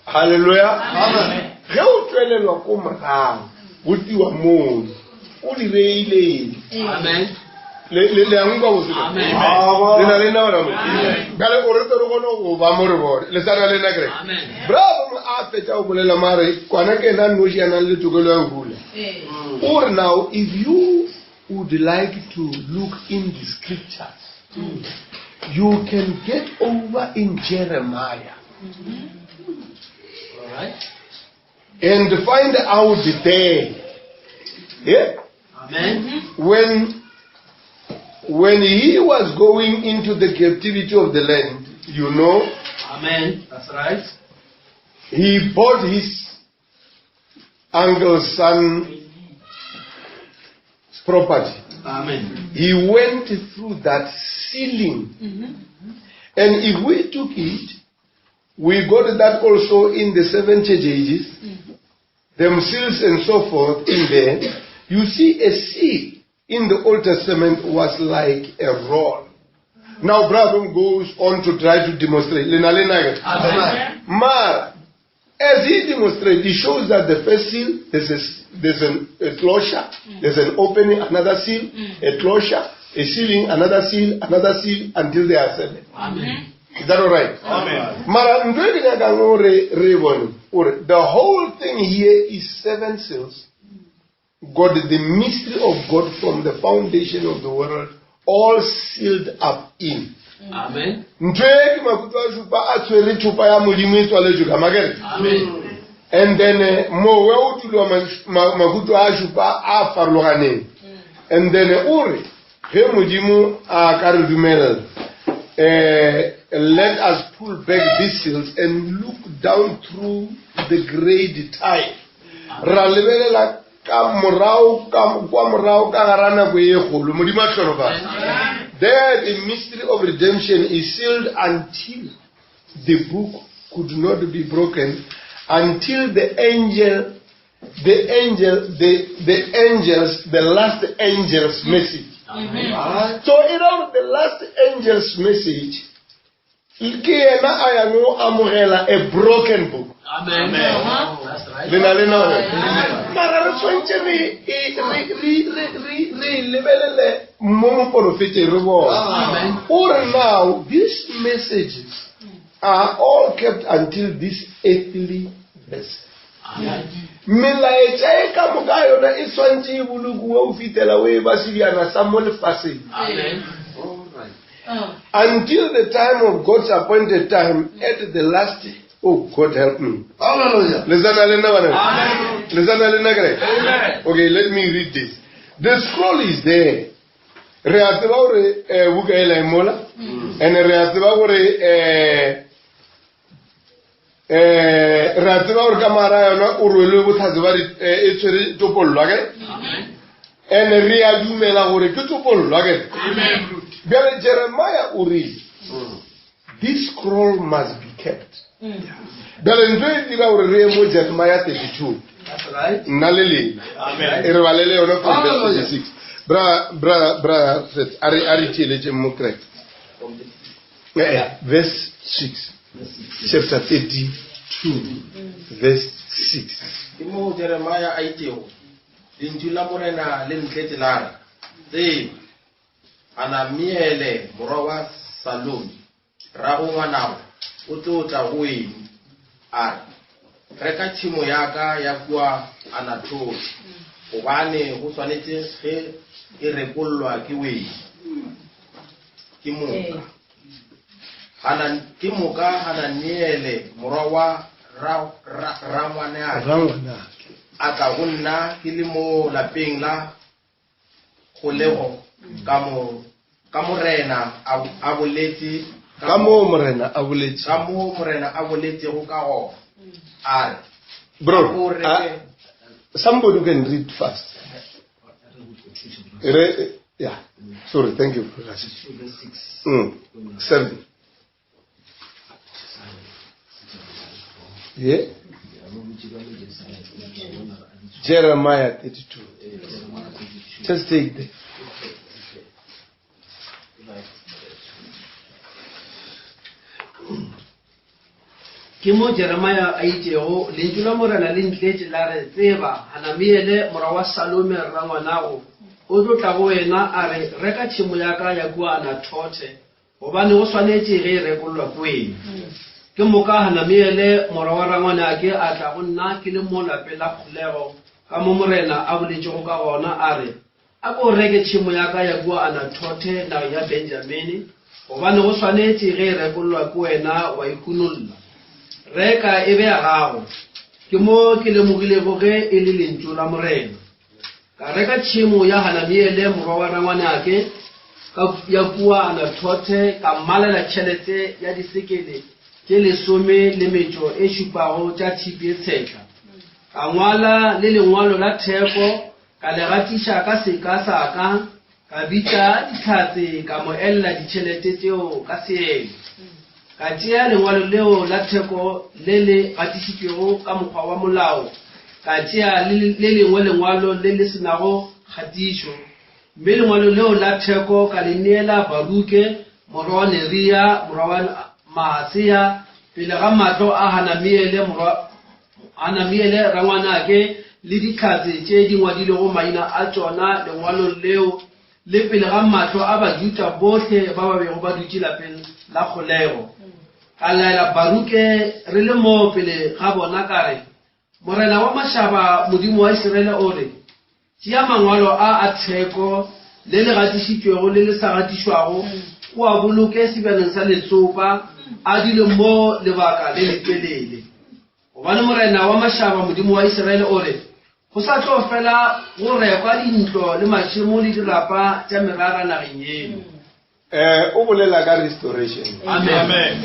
S1: Hallelujah.
S4: Amen.
S1: Ge o tswelelwa ko morago, go tiwa moo, o direileng.
S5: Amen.
S1: Le a nkutlwa bose?
S5: Amen.
S1: Le na le nna gona mo? Bjale o re tle re kgone go ba mo re bone. Le sana le nna kereke?
S5: Amen.
S1: Bravo, a fetša go bolela mare, kwana ke ena a nnoši a nang le tokelo ya go bula. O re now, if you would like to look in the scriptures, you can get over in Jeremiah.
S5: All right.
S1: And find out there. Yeah?
S5: Amen.
S1: When he was going into the captivity of the land, you know.
S5: Amen. That's right.
S1: He bought his uncle's son's property.
S5: Amen.
S1: He went through that sealing. And if we took it, we got that also in the seven church ages, them seals and so forth in there. You see a seal in the Old Testament was like a roll. Now Branham goes on to try to demonstrate. Le na le nna ke?
S5: Amen.
S1: Mara, As he demonstrates, he shows that the first seal, there's a, there's an, a closure, there's an opening, another seal, a closure, a sealing, another seal, another seal, until there are seven.
S5: Amen.
S1: Is that all right?
S3: Amen.
S1: Mara ntho e ke nyakang gore re e bone gore the whole thing here is seven seals. God, the mystery of God from the foundation of the world, all sealed up in.
S5: Amen.
S1: Ntho e ke makutu a supa a tshwere thupa ya Modimo e tswaletswe ka makere.
S5: Amen.
S1: And then eh, mowa o tulwa makutu a supa a farologaneng. And then eh, o re ge Modimo a ka re dumelela eh, let us pull back these seals and look down through the great time. Ra lebelela ka morago ka kwa morago ka gara nako e kgolo Modimo a hlonofatse. There the mystery of redemption is sealed until the book could not be broken until the angel the angel the the angels the last angel's message. So e ra gore the last angel's message ke yena a yang go amogela a broken book.
S5: Amen. That's right.
S1: Le na le na gore mara re tshwanetse re e- re- re- re- re- re e lebelele mo moporofeteng re bona.
S5: Amen.
S1: O re now these messages are all kept until this earthly vessel.
S5: Amen.
S1: Melaetša e ka moka yona e swantše e bolokiwe go fihlela o e ba sebjana sa mo lefaseng.
S5: Amen.
S4: All right.
S1: Until the time of God's appointed time at the last. Oh, God help me.
S4: Hallelujah.
S1: Le sana le nna bana?
S3: Amen.
S1: Le sana le nna kereke?
S3: Amen.
S1: Okay, let me read this. The scroll is there. Re a tseba gore eh, buka ela e mola. And re a tseba gore eh eh re a tseba gore ka mara yona o rwelwe botlhatse ba e tshwere topollo akere?
S5: Amen.
S1: And re a dumela gore ke topollo akere?
S3: Amen. Ruth.
S1: Bjale Jeremiah o rile this scroll must be kept. Bjale ntho e dira gore re ye mo Jeremiah 32
S5: That's right.
S1: nna le lena
S3: Amen.
S1: e re balele yona from verse
S4: Hallelujah.
S1: 36 bra bra bra Fred, a re a re theeletseng mo kereke verse 6 chapter 32 verse 6
S2: Ke moo Jeremia a itšego, lentšu la Morena le ntletše la re, tseba, Hanamiele morwa wa Salome, rrago ngwanago, o tlo tla go weno, a re, reka tšhemo ya ka ya kua Anatothe, gobane go swanetše ge e rekollwa ke weno. Ke moka ke moka Hananiele morwa wa rangwaneake
S1: rangwanake
S2: a tla go nna ke le mo lapeng la kgolego ka mo ka morena a boletše
S1: ka moo morena a boletše
S2: ka mo morena a boletšego ka gona a re
S1: bro
S2: o reke
S1: somebody can read fast. Yeah, sorry, thank you. 7. Yeah. Jeremiah 32. Just take the.
S5: Ke mo Jeremia a itšego, lentšu la Morena le ntletše la re, tseba, Hanamiele morwa wa Salome rrangwanago o tlo tla go wena a re, reka tšhemo ya ka ya kua Anathothe, gobane go swanetše ge e rekollwa ke wena. Ke moka Hanamiele morwa wa rangwanake a tla go nna ke le mo lapeng la kgolego ka mo Morena a boletšego ka gona a re, a ko reke tšhemo ya ka ya kua Anathothe nageng ya Benjamene, gobane go swanetše ge e rekollwa ke wena wa ikunolla. Reka e be ya gago. Ke mo ke lemogilego ge e le lentšu la Morena. Ka reka tšhemo ya Hanamiele morwa wa rangwanake ka ya kua Anathothe, ka mmalela tšhelete ya disekele tše 17 le metšo e šupago tša tšhipi e tshehla. Ka ngwala le lengwalo la theko, ka le gatiša ka seka sa ka, ka bitša dihlatse, ka mo elela ditšhelete tšeo ka seelo. Ka tšea lengwalo leo la theko le le gatišitšwego ka mokgwa wa molao, ka tšea le lengwe lengwalo le le senago kgatišo, mme lengwalo leo la theko ka le neela Baruke morwa wa Neria morwa wa Maasea pele ga mahlo a Hanamiele Hanamiele rangwanake le dihlatse tše di ngwadilego maina a tšona lengwalong leo le pele ga mahlo a Bajuda bohle ba ba bego ba dutše lapeng la kgolego. Ka laela Baruke re le moo pele ga bona ka re, Morena wa mašaba, Modimo wa Isiraele o re, Tšea mangwalo a a theko, le le gatišitšwego le le sa gatišwago, o a boloke sebjaneng sa letsopa, a dule moo lebaka le letelele. Gobane Morena wa mašaba, Modimo wa Isiraele o re, Go sa tlo fela go rekwa dintlo le mašemo le dirapa tša merara nageng yeno.
S1: Eh, o bolela ka restoration.
S5: Amen.
S4: Amen.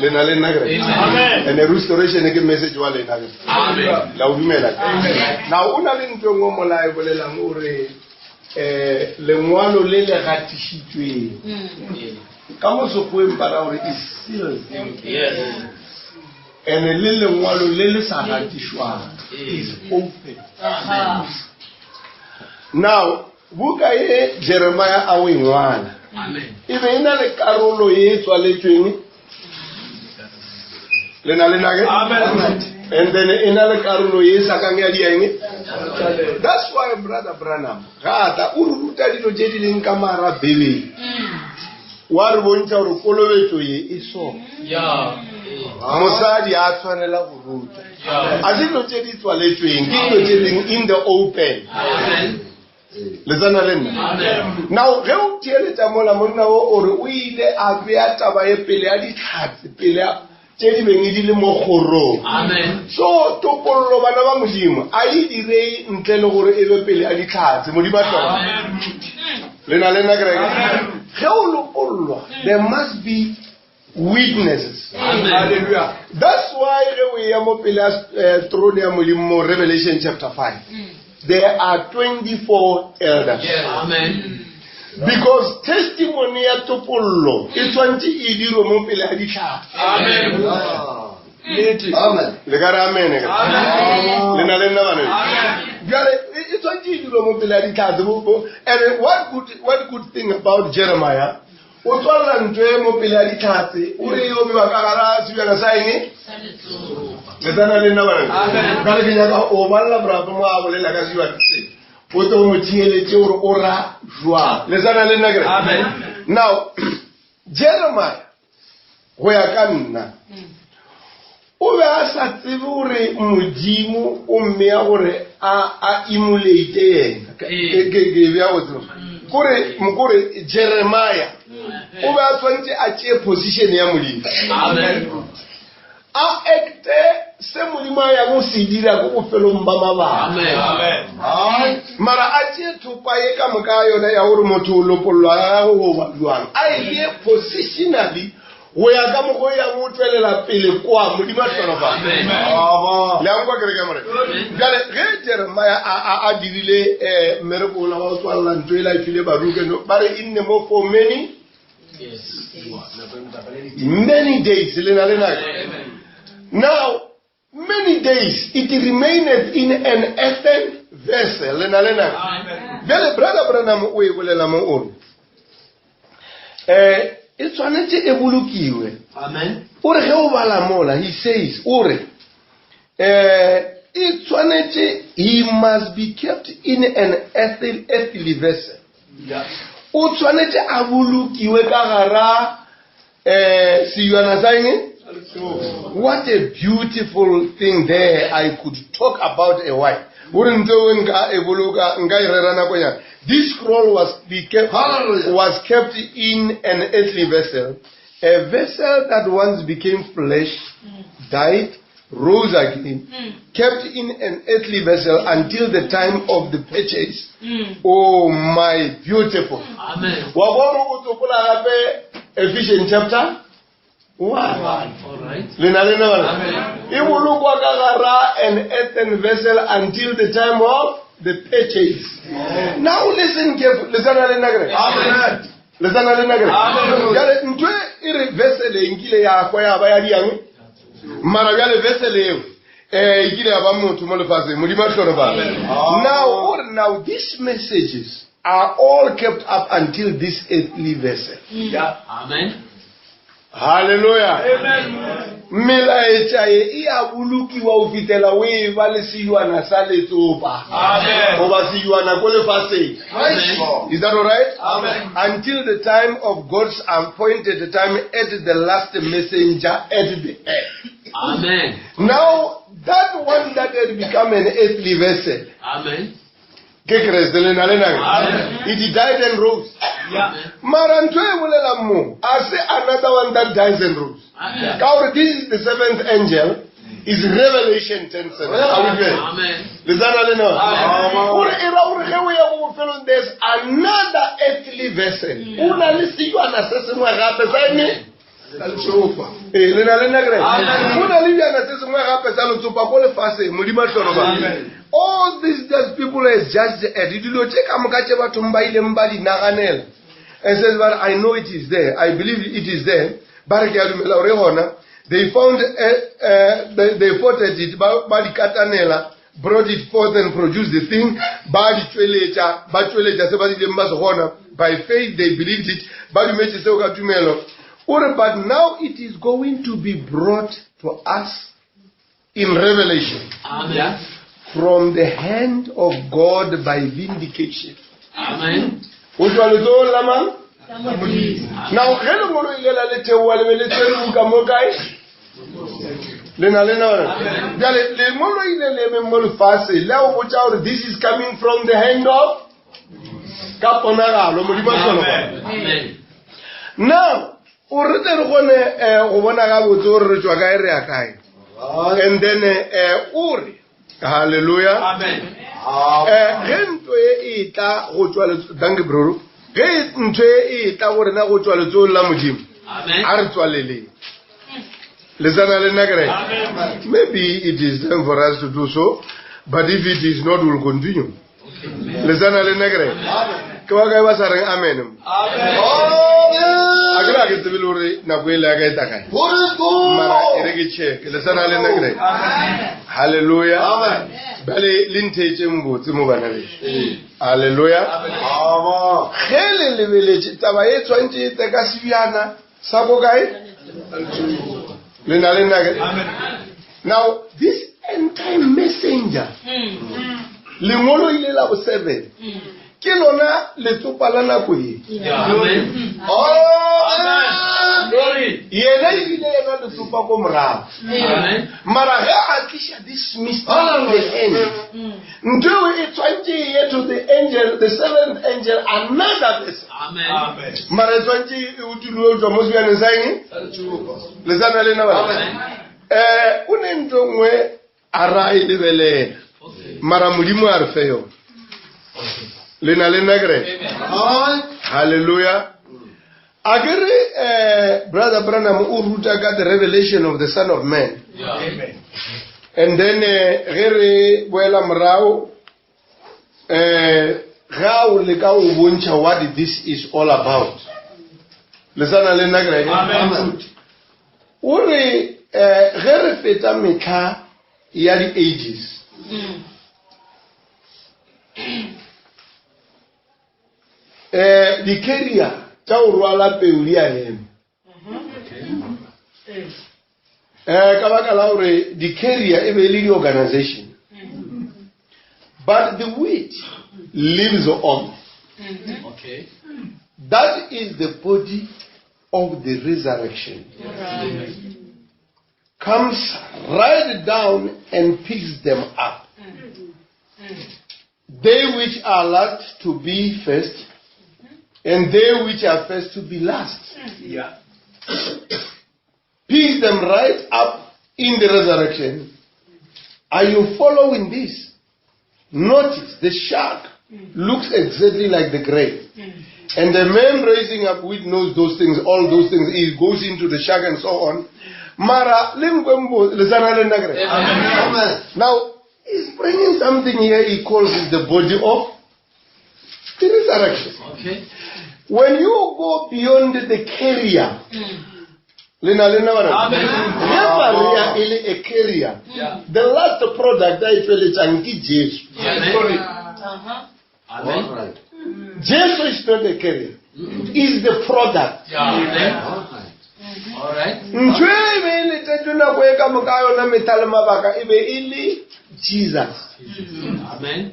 S1: Le na le nna kere?
S3: Amen.
S1: And restoration ke message wa lena ke.
S3: Amen.
S1: La o dumela. Now o na le ntho e nngwe mola e bolelang o re eh lengwalo le le gatišitšweng. Ka mo Sekgoweng ba ra gore is sealed.
S3: Yes.
S1: And le lengwalo le le sa gatišwang is open. Now Buka ye Jeremia a o e ngwala e be e na le karolo ye e tswaletšweng le na le nake and then e na le karolo ye e sa kang ya dieng that's why brother Branham ga a tla o re ruta dilo tše di leng ka mara Bibele wa re bontšha gore kolobetšo ye e so mosadi a tshwanela go ruta a se dilo tše di tswaletšweng ke dilo tše leng in the open le tsena le nna now ge o theeletša mola monna o o re o ile a bea taba ye pele ya ditlhatse pele tše di beng di le mo kgorong so topollo bana ba modimo a e direi ntle le gore e be pele ya ditlhatse modimo a tlhoka le na le nna kereke ge o lopollwa there must be witnesses
S5: Hallelujah.
S1: That's why ge o eya mo pele ya eh, throne ya Modimo mo Revelation chapter 5 there are 24 elders.
S5: Amen.
S1: Because testimony ya topollo e tshwantse e dirwe mo pele ga ditlhare.
S3: Amen.
S4: Amen.
S1: Le ka re amen ke? Le na le nna bana? Bjale e tshwantse e dirwe mo pele ga ditlhare. And what good thing about Jeremiah? O tswalela ntho e mo pele ya ditlhatse, o re yo bewa ka gara sebjana sa eng? Le tsena le nna bana? Bjale ke nyaka o balela borato mo a bolela ka sebjana se. O tle o mo theeletše gore o ra jwang. Le tsena le nna kere? Now, Jeremiah, go ya ka nna, o be a sa tsebe gore Modimo o mmea gore a emulate yena. Ke bea go tseba. Kore, kore Jeremiah o be a tshwanetse a tšee position ya Modimo.
S5: Amen.
S1: A acte se Modimo a yang go se dira ko bofelong ba mabaka.
S5: Amen.
S1: Mara a tšee thopa ye ka moka yona ya gore motho o lopollwa ga gagwe go ba jwang. A e bee positionally go ya ka mokgwa o yang o tšwelela pele kwa Modimo a hlolofatše.
S5: Amen.
S1: Le a nkwa kereke ya Morena? Bjale ge Jeremiah a dirile mmereko ola wa go tswalela ntho ela e file Baruke, no, ba re e nne mo for many many days. Le na le nako. Now many days it remaineth in an earthen vessel. Le na le nako. Bjale Brother Branham o e bolela mo o re, e tshwanetse e bolokiwe.
S5: Amen.
S1: O re ge o bala mola, he says, o re, e tshwanetse, he must be kept in an earthly vessel. O tshwanetse a bolokiwe ka gara sejwana sa eng? What a beautiful thing there. I could talk about a while. O re ntho eo nka e boloka, nka e rera nakonyana. This scroll
S4: Hallelujah.
S1: was kept in an earthly vessel, a vessel that once became flesh, died, rose again, kept in an earthly vessel until the time of the purchase. Oh my beautiful.
S5: Amen.
S1: Wa bona o tsopola gape Ephesians chapter 1.
S5: All right.
S1: Le na le nna bana?
S5: Amen.
S1: E bolokwa ka gara an earthen vessel until the time of the purchase. Now listen carefully. Le tsena le nna kere?
S4: Amen.
S1: Le tsena le nna kere?
S4: Amen.
S1: Bjale ntho e re vessel e nkile ya kwa ya ba ya diang? Mara bjale vessel eo, e kile ya ba motho mo lefatsheng. Modimo a hlolofatse. Now, or now these messages are all kept up until this earthly vessel.
S5: Yeah. Amen.
S1: Hallelujah.
S3: Amen.
S1: Melaetša ye e a bolokiwa go fihlela o e ba le sejwana sa letsopa goba sejwana ko lefaseng. Is that all right? Amen. Until the time of God's appointed time at the last messenger at the end.
S5: Amen.
S1: Now, that one that had become an earthly vessel.
S5: Amen.
S1: Ke Kreste le na le nang. It died and rose. Mara ntho e bolelang mo, a se another one that dies and rose. Ka gore this is the seventh angel is Revelation 10:7. Are we good?
S5: Amen.
S1: Le tsana le nna? Gore e ra gore ge o ya go bofelong there's another earthly vessel. O na le sejwana se sengwe gape sa eng? Ee, le na le nna kere? Go na le bjana se sengwe gape sa letsopa ko lefaseng, Modimo a hloroba. All these just people has judged at dilo tše ka moka tše bathong ba ileng ba di naganela. And says, but I know it is there. I believe it is there. Ba re ke a dumela gore e gona. They found, they fought at it, ba di katanela, brought it forth and produced the thing. Ba di tšweletša, ba tšweletša se ba ileng ba se gona. By faith they believed it. Ba dumetše seo ka tumelo. O re, but now it is going to be brought to us in revelation.
S5: Amen.
S1: From the hand of God by vindication.
S5: Amen.
S1: O tšwa letsogong la mang? Now, ge lengolo ile la le theoa le be le tshwere buka mo kae? Le na le nona. Bjale, lengolo ile le emeng mo lefase le a o botša gore this is coming from the hand of ka ponagalo Modimo a hlologa.
S5: Amen.
S1: Now, o re tle re kgone go bona gabotse gore re tšwa kae re ya kae. And then o re hallelujah.
S5: Amen.
S1: Ge ntho e e tla go tšwa thank you bro. Ge ntho e e tla go rena go tšwa letsogong la Modimo.
S5: Amen.
S1: A re tswaleleng. Le sana le nna kere? Maybe it is time for us to do so, but if it is not, we'll continue. Le sana le nna kere? Ke ba kae ba sa reng amen? A ke re a ke tsebe le gore nako e le ya ka e tla kae. Mara e re ke check. Le sana le nna kere? Hallelujah. Bjale le ntheetšeng botse mo bana bešo. Hallelujah. Ge le lebeletše taba e tshwantše e tle ka sebjana sa ko kae? Le na le nna ke? Now this end time messenger lengolo ile la bo 7 ke lona letsopa la nako ye.
S5: Amen.
S1: Amen. Yena ebile yena letsopa ko morago.
S5: Amen.
S1: Mara ge a tliša this mystery to the end, ntho eo e tshwantše e ye to the angel, the seventh angel, another person.
S5: Amen.
S1: Mara e tshwantše e utuloe go tšwa mo sebjaneng sa eng? Le sa na le nna bana? O ne ntho nngwe a ra e lebelela. Mara Modimo a re fe yona. Le na le nna kere? Hallelujah. A ke re Brother Branham o ruta ka the revelation of the Son of Man.
S5: Amen.
S1: And then ge re boela morago ga o leka o bontšha what this is all about. Le sa na le nna kere?
S5: Amen.
S1: O re ge re feta metlha ya di-ages. Di-carrier tša go rwala peu di a ema. Ka baka la gore di-carrier e be e le di-organization. But the wheat lives on.
S5: Okay.
S1: That is the body of the resurrection. Comes right down and picks them up. They which are last to be first, and they which are first to be last.
S5: Yeah.
S1: Pick them right up in the resurrection. Are you following this? Notice the shark looks exactly like the grave. And the man raising up which knows those things, all those things, he goes into the shark and so on. Mara, le nkwe mbo, le tsana le nna kere?
S4: Amen.
S1: Now, he's bringing something here he calls it the body of the resurrection.
S5: Okay.
S1: When you go beyond the carrier, le na le nna bana?
S5: Amen.
S1: Ge Maria e le a carrier,
S5: Yeah.
S1: the last product a e tšweletšang ke Jesu.
S5: Amen. Amen.
S1: Jesu is not a carrier. Is the product.
S5: Yeah. Amen.
S1: Ntho e be e letetšwe nako e ka moka yona mehla le mabaka e be e le Jesus.
S5: Amen.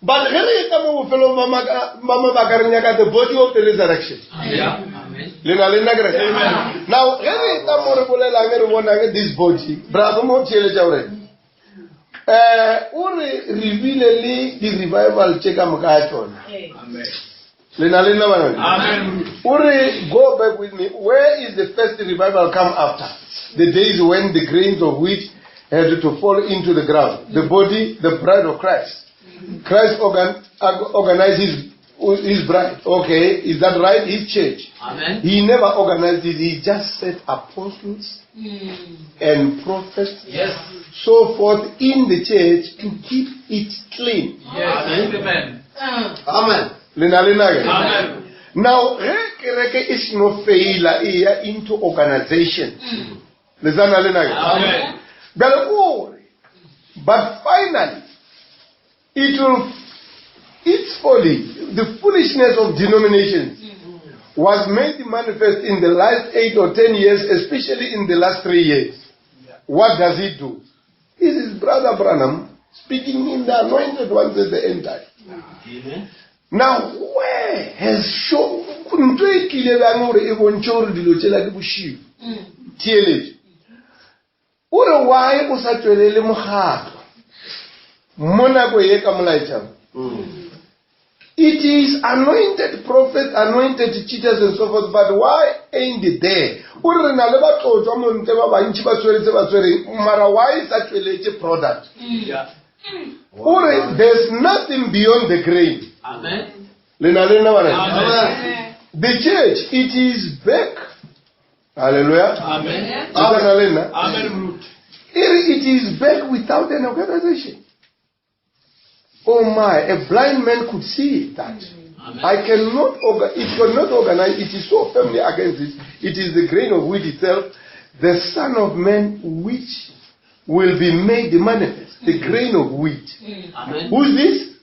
S1: But ge re etla mo bofelong ba mabaka re nyaka the body of the resurrection.
S5: Yeah. Amen.
S1: Le na le nna ke re? Now ge re etla mo re bolelang re bonang this body, brother mo theeletša gore eh o re re bile le di-revival tše ka moka ya tšona.
S3: Amen.
S1: Le na le nna bana?
S3: Amen.
S1: O re go back with me. Where is the first revival come after? The days when the grains of wheat had to fall into the ground. The body, the bride of Christ. Christ organized his bride. Okay, is that right? His church.
S5: Amen.
S1: He never organized it. He just set apostles and prophets,
S3: Yes.
S1: so forth in the church to keep it clean.
S3: Yes. Amen.
S4: Amen.
S1: Le na le nna ke?
S3: Amen.
S1: Now, ge kereke e seno faila e ya into organization. Le sa na le nna ke?
S3: Amen.
S1: Bjale kore, but finally, it will, its folly, the foolishness of denominations was made manifest in the last 8 or 10 years, especially in the last 3 years. What does he do? This is Brother Branham speaking in the anointed ones at the end time.
S5: Amen.
S1: Now, where has show ntho e tlile bjang gore e bontšhe gore dilo tšela ke bošilo? Theeletšo. O re why o sa tšwelele mokgatlo mo nako ye ka molaetšang? It is anointed prophets, anointed teachers and so forth, but why ain't it there? O re re na le batlotšwa mo ntle ba bantši ba tshweretse ba tshwereng, mara why sa tšweletše product?
S5: Yeah.
S1: O re there's nothing beyond the grain.
S5: Amen.
S1: Le na le nna bana?
S3: Amen.
S1: The church, it is back. Hallelujah.
S3: Amen.
S1: Le sa na le nna?
S3: Amen. Root.
S1: E re it is back without an organization. Oh my, a blind man could see that.
S5: Amen.
S1: I cannot, it cannot organize, it is so firmly against it. It is the grain of wheat itself, the Son of Man which will be made manifest, the grain of wheat.
S5: Amen.
S1: Who's this?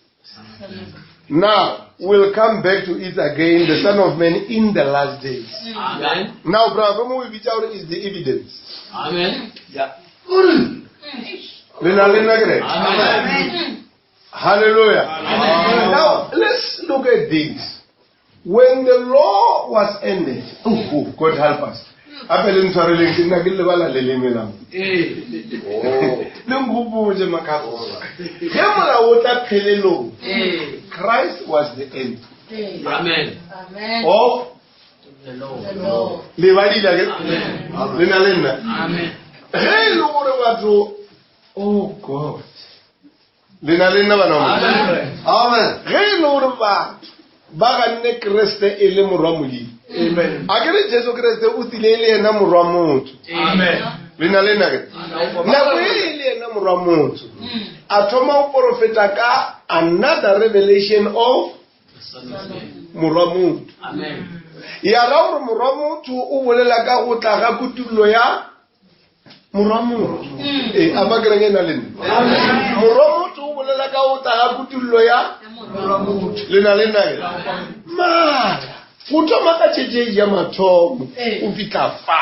S1: Now, we'll come back to it again, the Son of Man in the last days.
S5: Amen.
S1: Now, brother, is the evidence.
S5: Amen.
S3: Yeah.
S1: Le na le nna ke re?
S5: Amen.
S1: Hallelujah.
S3: Amen.
S1: Now, let's look at this. When the law was ended, oh, God help us. Gape le ntshwareleng ke nna ke lebala leleme la mo. Le nkgopotse Makgabo. Ge molao o tla phelelong, Christ was the end.
S5: Amen.
S6: Amen.
S1: Of
S5: The Lord.
S1: le badile ke?
S5: Amen.
S1: Le na le nna?
S5: Amen.
S1: Ge e le gore batho, oh God. Le na le nna bana ba Modimo?
S3: Amen.
S4: Amen.
S1: Ge e le gore batho ba ganne Kriste e le morwa Modimo.
S3: Amen.
S1: A ke re Jesu Kriste o tlile e le yena morwa motho.
S3: Amen.
S1: Le na le nna ke? Nako e e le yena morwa motho. A thoma go porofeta ka another revelation of
S5: The Son of Man.
S1: morwa motho.
S5: Amen.
S1: Ya ra gore morwa motho o bolela ka go tla ga kutullo ya morwa motho. Ee, a ba kereke e na le nna? Morwa motho o bolela ka go tla ga kutullo ya le na le nna ke? Mara go thoma ka tšhetše ya mathomo o fihla fa.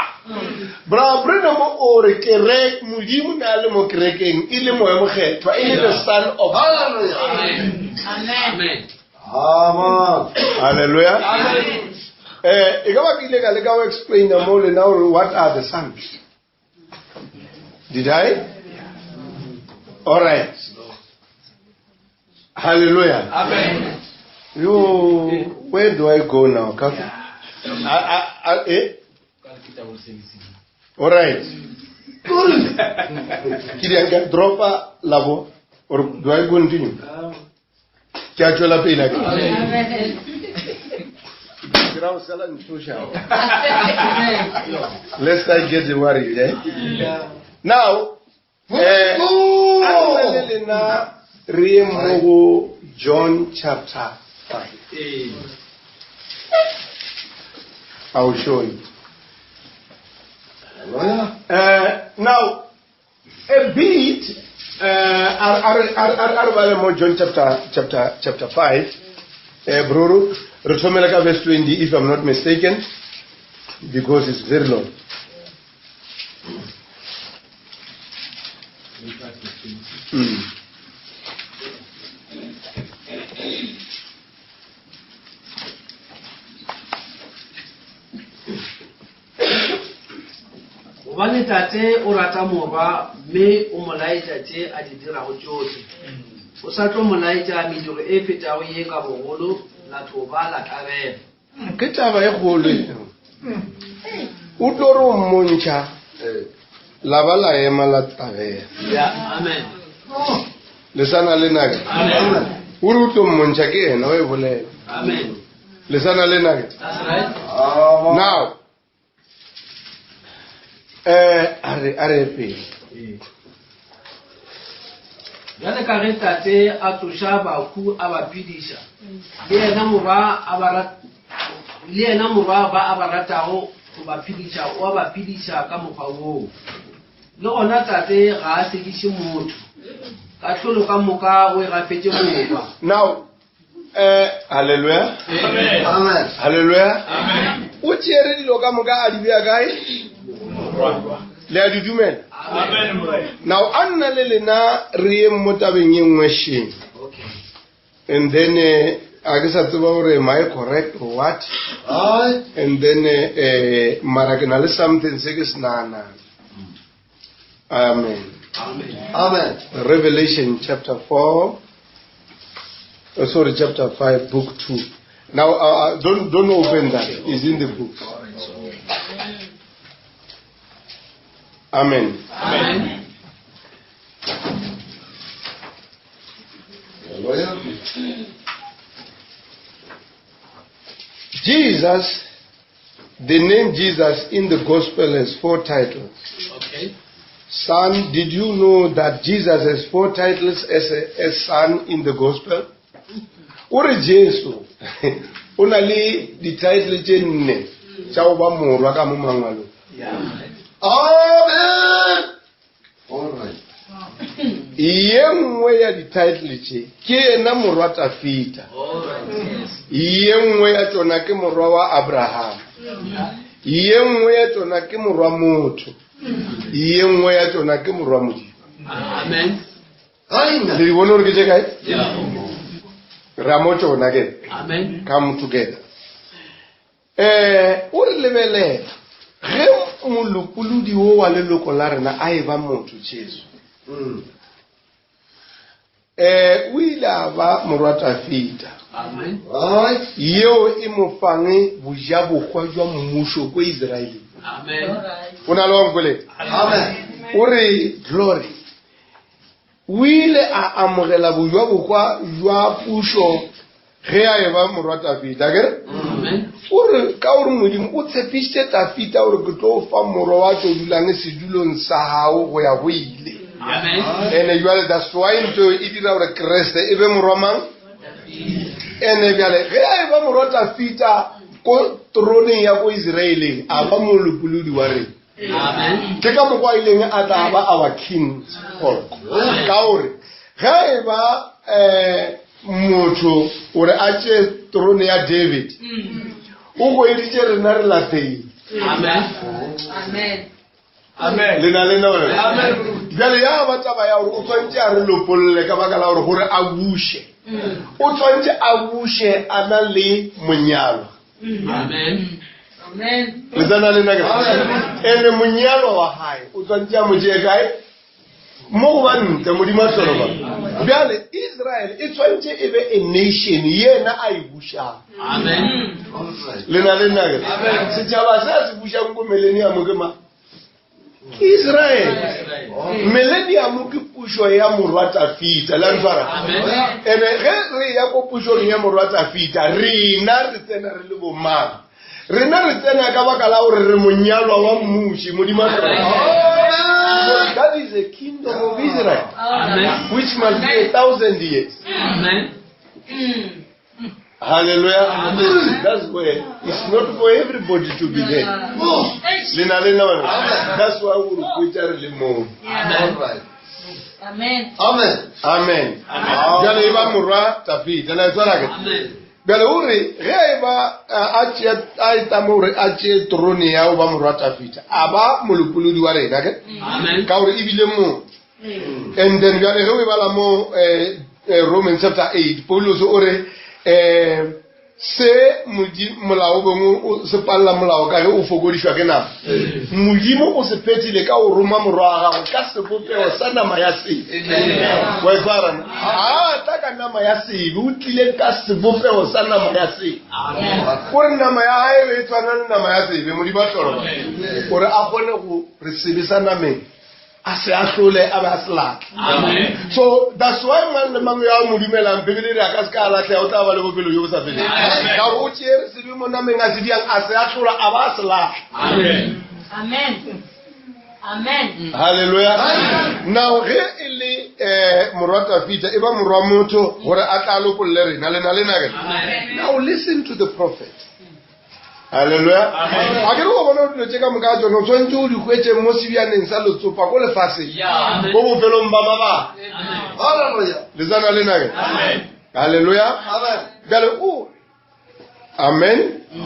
S1: Bra Branham o re kereke Modimo ne a le mo kerekeng e le moya mokgethwa e le the Son of
S4: Hallelujah.
S5: Amen.
S6: Amen.
S5: Amen.
S4: Amen.
S1: Hallelujah. E ka ba ke ile ka leka go explaina mo lena gore what are the sons? Did I? All right. Hallelujah.
S3: Amen.
S1: Yo, where do I go now? Eh? All right. Ke di ka dropa labo or do I continue? Ke a tšwela pele ke.
S6: Amen.
S1: Ke ra go sala ntšhoša. Lest I get worried, eh? Now, a re le lena re ye mo go John chapter 5. I will show you. Now, a bit, a re bale mo John chapter 5, Bruru, re thomele ka verse 20, if I'm not mistaken. Because it's very long.
S5: Gobane Tate o rata Morwa mme o mo laetša tše a di dirago tšohle. O sa tlo mo laetša mediro e fetago ye ka bogolo, la tlo ba la tlabela.
S1: Ke taba e kgolo e. O tlo re o mmontšha la ba la ema la tabela.
S5: Ya, amen.
S1: Le sa na le nake?
S5: Amen.
S1: O re o tlo mmontšha ke yena o e bolela.
S5: Amen.
S1: Le sa na le nake?
S5: That's right.
S1: Now, eh, a re a re pele.
S5: Bjale ka ge Tate a tsoša bahu a ba phediša, le yena Morwa a ba le yena Morwa ba a ba ratago go ba phediša o a ba phediša ka mokgwa woo. Le gona Tate ga a sekiše motho, kahlolo ka moka o e gafetše Morwa.
S1: Now, eh, hallelujah.
S3: Amen.
S4: Amen.
S1: Hallelujah. O tšere dilo ka moka a di bea kae? Le a di dumela?
S3: Amen, Morena.
S1: Now, a nna le lena re yeng mo tabeng ye nngwe šeng.
S5: Okay.
S1: And then, a ke sa tseba gore am I correct or what?
S4: Aye.
S1: And then, mara ke na le something se ke se nahanang. Amen.
S5: Amen.
S4: Amen.
S1: Revelation chapter 4, sorry, chapter 5, book 2. Now, don't open that. It's in the book. Amen.
S5: Amen.
S4: Hallelujah.
S1: Jesus, the name Jesus in the gospel has 4 titles.
S5: Okay.
S1: Son, did you know that Jesus has 4 titles as son in the gospel? O re Jesu, o na le di-title tše nne tša go ba morwa ka mo mangwalong.
S5: Yeah.
S4: Amen. All right.
S1: Ye nngwe ya di-title tše ke yena morwa Tafita.
S5: All right. Yes.
S1: Ye nngwe ya tšona ke morwa wa Abraham. Ye nngwe ya tšona ke morwa motho. Ye nngwe ya tšona ke morwa Modimo.
S5: Amen.
S4: Amen.
S1: Le di bone gore ke tše kae?
S5: Yeah.
S1: Ra mo tšona ke.
S5: Amen.
S1: Come together. O re lebelela ge molopolodi wo wa leloko la rena a e ba motho Jesu. O ile a ba morwa Tafita.
S5: Amen.
S4: Right.
S1: Yeo e mo fang bojabokgwa jwa mmušo ko Israeleng.
S5: Amen.
S1: O na le wa nkwele?
S4: Amen.
S1: O re glory. O ile a amogela bojabokgwa jwa pušo ge a e ba morwa Tafita, ke re?
S5: Amen.
S1: O re ka gore Modimo o tshepišitše Tafita gore ke tlo fa morwa wa tlo dulang sedulong sa gago go ya go ile.
S5: Amen.
S1: Ene jwale that's why ntho e dira gore Kreste e be morwa mang? Ene bjale ge a e ba morwa Tafita ko troneng ya ko Israeleng, a ba molopolodi wa rena.
S5: Amen.
S1: Ke ka mokgwa a ileng a tla ba our king folk. Ka gore ge e ba motho gore a tšee trone ya David, o goeditše rena re lahlehile.
S5: Amen.
S6: Amen.
S3: Amen.
S1: Le na le nna gore?
S3: Amen.
S1: Bjale ya ba taba ya gore o tshwanetse a re lopolle ka baka la gore gore a buše. O tshwanetse a buše a na le monyalwa.
S5: Amen.
S6: Amen.
S1: Le tsena le nna ke? Ene monyalwa wa hae o tshwanetse a mo tšee kae? Mo go ba ntle, Modimo a hlolo ba. Bjale Israel e tshwanetse e be a nation yena a e bušang.
S5: Amen.
S1: Le na le nna ke? Setšhaba se a se bušang ko millennium ke mang? Ke Israel. Millennium ke pušo ya morwa Tafita, le a ntshwara?
S5: Amen.
S1: Ene ge re ya ko pušong ya morwa Tafita, rena re tsena re le bomang? Rena re tsena ka baka la gore re monyalwa wa mmuši, Modimo a hlolo. So that is the kingdom of Israel,
S5: Amen.
S1: which must be 1,000 years.
S5: Amen.
S1: Hallelujah.
S5: Amen.
S1: That's where it's not for everybody to be there. Le na le nna bana? That's why we re re le mo.
S5: Amen.
S4: All right.
S6: Amen.
S4: Amen.
S1: Amen. Jwale e ba morwa Tafita, la e tshwara ke?
S5: Amen.
S1: Bjale o re ge a eba a tšea a etama gore a tšee terone ya go ba morwa Tafita, a ba molopolodi wa rena, ke?
S5: Amen.
S1: Ka gore e bile motho. And then bjale ge o e bala mo eh, eh, Romans chapter 8, Paulus o re eh, Se Modi, molao o bengwe o se palela molao ka ge o fokodišwa ke nama. Modimo o se phethile ka go roma Morwa wa gagwe ka sebopego sa nama ya sebe. Wa e kwa rana? Ga a tla ka nama ya sebe, o tlile ka sebopego sa nama ya sebe. O re nama ya gae be e tshwana le nama ya sebe, Modimo a hlologa, gore a kgone go re sebe sa nameng a se ahlole a be a se latle. So that's why mang le mang yo a mo dumelang, Bibele e re a ka se ka a lahlega, o tla ba le bophelo jo bo sa feleng. Ka gore o tšere sebe mo nameng a se diang, a se ahlola a ba a se lahla.
S6: Amen. Amen.
S1: Hallelujah. Now ge e le eh, morwa Tafita e ba morwa motho gore a tla lokolle rena le na le na ke. Now listen to the prophet. Haleluya. A ke re go bona dilo tše ka moka tšone o tshwanetse o di hwetše mo sebjaneng sa letsopa ko lefaseng ko bofelong ba mabaka.
S4: Hallelujah.
S1: Le tsana le nake. Haleluya.
S4: Amen.
S1: Bjale o Amen.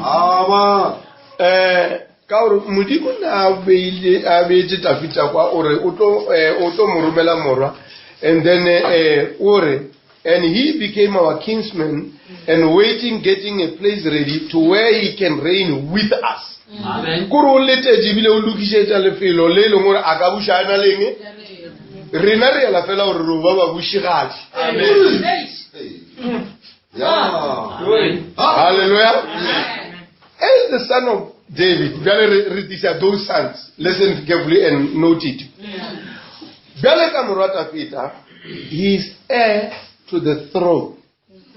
S4: Amen.
S1: Eh ka gore Modimo ne a beile a beetse Tafita kwa o re o tlo eh, o tlo mo romela morwa and then eh, o re And he became our kinsman and waiting, getting a place ready to where he can reign with us.
S5: Amen.
S1: Kore o letetše ebile o lokišetša lefelo le e leng gore a ka buša a na leng rena re ela fela gore re ba babušigadi.
S4: Yeah.
S1: Hallelujah. As the son of David, bjale re re tliša those sons. Listen carefully and note it. Bjale ka morwa Tafita, he is heir to the throne.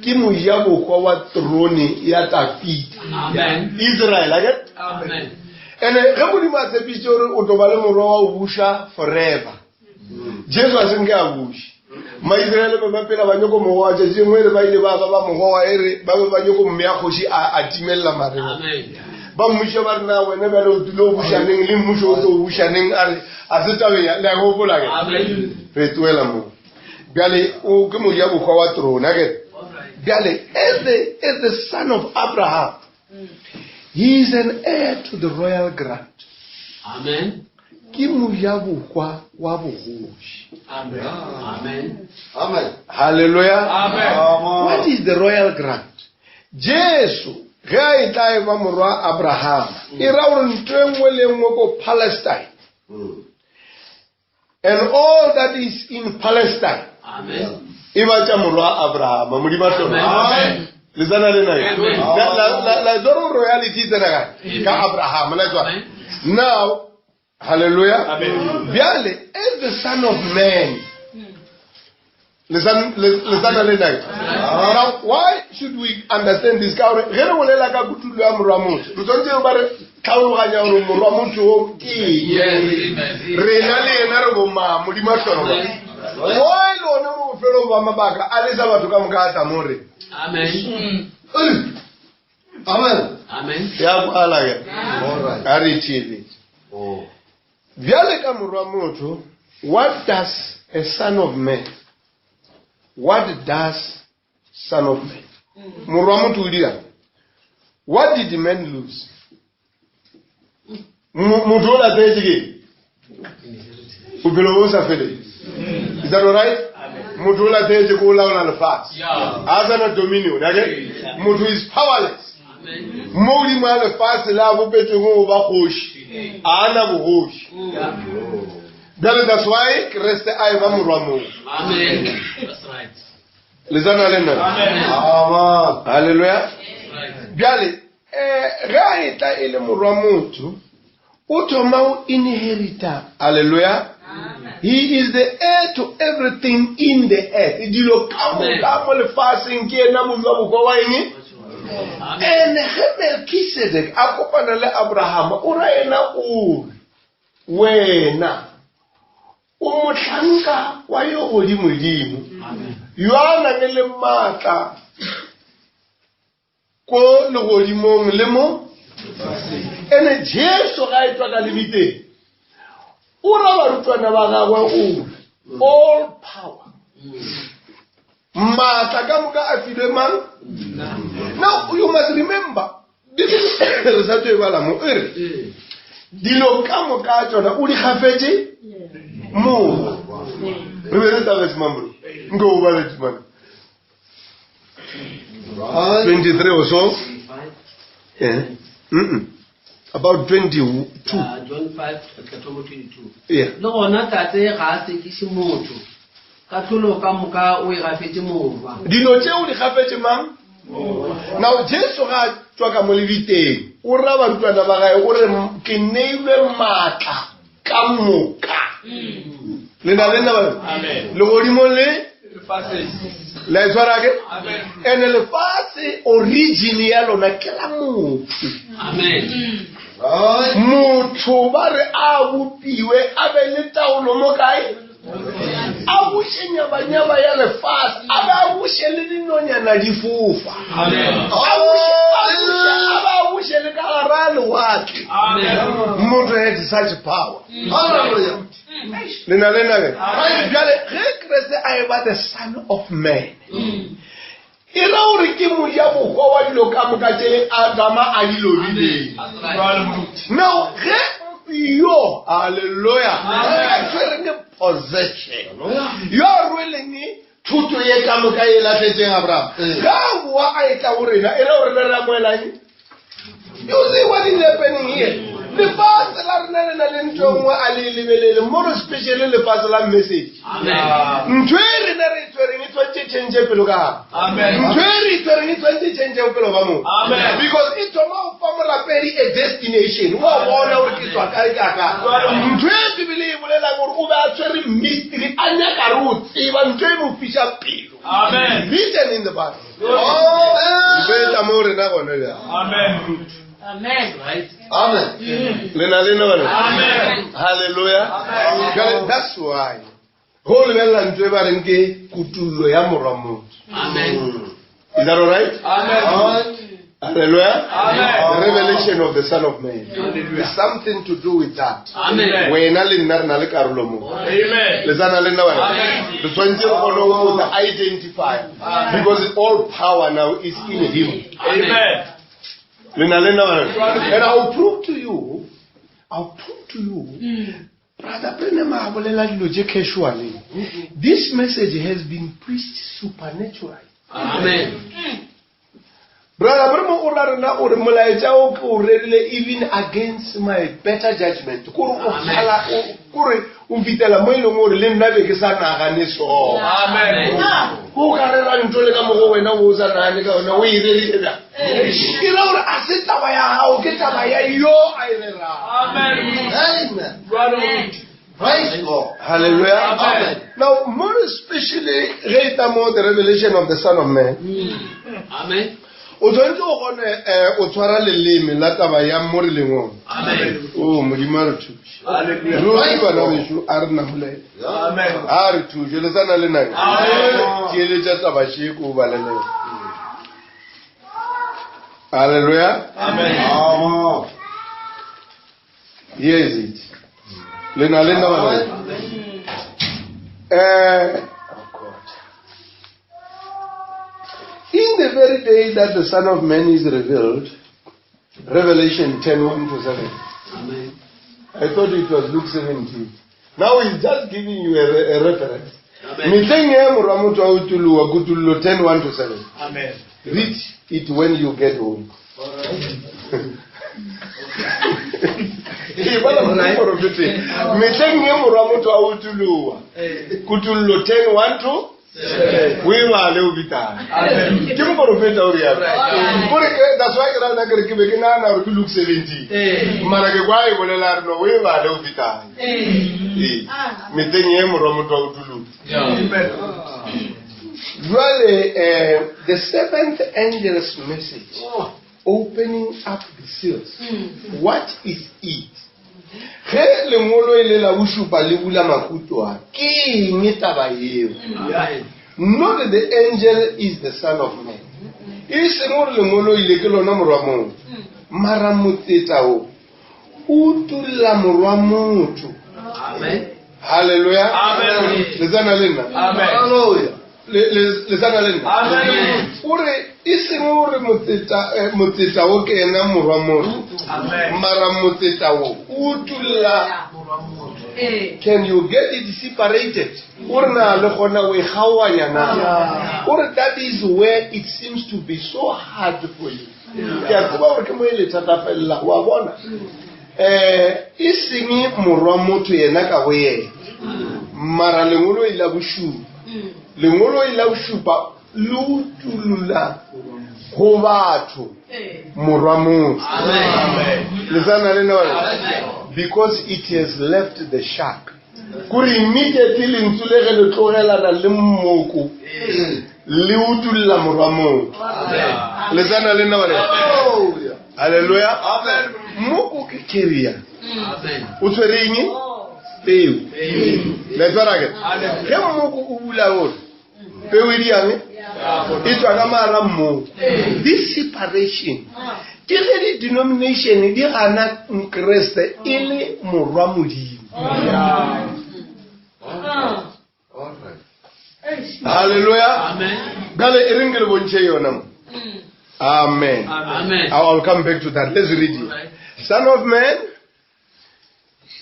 S1: Ke mojabohwa wa trone ya Tafita.
S5: Amen.
S1: Israel, akere?
S5: Amen.
S1: Ene ge Modimo a tshepišitše gore o tlo ba le morwa wa go buša forever. Jesu a se nke a buše. Maisraele ba ba pela ba nyoko mogoa tšatši lengwe re ba ile ba ba ba mogoa e re ba be ba nyoko mmea kgoši a a timelela mareng.
S5: Amen.
S1: Ba mmuša ba re na wena bjale o tlile o buša neng le mmušo o tlo o buša neng a re a se tabeng ya le a gopola ke.
S5: Amen.
S1: Re tloela mo. Bjale o ke mojabohwa wa trone akere.
S5: All right.
S1: Bjale as the as the son of Abraham he is an heir to the royal grant.
S5: Amen.
S1: Ke mojabohwa wa bogoši.
S5: Amen. Amen.
S4: Amen.
S1: Hallelujah.
S3: Amen.
S1: What is the royal grant? Jesu ge a e tla e ba morwa Abraham, e ra gore ntho e nngwe le e nngwe ko Palestine and all that is in Palestine
S5: Amen.
S1: e ba tša morwa Abraham. Modimo a hlolo.
S3: Amen.
S1: Le tsena le nna?
S5: Amen.
S1: La- la- la- la tswa gore royalty e tsena kae? Ka Abraham. La tswa.
S5: Amen.
S1: Now, hallelujah.
S3: Amen.
S1: Bjale, as the son of man, le sa- le- le tsena le nna? Now, why should we understand this? Ka gore ge re bolela ka kutullo ya morwa motho, re tshwanetse ba re tlhaloganya gore morwa motho o ke eng.
S3: Yes.
S1: Rena le yena re bomang, Modimo a hlologa. Why le one mo bofelong ba mabaka a lesa batho ka moka a tla mo re?
S5: Amen.
S4: Amen.
S5: Amen.
S1: Ya kwala ke.
S4: All right.
S1: A re theeletse.
S4: Oh.
S1: Bjale ka morwa motho, what does a son of man? What does son of man? Morwa motho o dirang? What did the man lose? Mo- Motho o latlhehetswe ke eng? Bophelo bo sa feleng. Is that all right? Motho o latlhehetswe ke o laola lefatshe.
S3: Yeah.
S1: Ha a sana dominion, okay? Motho is powerless.
S5: Amen.
S1: Mo godimo ga lefatshe le a bopetsweng go ba kgoši, a ana bogoši. Bjale that's why Kreste a e ba morwa moo.
S5: Amen. That's right.
S1: Le tsena le nna?
S3: Amen.
S4: Amen.
S1: Hallelujah.
S5: That's right.
S1: Bjale eh ge a etla e le morwa motho, o thoma o inherita. Hallelujah. He is the heir to everything in the earth. Dilo ka moka mo lefaseng ke yena mojabohwa wa eng?
S5: Amen.
S1: And ge Melchizedek a kopana le Abraham, o ra yena o re, wena o mohlanka wa yo godimodimo yo a nang le maatla ko legodimong le mo ene Jesu ga e tswa ka lebiteng o ra barutwana ba gagwe o re all power. Maatla ka moka a filwe mang? Now you must remember, re sa tšo e bala mo, e re dilo ka moka tšona o di gafetše moo. Re be re taba semang bro? Nko o bale timana. 23 or so. Yeah. Mm -mm. About 22.
S5: John 5, 22.
S1: Yeah.
S5: Le gona Tate ga a sekiše motho. Kahlolo ka moka o e gafetše Morwa.
S1: Dilo tše o di gafetše mang? Now Jesu ga a tšwa ka mo lebiteng, o ra barutwana ba gae, o re, Ke neilwe maatla ka moka. Le na le nna ba legodimong le la e tshwara ke? Ene lefase origin ya lona ke la motho.
S5: Amen.
S1: Motho ba re a bopiwe a be le taolo mo kae? A buše nyabanyaba ya lefase, a be a buše le dinonyana di fofa, a be a buše le ka gara lewatle. Motho had such power. Le na le nna bjale ge Kriste a eba the son of man, E ra gore ke mojabohwa wa dilo ka moka tše Adama a di lobileng. Now, ge yo, haleluya, a tshwereng possession, yo a rweleng thuto ye ka moka e lahletšeng Abraham, ge a boa a etla go rena, e ra gore re re amogelang? You see what is happening here? Lefase la rena le na le ntho e nngwe a le e lebelele, more especially lefase la message. Ntho e rena re e tshwereng e tshwanetse change pelo ka gare. Ntho e re e tshwereng e tshwanetse change bophelo ba motho. Because e thoma go fa morapedi a destination. Wa bona gore ke tswa kae ka kae. Ntho e Bibele e bolelang gore o be a tshwere mystery a nyaka re o tseba ntho e mo fiša pelo.
S3: Amen.
S1: Written in the Bible.
S4: Amen.
S1: Beta mo rena gone bjang.
S3: Amen. Ruth.
S6: Amen.
S5: Right?
S4: Amen.
S1: Le na le nna bana?
S3: Amen.
S1: Hallelujah. Jwale, that's why go lebelela ntho e ba reng ke kutullo ya morwa motho.
S5: Amen.
S1: Is that all right?
S3: Amen.
S1: Hallelujah.
S3: Amen.
S1: The revelation of the Son of Man.
S3: Hallelujah.
S1: It's something to do with that.
S5: Amen.
S1: Wena le nna re na le karolo mo.
S3: Amen.
S1: Le tsana le nna bana?
S3: Amen.
S1: Re tshwanetse re kgone go tla identify because all power now is in him.
S3: Amen.
S1: Le na le nna bana? And I'll prove to you, I'll prove to you, Brother Branham a bolela dilo tše casually. This message has been preached supernaturally.
S5: Amen.
S1: Brother Branham o ra rena o re molaetša o ke o rerile even against my better judgment. Kore o kgala kore o fitela mo e leng gore le nna be ke sa nagane so.
S3: Amen.
S1: O ka rera ntho le ka mo go wena o sa nagane ka yona o e rerile bjang. Ke ra gore a se taba ya gago ke taba ya yo a e rerang.
S3: Amen.
S4: Amen.
S3: Amen.
S4: Praise God.
S1: Hallelujah.
S4: Amen.
S1: Now, more especially, ge e tla mo the revelation of the Son of Man,
S5: Amen.
S1: o tshwanetse o kgone eh, o tshwara leleme la taba ya mo re leng ona.
S3: Amen.
S1: O Modimo a re thuse.
S3: Hallelujah.
S1: Ruri bana bešo a re namolela.
S3: Amen.
S1: A re thuse le sana le nang.
S3: Amen.
S1: Theeletša taba še ko o baleleng. Hallelujah.
S3: Amen.
S4: Amen.
S1: Here is it. Le na le nna bana bešo? Oh God. In the very day that the Son of Man is revealed, Revelation 10, 1 to 7.
S5: Amen.
S1: I thought it was Luke 17. Now he's just giving you a reference.
S5: Amen.
S1: Mehleng ye morwa motho a utoloha, Kutullo 10, 1 to 7.
S3: Amen.
S1: Read it when you get home. Ee, bala moporofeteng. Mehleng ye morwa motho a utoloha, Kutullo 10, 1 to 7. O e bale o bitane.
S3: Amen.
S1: Ke moporofeta o rialo. Kore ke that's why ke ra nna ke re ke be ke nagana gore ke Luke 17. Mara ke kwa e bolela re no o e bale o bitane. Ee. Mehleng ye morwa motho a utoloha.
S3: Amen.
S1: Jwale, the seventh angel's message, opening up the seals. What is it? Ge lengolo e le la bošupa le bula mahuto a, ke eng taba yeo?
S5: Amen.
S1: Not the angel is the son of man. E seng gore lengolo ile ke lona morwa motho. Mara motseta o, o utolla morwa motho.
S5: Amen.
S1: Hallelujah.
S3: Amen.
S1: Le tsena le nna?
S3: Amen.
S4: Hallelujah.
S1: Le sa na le nna? O re e seng gore motseta eh, motseta wo ke ena morwa motho, mara motseta wo o utulla. Can you get it separated? O re na le gona o e kgaoanya na? O re that is where it seems to be so hard for you. Ke a tseba gore ke mo e le thatafelela, wa bona. Um e seng morwa motho yena ka go yena, mara lengoloi la bošupa. Lengoloi la bošupa le utulola go batho morwa motho. Le sa na le nna ba Because it has left the shark. Kore immediately lentsu le ge le tlogelana le mmoko le utulla morwa motho. Le sa na le nna ba Hallelujah. Mmoko ke carrier. O tshwere eng? Peu. Le tshwara ke? Ge mmoko o bula gore peu e diang e tswa ka mara mmoko. This separation ke ge di-denomination di gana Kriste e le morwa Modimo. Hallelujah. Bjale e reng ke le bontšhe yona mo. Amen.
S5: Amen.
S1: I'll come back to that. Let's read it. Son of man,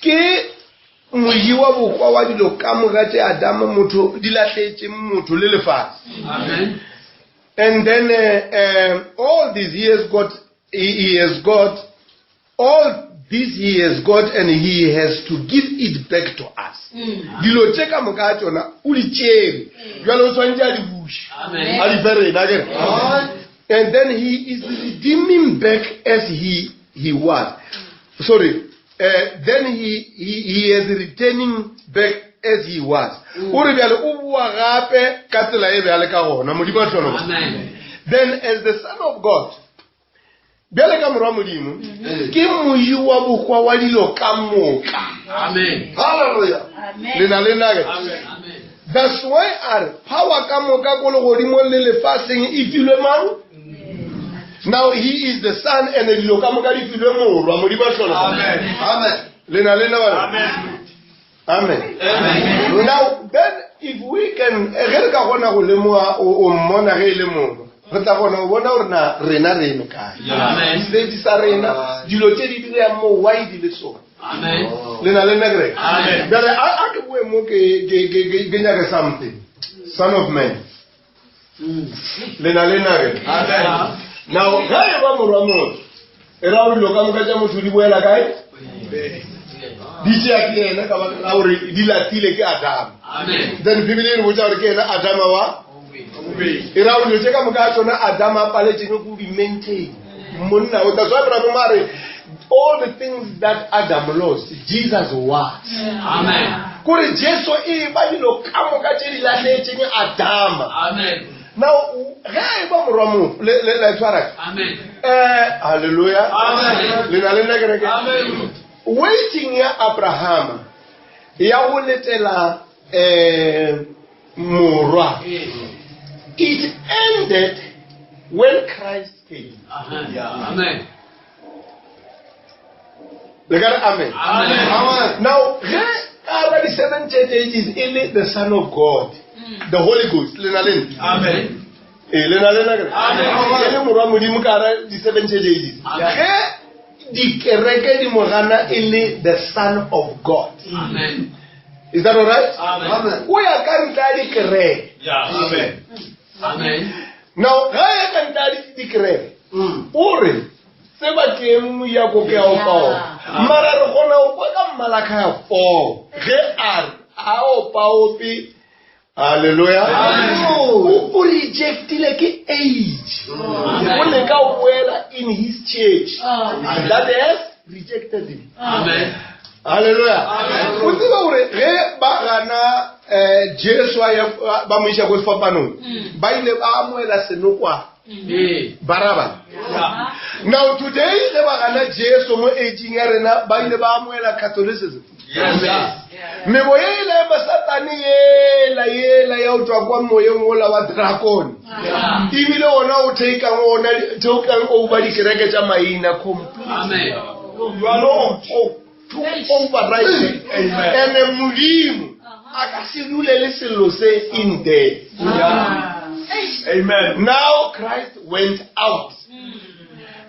S1: ke moji wa bokgwa wa dilo ka moka tše Adama motho di lahletše motho le lefase.
S5: Amen.
S1: And then all these years got he has got all this he has got and he has to give it back to us. Dilo tše ka moka tšona o di tšere. Bjale o tshwanetse a di buše.
S5: Amen.
S1: A di fe rena ke re. And then he is redeeming back as he was. Sorry. Then he is returning back as he was. O re bjale o boa gape ka tsela e bjale ka gona. Modimo a hlologa.
S5: Amen.
S1: Then as the Son of God, bjale ka morwa Modimo, ke moji wa bokgwa wa dilo ka moka.
S5: Amen.
S4: Hallelujah.
S1: Le na le nna ke?
S5: Amen.
S1: That's why a re power ka moka ko legodimong le lefaseng e filwe mang? Now he is the Son and dilo ka moka di filwe morwa. Modimo a hlologa.
S4: Amen.
S1: Le na le nna ba re? Amen. Now then if we can ge re ka kgona go lemoga o mmona ge e le morwa, re tla kgona go bona gore na rena re eme kae.
S5: Amen.
S1: State sa rena, dilo tše di dirang mo, why di le sona.
S5: Amen.
S1: Le na le nna kereke?
S3: Amen.
S1: Bjale a ke boe mo ke nyake something. Son of man. Le na le nna kereke?
S3: Amen.
S1: Now ge e ba morwa motho, e ra gore dilo ka moka tša motho di boela kae? Di tšea ke yena ka baka la gore di latile ke Adama.
S5: Amen.
S1: Then Bibele e re botša gore ke yena Adama wa e ra gore dilo tše ka moka tšona Adama a paletšeng go di maintain. Monna o that's why Abraham a re all the things that Adam lost, Jesus was.
S5: Amen.
S1: Kore Jesu e ba dilo ka moka tše di lahletšeng Adama.
S5: Amen.
S1: Now ge e ba morwa motho le tshwara.
S5: Amen.
S1: Hallelujah.
S5: Amen.
S1: Le na le nna kereke?
S5: Amen.
S1: Waiting ya Abraham ya go letela morwa. It ended when Christ came.
S5: Amen. Amen.
S1: Le ka re amen.
S5: Amen.
S1: Amen. Now, ge ka ba di seven church ages e le the Son of God, the Holy Ghost, le na le nna?
S3: Amen.
S1: Le na le nna ke re?
S3: Amen.
S1: E le morwa Modimo ka hara di seven church ages.
S5: Amen.
S1: Ge dikereke di mo gana e le the Son of God.
S5: Amen.
S1: Is that all right?
S3: Amen.
S1: O ya ka ntle ya dikereke.
S3: Yeah. Amen.
S5: Amen.
S1: Now, ga ya ka ntle ya dikereke, o re tseba ke eng ya ko ke ya opao. Mara re kgona go kwa ka mmalaka ya poo. Ge a re a opaope, hallelujah. O rejectile ke age. O leka go boela in his church that has rejected him.
S5: Amen.
S1: Hallelujah. O tseba gore ge ba gana Jesu a ya ba mo iša ko sefapanong, ba ile ba amohela senokwane. Baraba. Now today ge ba gana Jesu mo aging ya rena, ba ile ba amohela Catholicism.
S3: Yes.
S1: Mebo yela ya masatane yela yela ya o tswa kwa moyeng ola wa dragon. Ebile ona o takeang ona takeang over dikereke tša maina complete.
S5: Amen.
S1: No, to override.
S3: Amen.
S1: Ene Modimo a ka se dule le sello se in there.
S3: Amen.
S1: Now Christ went out.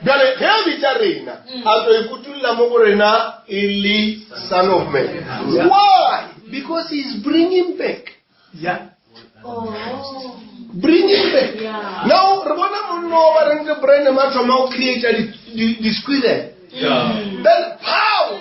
S1: Bjale ge a bitša rena, a tlo ikutulla mo go rena e le Son of Man. Why? Because he is bringing back.
S3: Yeah.
S6: Oh.
S1: Bringing back.
S6: Yeah.
S1: Now re bona monna o ba reng ke Branham a thoma go create di-squirrel.
S3: Yeah.
S1: Then pow!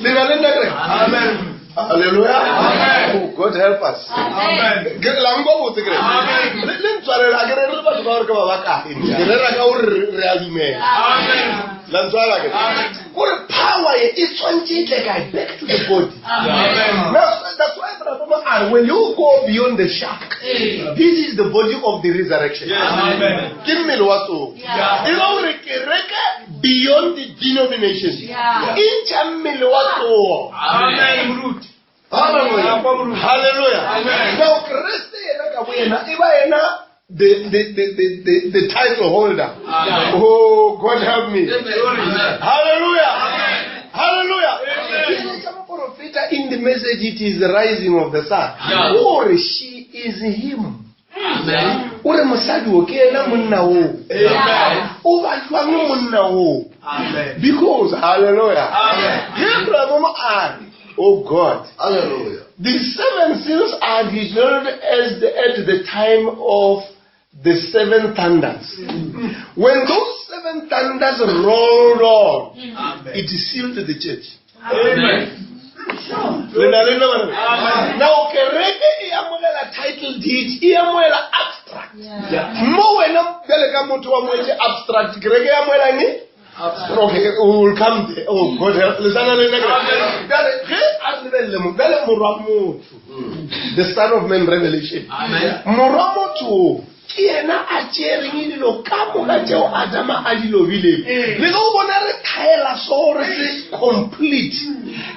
S1: Le na le nna ke re,
S3: Amen.
S1: Hallelujah.
S3: Amen.
S1: Oh, God help us.
S3: Amen.
S1: Ke la nkwa botse ke re.
S3: Amen.
S1: Le ntshwarela a ke re re batho ba gore ke ba ba kae. Ke rera ka gore re a dumela.
S3: Amen.
S1: La ntshwara ke.
S3: Amen.
S1: Gore power ye e tshwantse e tle kae back to the body.
S3: Amen.
S1: Now, that's why Brother Mama, when you go beyond the shark, this is the body of the resurrection.
S3: Amen.
S1: Ke mmele wa tsogo.
S6: Yeah.
S1: E le gore kereke beyond the denomination.
S6: Yeah.
S1: E ntšha mmele wa tsogo.
S3: Amen. Moruti.
S1: Hallelujah. Hallelujah.
S3: Amen.
S1: Now, Kreste yena ka bo yena e ba yena the title holder.
S3: Amen.
S1: Oh, God help me.
S3: Amen.
S1: Hallelujah. Hallelujah.
S3: Amen.
S1: Ke moporofeta In the message, it is the rising of the sun.
S3: Yeah.
S1: O re she is him.
S5: Amen.
S1: O re mosadi o ke yena monna oo.
S3: Amen.
S1: O ba jwang monna oo?
S3: Amen.
S1: Because, hallelujah.
S3: Amen.
S1: Abraham a re, oh God,
S4: Hallelujah.
S1: the seven seals are revealed as the, at the time of the seven thunders. When those seven thunders rolled on,
S3: Amen.
S1: it sealed the church.
S3: Amen.
S1: Le na le nna bana be?
S3: Amen.
S1: Now kereke e amohela title deed, e amohela abstract.
S3: Yeah.
S1: Mo wena bjale ka motho wa moetse abstract, kereke e amohela eng? Okay, we will come there. Oh God help. Le sana le nna kereke?
S3: Amen.
S1: Bjale ge a lebelele mo, bjale morwa motho, the son of man revelation.
S5: Amen.
S1: Morwa motho ke yena a tšereng dilo ka moka tšeo Adama a di lobileng. Le ge o bona re thaela so re se complete,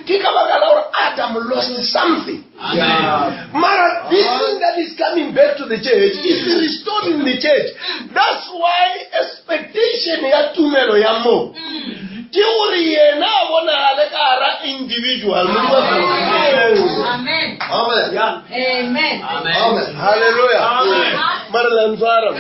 S1: ke ka baka la gore Adam lost something.
S5: Amen.
S1: Mara, this thing that is coming back to the church is restored in the church. That's why expectation ya tumelo ya mo ke gore yena a bonagale ka hara individual. Modimo a hlokomele.
S6: Amen.
S4: Amen.
S6: Amen.
S5: Amen.
S4: Amen.
S1: Hallelujah.
S3: Amen.
S1: Mara la ntshwara mo.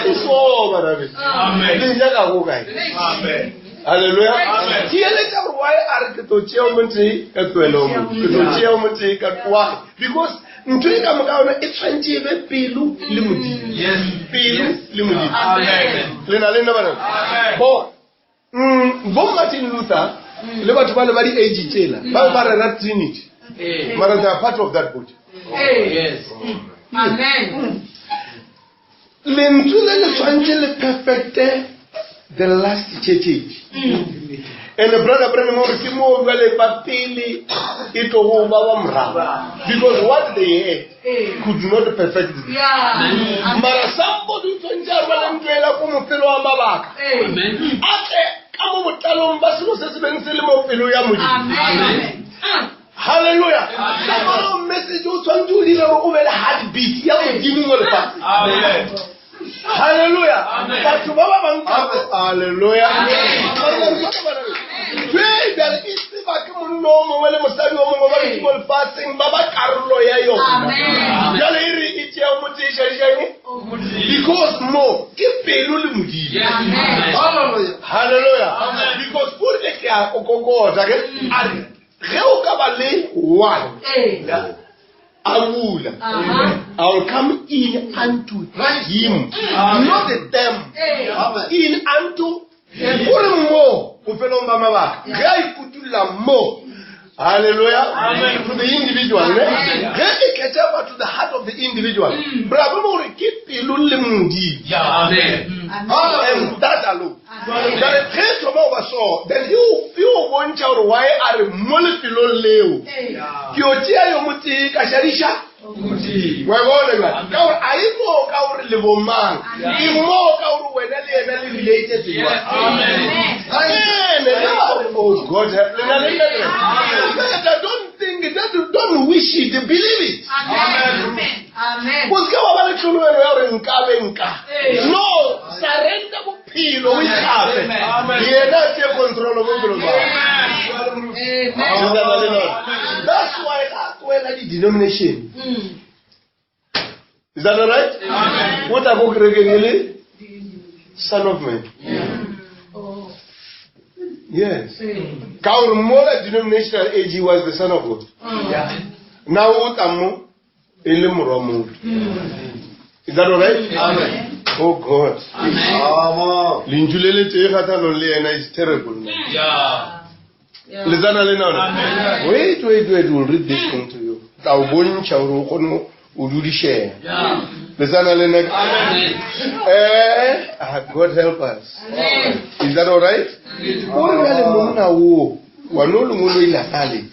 S1: E so bana be.
S3: Amen.
S1: Le nyaka go kae?
S3: Amen.
S1: Hallelujah.
S3: Amen.
S1: Ke eletša gore why a re ke tlo tšea o motee ka tlohela o mongwe. Ke tlo tšea o motee ka why? Because ntho e ka moka yona e tshwantše e be pelo le Modimo.
S3: Yes.
S1: Pelo le Modimo.
S3: Amen.
S1: Le na le nna bana?
S3: Amen.
S1: Bo bo Martin Luther le batho ba le ba di-age tsela ba be ba rera Trinity.
S5: Eh.
S1: Mara they are part of that body.
S5: Yes.
S6: Amen.
S1: Lentswe le le tshwantše le perfecte the last church age. And the brother Branham o re ke moo jwale ba pele e tlogo ba ba morago. Because what they had could not perfect this.
S6: Yeah.
S1: Mara somebody o tshwantše a rwale ntlo ela ko mofelo wa mabaka.
S5: Amen.
S1: A tle ka mo botlalong ba selo se se beng se le mo pelo ya Modimo.
S6: Amen.
S1: Hallelujah. Ka fao message o tshwantse o dire gore o be le heartbeat ya Modimo mo lefatsheng.
S3: Amen.
S1: Hallelujah.
S3: Amen.
S1: Batho ba ba bang ka Hallelujah. Jwale bjale e tseba ke monna o mongwe le mosadi o mongwe ba dutse mo lefatsheng ba ba karolo ya yona.
S6: Amen.
S1: Bjale e re e tšea o motee šadišang because mo ke pelo le Modimo.
S6: Amen.
S4: Hallelujah.
S1: Hallelujah.
S3: Amen.
S1: Because o rile ke a o kokota ke a re ge o ka ba le one
S6: Hey.
S1: a bula
S6: Uh-huh.
S1: I will come in unto him, not them.
S6: Hey.
S4: Amen.
S1: In unto gore mo bofelong ba mabaka ge a ikutulla mo Hallelujah.
S3: Amen.
S1: To the individual. Ne?
S6: Amen.
S1: Ge e catch up to the heart of the individual. Bra bo gore ke pelo le Modimo.
S3: Yeah. Amen.
S1: And that alone.
S6: Amen.
S1: Jwale ge e thoma go ba so, then e o bontšha gore why a re mo lefelong leo.
S6: Hey.
S1: Ke o tšea yo motee ka šadiša
S3: Modimo.
S1: wa e bona bjale ka gore a e moo ka gore le bomang e moo ka gore wena le yena le related jwang.
S3: Amen.
S1: Amen. Oh God, help. Le na le nna ke re? Better don't think it, don't wish it, believe it.
S6: Amen. Amen.
S1: O seke wa ba le tlhologelo ya gore nka be nka.
S6: Ee.
S1: No, surrender bophelo o ikgafe.
S3: Amen.
S1: Yena a tšee control bophelo ba gago.
S6: Amen.
S1: Le na le nna. That's why ga tloela di-denomination. Is that all right? O tla ko kerekeng e le son of man. Yes. Ka gore mola denominational age he was the son of God. Now o tla mo e le morwa motho. Is that all right?
S4: Amen.
S1: Oh God.
S4: Amen.
S1: Lentšu le le tee kgathanong le yena is terrible. Man. Le tsana le nna? Wait, wait, wait, we'll read this thing to you. Tla o bontšha gore o kgone o dudišega. Le tsana le nna? God help us. Is that all right? O re bjale monna wo wa no lengwe lo ilagale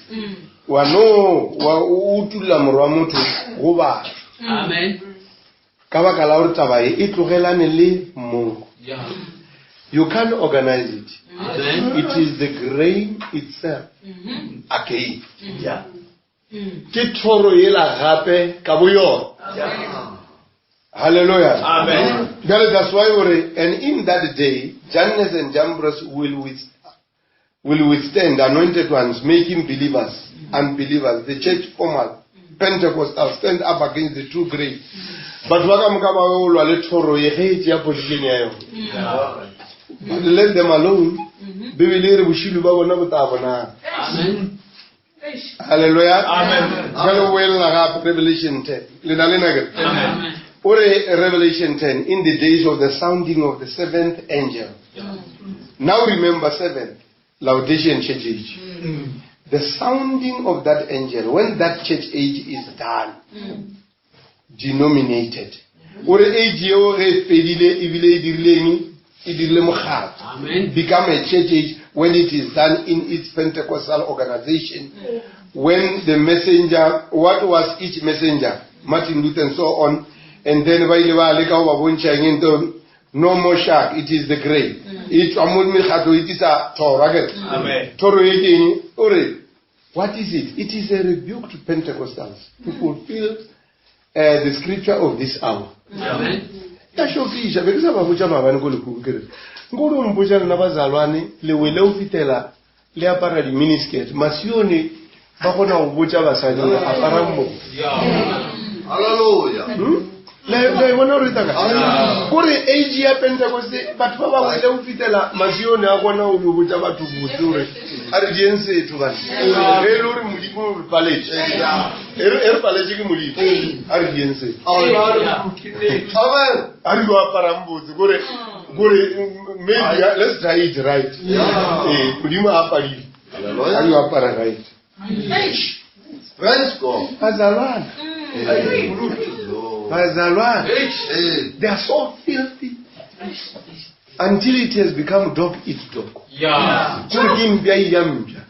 S1: wa no wa o utulla morwa motho go batho.
S3: Amen.
S1: Ka baka la gore taba e e tlogelane le moko. You can't organize it.
S3: Amen.
S1: It is the grain itself. Again.
S4: Yeah.
S1: Ke thoro yela gape ka bo yona. Hallelujah.
S2: Amen.
S1: Bjale that's why gore and in that day Jannes and Jambres will withstand anointed ones, making believers, unbelievers, the church formal, Pentecostal, stand up against the true grain. Batho ba ka moka ba o lwa le thoro ye ge e tšea position ya yona. But let them alone. Bibele e re bošilo ba bona bo tla bonala.
S3: Amen.
S1: Hallelujah.
S2: Amen.
S1: Jwale o boelela gape Revelation 10. Le na le nna ke re?
S3: Amen.
S1: O re Revelation 10, in the days of the sounding of the seventh angel. Now remember seventh, Laodicean church age. The sounding of that angel, when that church age is done, denominated. O re age yeo ge e fedile ebile e dirileng, e dirile mokgatlo.
S3: Amen.
S1: Become a church age when it is done in its Pentecostal organization. When the messenger, what was each messenger? Martin Luther and so on. And then ba ile ba leka go ba bontšha eng ntho, no more shark, it is the grain. E tswa mo mekgatlo e tlisa thoro, akere?
S2: Amen.
S1: Thoro e ke eng? O re, what is it? It is a rebuke to Pentecostals to fulfill the scripture of this hour.
S3: Amen.
S1: Ka šokiša, be ke sa ba botša maabane ko lekoko ke re, nko o mpotša lena bazalwane, le wele o fitela le apara di-miniskirt. Masione ba kgona go botša basadi gore aparang mo.
S4: Hallelujah.
S1: Le e bona gore e tla kae? Kore age ya Pentecost, batho ba bangwe le go fitela masione a kgona go yo botša batho botse gore a re dieng setho bana. Ge e le gore Modimo o re paletše. E re paletše ke Modimo. A re dieng setho.
S4: Amen.
S1: A re yo aparang botse kore maybe let's try it right. Modimo a padile. A re yo apara right.
S4: Praise God.
S1: Bazalwane. Bazalwane. They are so filthy until it has become dog eat dog.
S3: Yeah.
S1: Kore ke mpša e ja mpša.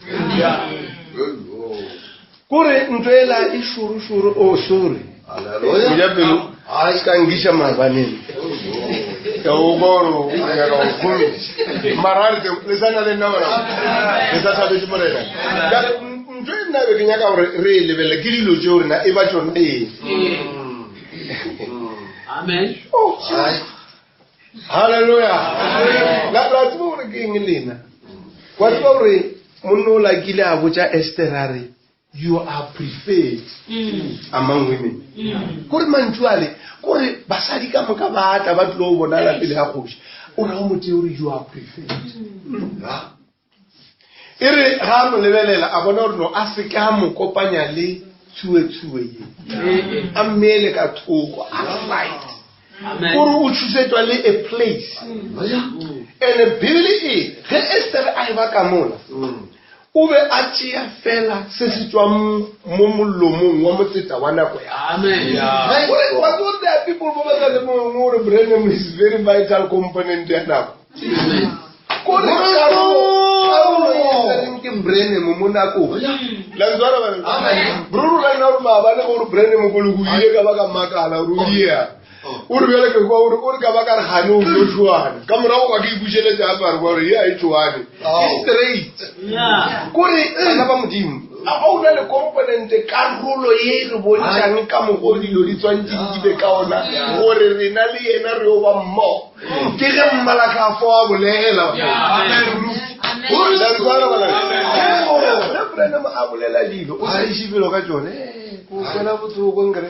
S1: Kore ntho ela e šoro-šoro, oh sorry.
S4: Hallelujah.
S1: Mojapelo, a se ka nkiša mabaneng. Ke a o kwa gore o nyaka go nkgomisa. Mara a re teng, le sa na le nna bona? Le sa thabetše Morena? Bjale, ntho e nna be ke nyaka gore re e lebelele ke dilo tšeo rena e ba tšona eng.
S3: Amen.
S1: Oh, Hallelujah. La tseba gore ke eng lena? Wa tseba gore monna o lakile a botša Esther a re, you are preferred among women. Kore mantšu ale, kore basadi ka moka ba tla ba tlilo go bonala pele ga kgoši. O ra o mo tee gore you are preferred. E re ga a mo lebelela a bona gore no a se ke a mo kopanya le tsuetsue ye. A mmeele ka thoko, aside.
S3: Amen.
S1: Gore o thusetšwa le a place. And Bibele e, ge Esther a e ba ka mola, o be a tšea fela se se tswang mo molomong wa motseta wa nako ya.
S3: Amen.
S1: Gore wa tseba there are people ba ba sa lemogeng gore Branham is very vital component ya nako.
S3: Amen.
S1: Kore karolo e tsereng ke Branham mo nakong. La ntswara ba re?
S4: Amen.
S1: Bruru la nna gore maabane gore Branham ko le go ile ka ba ka makala gore o ile. O re bjale ke kwa gore o re ka ba ka re gane o yo tšhoane. Ka morago ga ke ipušeletša gape a re kwa gore ye a e tšhoane. Ke straight.
S5: Yeah.
S1: Kore bana ba Modimo, a o na le component karolo ye re bontšhang ka mokgwa o dilo di tshwanetse di be ka ona, gore rena le yena re yo ba mmogo. Ke ge mmalaka a fo a bolela.
S3: Yeah.
S1: Amen. La ntshwara bana? Ge Branham a bolela dilo o sa iše felo ka tšone Eh, ko kwela bohloko nkere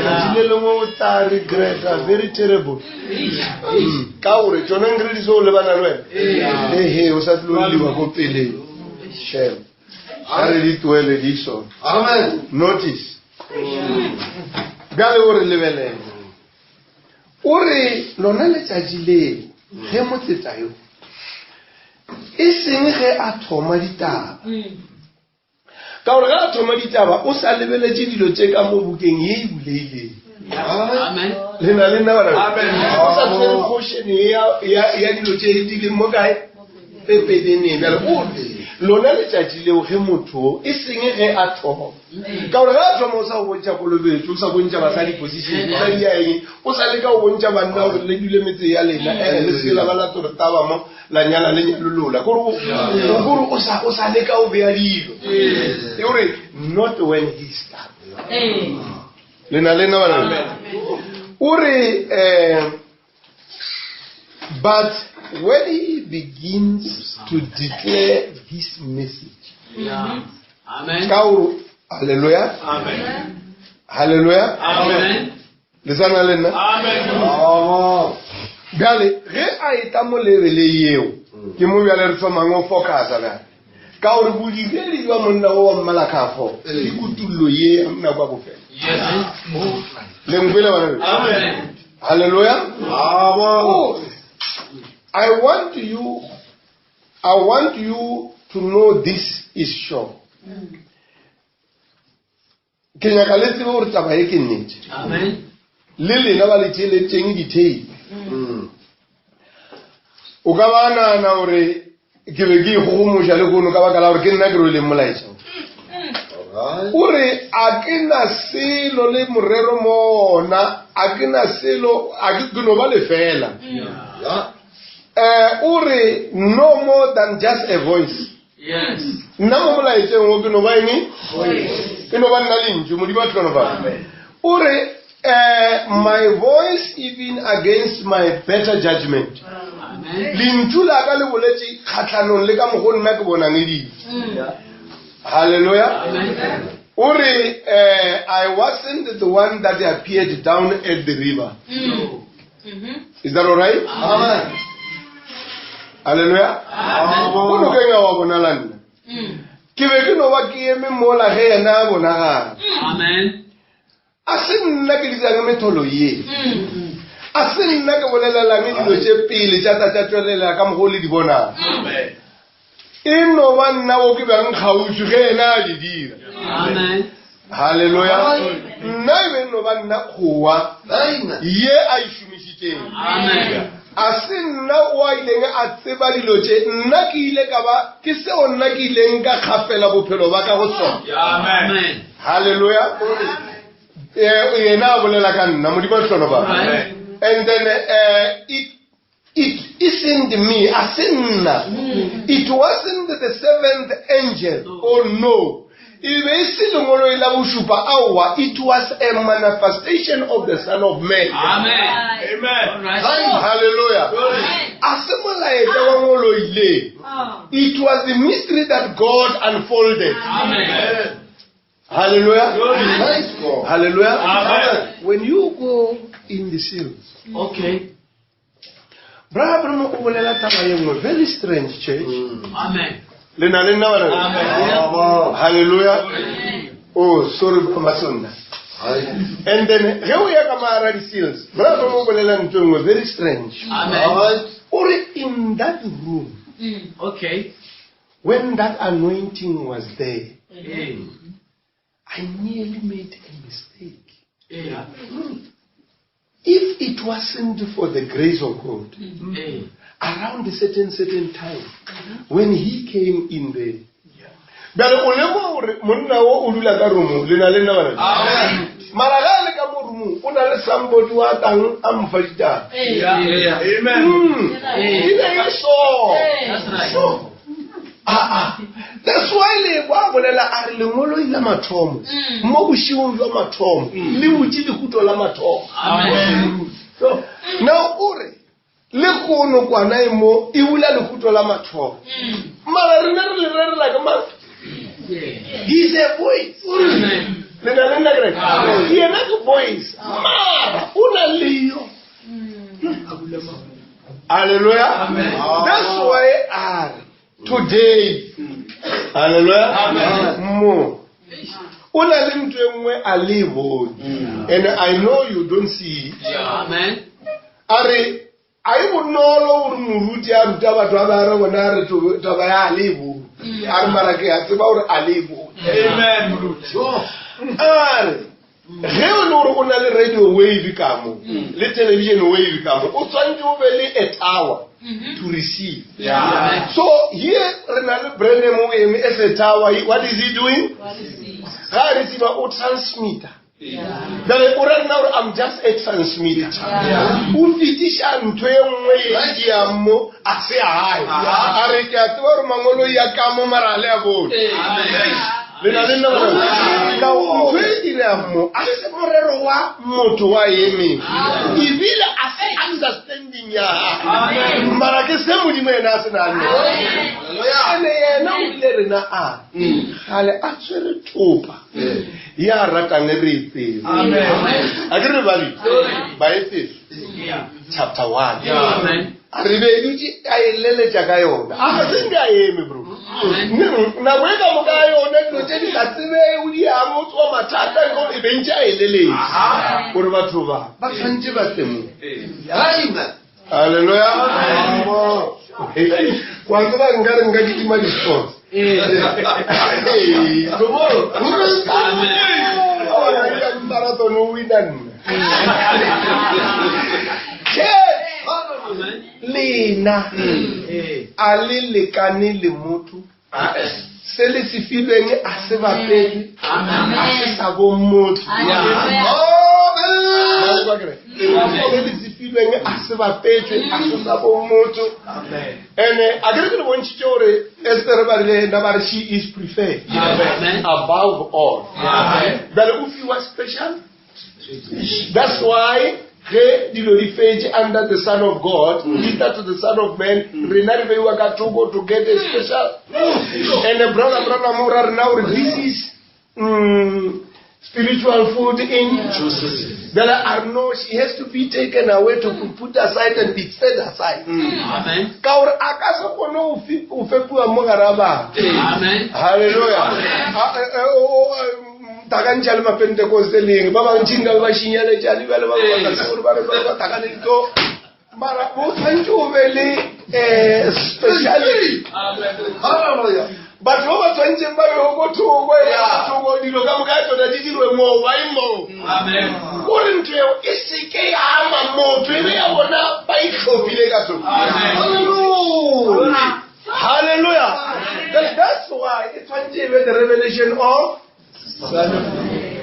S1: tšatši le lengwe o tla regreta very terrible Mm. ka gore tšone nkere di so lebana le wena ehe o sa tlilo lliwa ko peleng shem a re di tloele di sone
S4: Amen.
S1: notice bjale o re lebelele o re lona letšatši leo ge motseta yo e seng ge a thoma ditaba ka gore ge a thoma ditaba o sa lebeletše dilo tše ka mo bukeng ye e buleileng
S3: Amen.
S1: le na le nna bana o sa tshwere portion ya ya- ya dilo tše di leng mo kae pepeneneng bjale o re lona letšatši leo ge motho e seng ge a thoma ka gore ge a thoma o sa go bontšha kolobetso o sa bontšha basadi position o sa dia eng o sa leka go bontšha banna gore le dule metse ya lena ee le seke la ba la tore taba mo la nyala le nyalolola kore kore o sa o sa leka o beya dilo e gore not when he start le na le nna bana o re um but when he begins to declare his message
S3: Yeah. Amen.
S1: ka gore halleluja halleluja
S3: Amen.
S1: le sa na le nna
S4: Amen.
S1: bjale ge a eta mo lebele yeo ke mo bjale re thomang o focusa bjale ka gore bodiredi jwa monna o wa mmalakafo ke kutullo ye ya nako ya bofelo
S3: Yes.
S1: le nkwele bana be?
S3: Amen.
S1: halleluja
S4: Amen.
S1: Oh, I want you, I want you to know this is sure. Ke nyaka le tsebe gore taba ye ke nnete.
S3: Amen.
S1: Le lena ba le theeletšeng di-tape. O ka ba nahana gore ke be ke ikgogomoša le kono ka baka la gore ke nna ke rweleng molaetša o.
S4: Alright.
S1: O re a ke na selo le morero mona, a ke na selo, a ke ke no ba lefela.
S4: Yeah.
S1: Eh, o re no more than just a voice
S3: Yes.
S1: nna mo molaetseng o ke no ba eng ke no ba nna lentšu modimo a tlhonofatse o re eh, my voice even against my better judgment
S3: Amen.
S1: lentšu la ka le boletše kgatlhanong le ka mokgo nna ke bonang e dilo halleluja
S3: Amen.
S1: o re eh, i wasn't the one that appeared down at the river
S3: No.
S1: is that all right
S4: Amen.
S1: halleluja
S3: Amen.
S1: go nokeng a wa bonala nna ke be ke no ba ke eme mola ge yena a bonagala
S3: Amen.
S1: a se nna ke ditsang metholo ye a se nna ke bolelelang dilo tše pele tša tla tša tswelela ka mokgwa o le di bonang e no ba nna o ke bang kgauswi ge yena a di dira
S3: Amen.
S1: halleluja nna e be no ba nna kgowa
S4: Amen.
S1: ye a e šomišitšeng
S3: Amen.
S1: a se nna o a ileng a tseba dilo tše nna ke ile ka ba ke seo nna ke ileng ka kgafela bophelo ba ka go sona
S3: Amen.
S1: halleluja Eh, yena a bolela ka nna modimo a tlhonofatse
S3: Right.
S1: and then uh, it it isn't me a se nna it wasn't the seventh angel oh no e be e se lengoloi la bošupa aowa it was a manifestation of the son of man
S3: Amen. All right.
S1: halleluja a se molaetša wa ngoloi le it was the mystery that god unfolded
S3: Amen.
S1: hallelujah
S4: Praise God.
S1: hallelujah
S4: Amen.
S1: when you go in the seals
S3: Okay.
S1: brother Branham o bolela taba ye nngwe very strange church
S3: Amen.
S1: le na le nna bana
S4: Amen.
S1: hallelujah oh sorry masonna
S4: Amen.
S1: and then ge o ya ka maara di-seals brother Branham o bolela ntho e nngwe very strange
S3: Amen.
S4: Alright.
S1: o re in that room
S3: Okay.
S1: when that anointing was there
S3: Hey.
S1: i nearly made a mistake
S3: Yeah.
S1: if it wasn't for the grace of god
S3: Hey.
S1: around a certain certain time when he came in there bjale o lemoga gore monna o o dula ka romong le na le nna bana mara ga a le ka mo romong o na le somebody wa tang a mfa ditaba
S3: Yeah.
S1: E be e so
S3: That's right.
S1: so aa that's why le wa bolela a re lengoloi la mathomo mo bošegong jwa mathomo le butše lehuto la mathomo
S3: Amen.
S1: So, now o re Le kono kwana e mo e bula lehuto la mathomo. Mara rena re le rerela ke mang? He's a voice. Le na le nna kereke? Yena ke voice. Mara o na le yo. Hallelujah. That's why a re today. Hallelujah. Mo. O na le ntho e nngwe a le e bone. And I know you don't see it.
S3: Amen.
S1: A re a e bonolo gore moruti a ruta batho ba ba re bona a re taba ya a le e bone. A re mara ke a tseba gore a le e bone.
S7: Amen, moruti.
S1: A re ge o le gore o na le radio wave ka mo le television wave ka mo o tshwanetse o be le a tower to receive. So here re na le Branham o eme as a tower. What is he doing? Ga a receive o transmitter. Bjale o ra nna gore I'm just a transmitter. O fetiša ntho e nngwe e ke yang mo a se a gae. A re ke a tseba gore mangolo ya ka mo mara a le a bone. Le na le nna bana? Ka ntho e dirang mo a se morero wa motho wa emeng ebile a se understanding ya gagwe mara ke se Modimo ena a se nang ene yena o ile rena a gale a tshwere thopa ya ratang re e tsebe. A ke re bale Baefeso chapter 1.
S3: Amen.
S1: A re be dutše a e leletša ka yona. A se nke a eme bro. Nako e ka moka ya yona dilo tše di sa tsebe o di yang o tsoa mathata e be ntše a e leletša gore batho ba ba tshwanetse ba tle mo.
S4: Amen.
S1: Hallelujah. Kwa tseba nka re nka kitima di-sports. Marathon o wina nna. Lena a le lekane le motho. Se le se filweng a se bapele, a se sa bo motho. Se le se filweng a se bapetswe, a se sa bo motho. And a ke re ke le bontšhitše gore Esther ba rile nna ba re she is preferred above all. Bjale o fiwa special. That's why ge dilo di fetše under the Son of God, either to the Son of Man, rena re beiwa ka thoko to get a special. And the brother Branham o ra rena gore this is spiritual food in Bjale a re no, she has to be taken away to be put aside and be set aside.
S3: Amen.
S1: Ka gore a ka se kgone go fepiwa mo gare a batho.
S3: Amen.
S1: Hallelujah. Thakantšha le mapentekoste leng ba bantši nka be ba šinyaletšane bjale ba ba ka gore ba re ba thakaneditso mara o tshwanetse o be le speciality.
S4: Hallelujah.
S1: Batho ba ba tshwanetseng ba be ko thoko ya thoko dilo ka moka tsona di dirwe moo ba e moo.
S3: Amen.
S1: Gore ntho eo e seke ya ama motho e be ya bona ba itlhophile ka tsona.
S4: Hallelujah.
S1: Hallelujah. That's why e tshwanetse e be the revelation of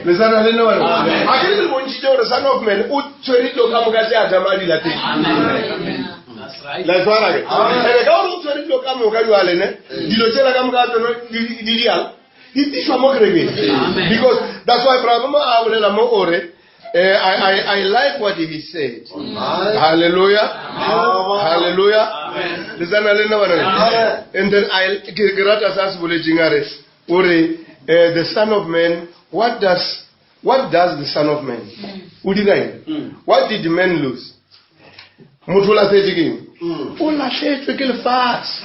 S1: le sana le nna bana. A ke re le bontšhitše gore Son of Man o tshwere dilo ka moka tše Adama a di latetse.
S3: Amen. That's right.
S1: La tshwara ke? Ene ka gore o tshwere dilo ka moka jwale ne, dilo tšela ka moka tsona di diang, di tlišwa mo kerekeng.
S3: Amen.
S1: Because that's why Brother mo a bolela mo o re, I like what he said. Hallelujah. Hallelujah. Le sana le nna bana. And then I ke rata sa se boletseng a re, o re, the Son of Man, what does the Son of Man? O dira eng? What did man lose? Motho o lahletše ke eng? O lahletšwe ke lefatshe.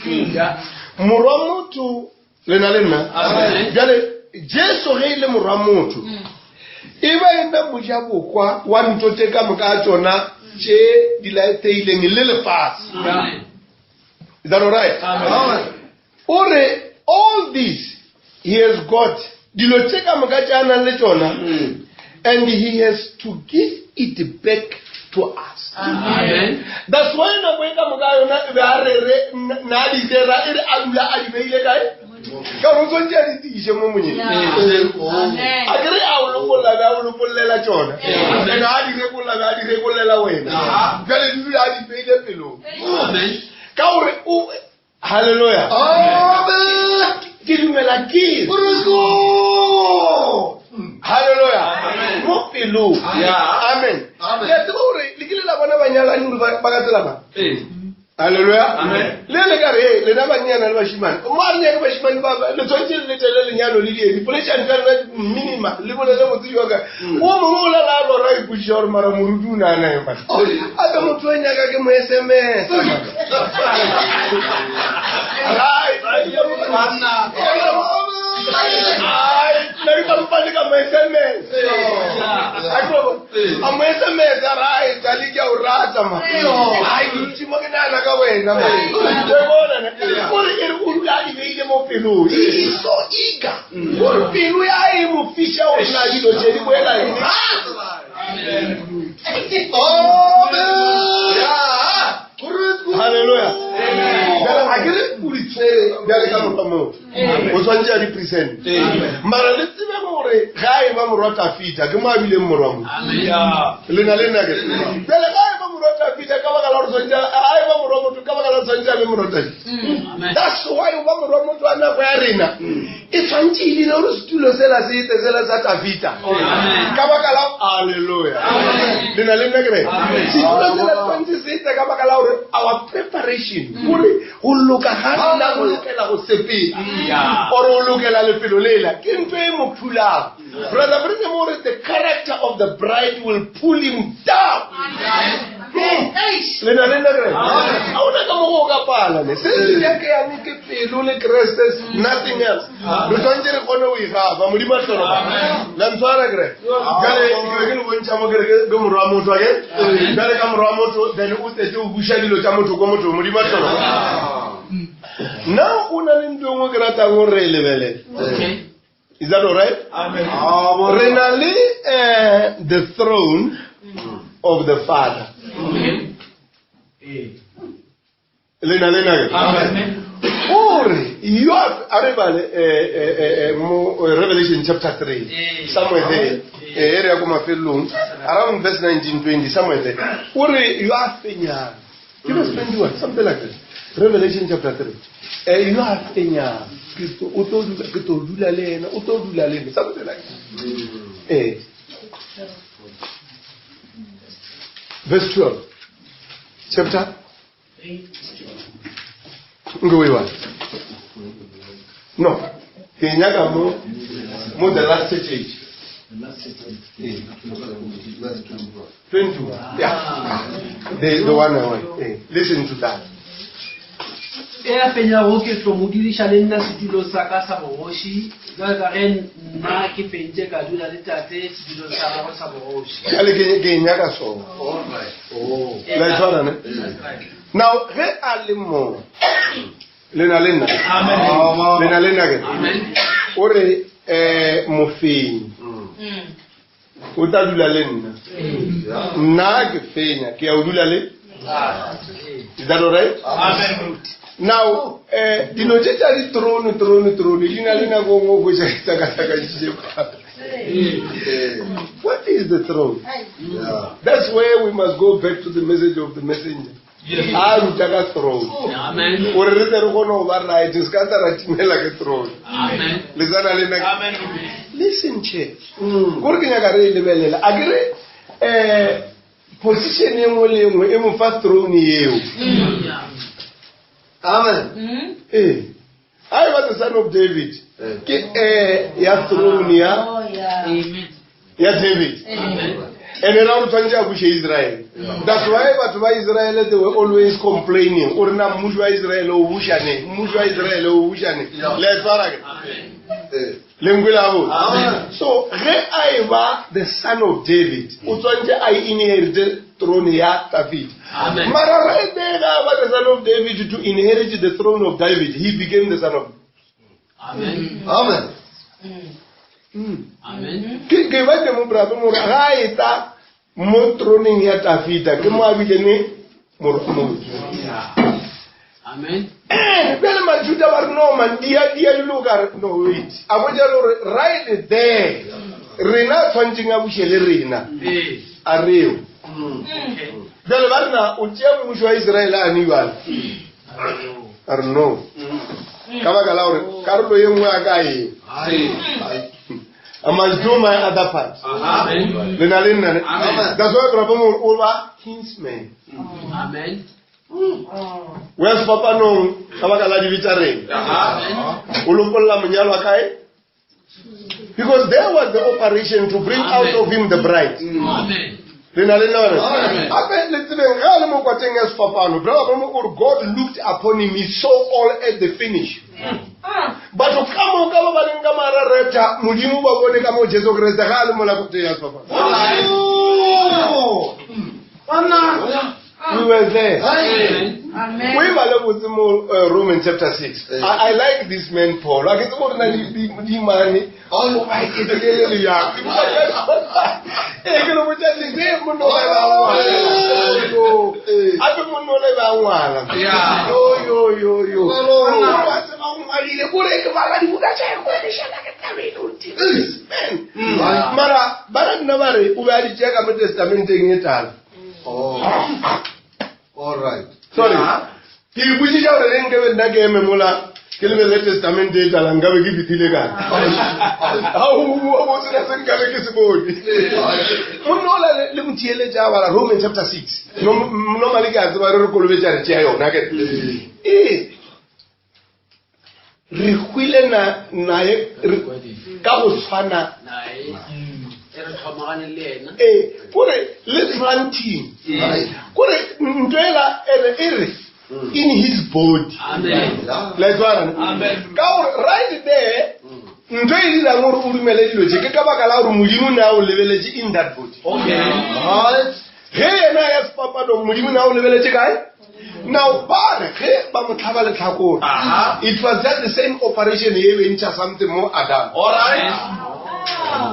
S1: Morwa motho, le na le nna? Bjale Jesu ge e le morwa motho, e ba e nna mojabokwa wa ntho tše ka moka tšona tše di laeteileng le lefatshe. Is that all right?
S4: Amen.
S1: O re all this he has got dilo tše ka moka tše a nang le tšona, and he has to give it back to us.
S3: Amen.
S1: That's why nako e ka moka yona e be a re re na di dira e re a dula a di beile kae? Ka gore o tshwanetse a di tiiše mo monyeng. A ke re a o lokolla be a o lokollela tšona. And a di rekolla be a di rekollela wena. Bjale di dula a di beile pelong.
S3: Amen.
S1: Ka gore o Hallelujah.
S4: Amen.
S1: Ke dumela ke.
S4: Praise God.
S1: Hallelujah. Mo pelong.
S4: Yeah.
S1: Amen.
S4: Amen.
S1: Le a tseba gore le kile la bona banyalani nyalane gore ba ka tsela mang. Halleluja. Le le ka re "Hey, lena bannyana le bashimane mo a re nyake bashimane ba le tshwanetse le letele lenyalo le die dipolešane tsa lena minima le bolele botse jwa ka o mongwe o lala a lora a ipošiša gore mara moruti o ne a nae mara a be motho o nyaka ke mo sms nna ke kampane ka mo sms a mo sms a ra e tale ke a o rata ma ai ke dutse mo ke nagana ka wena ma o bona ne gore e re o dula a di beile mo pelong e so eager gore pelo ya e mo fiša o nna dilo tše di boela eng halleluja bjale a ke re o di tshwere bjale ka morwa motho o tshwanetse a di-present mara le tsebe gore ga e ba morwa tafita ke mo a bileng morwa mo le na le nna ke bjale ga e ba morwa tafita ka baka la gore tshwanetse a e ba morwa motho ka baka la gore tshwanetse a be morwa tafita that's why o ba morwa motho wa nako ya rena e tshwanetse e dire gore setulo sela se ete sela sa tafita ka baka la alleluja le na le nna kere setulo sela tshwanetse se ete ka baka la gore our preparation gore go loka ga rena go lokela go sepela or o lokela lefelo lela ke ntho e mo phulang brother Branham o re the character of the bride will pull him down le na le nna kere ga ona ka mo go ka pala ne se se nyakeyang ke pelo le kreste nothing else re tshwanetse re kgone go igafa modimo a tlhologa la ntshwara kere jale ke be ke le bontšha mo kere ke morwa motho ake jale ka morwa motho then o tsetse o buša dilo tša motho ko motho modimo a tlhologa nna o na le ntho e nngwe ke ratang gore re e lebelele Is that all right?
S4: Amen.
S1: Re na le the throne of the Father. Le na le na ke?
S3: Amen.
S1: Gore you are a re bale mo Revelation chapter 3 somewhere there. E re ya ko mafelong around verse 19 20 somewhere there. O re you are fenyang. Ke verse 21 something like that. Revelation chapter 3. You are fenyang. Ke tlo o tlo dula ke tlo dula le yena o tlo dula le nna something like that. Verse 12. Chapter nke o e bale. No, ke nyaka mo mo the last church age. 21. Yeah. The one I want. Listen to that.
S5: E a fenyago ke tlo mo diriša le nna setulo sa ka sa bogoši bjalo ka ge nna ke fentše ka dula le tate sedulong sa gagwe sa bogoši.
S1: Bjale ke nyaka sona. La e tshwara ne? Now ge a le mo le na le nna. Le na le nna ke. O re mofenyi. O tla dula le nna. Nna ke fenya ke ya o dula le. Is that all right?
S3: Amen.
S1: Now, dilo tše tša di-throne, throne, throne, di na le nako nngwe o hwetša di hlakahlakantšhitše batho. What is the throne? That's where we must go back to the message of the messenger. A ruta ka throne.
S3: Amen.
S1: Gore re tle re kgone go ba right, se ka tla ra timela ke throne.
S3: Amen.
S1: Le tsena le nna.
S3: Amen.
S1: Listen, church. Gore ke nyaka re e lebelela. A ke re position e nngwe le e nngwe e mo fa throne eo.
S4: Amen.
S1: A e ba the son of David. Ke ya throne ya ya David. And then o tshwanetse a buše Israel. That's why batho ba Israel they were always complaining. O re na mmušo wa Israel o buša neng? Mmušo wa Israel o buša neng? Le a e tshwara ke? Le nkwele ga botse? So ge a e ba the son of David, o tshwanetse a inherite throne ya David.
S3: Amen.
S1: Mara right there ga a ba the son of David to inherit the throne of David, he became the son of
S3: Amen.
S4: Amen.
S3: Amen.
S1: Ke ba teng mo brother mo ga e ta mo throneng ya Dafita ke mo a bile ne morwa motho.
S3: Amen.
S1: Bjale Majuda ba re no man dia dia dilo ka re no wait. A botša le gore right there rena tshwantseng a buše le rena a reo. Bjale ba rena o tšea mmušo wa Israel a ne jwale. A re no. Ka baka la gore karolo ye nngwe a ka eo. I must do my other part.
S3: Amen.
S1: Le na le nna ne?
S3: Amen.
S1: That's why Brother Mo o ba kinsman.
S3: Amen.
S1: O ya sefapanong ka baka la dibe tša rena.
S3: Amen.
S1: O lopolla monyalwa kae? Because there was the operation to bring out of him the bride.
S3: Amen.
S1: Le na le nna bana? Gape le tsebeng ge a le mo kwateng ya sefapano, Brother Mo o re God looked upon him, he saw all at the finish. Batho ka moka ba ba leng ka mara rapture, Modimo ba bone ka mo Jesu Kriste ge a le mola koteng ya sefapano. We were there.
S3: Amen.
S1: O e bale botse mo Romans chapter 6. I like this man Paul. A ke tsebe gore na le dimane. O ba ekete le yang. Ee, ke le botša nnete, ee, monna o ba ngwala. Ape monna o le ba ngwala. Yo, yo, yo, yo. Monna wa tseba o ngwadile, kore ke bala dibuka tša gagwe, ke šala ke thabile, o ntile. This man. Mara ba ra nna ba re o be a di tšea ka mo testamenteng e tala.
S4: Oh. All right.
S1: Sorry. Ke ipotšiša gore ge nkabe nna ke eme mola ke lebelele testamente e tala nkabe ke fetile kae. Aowa, bo sena se nkabe ke se bone. Monna ola le mo theeletša a bala Romans chapter 6. Normally ke a tseba re re kolobetša re tšea yona ke. Ee. Re hwile na naye ka go tshwana
S3: Nae. E re tlhomagane le yena.
S1: Ee, kore le planting. Kore ntho ela ene e re in his body.
S3: Amen.
S1: La e tshwara ne?
S3: Amen.
S1: Ka gore right there ntho e dirang gore o dumele dilo tše ke ka baka la gore Modimo ne a o lebeletše in that body.
S3: Okay.
S4: Right.
S1: Ge yena a ya sefapanong, Modimo ne a o lebeletše kae? Now ba re ge ba mo tlhaba letlhakore, it was just the same operation ye be ntšha something mo Adam.
S2: All right.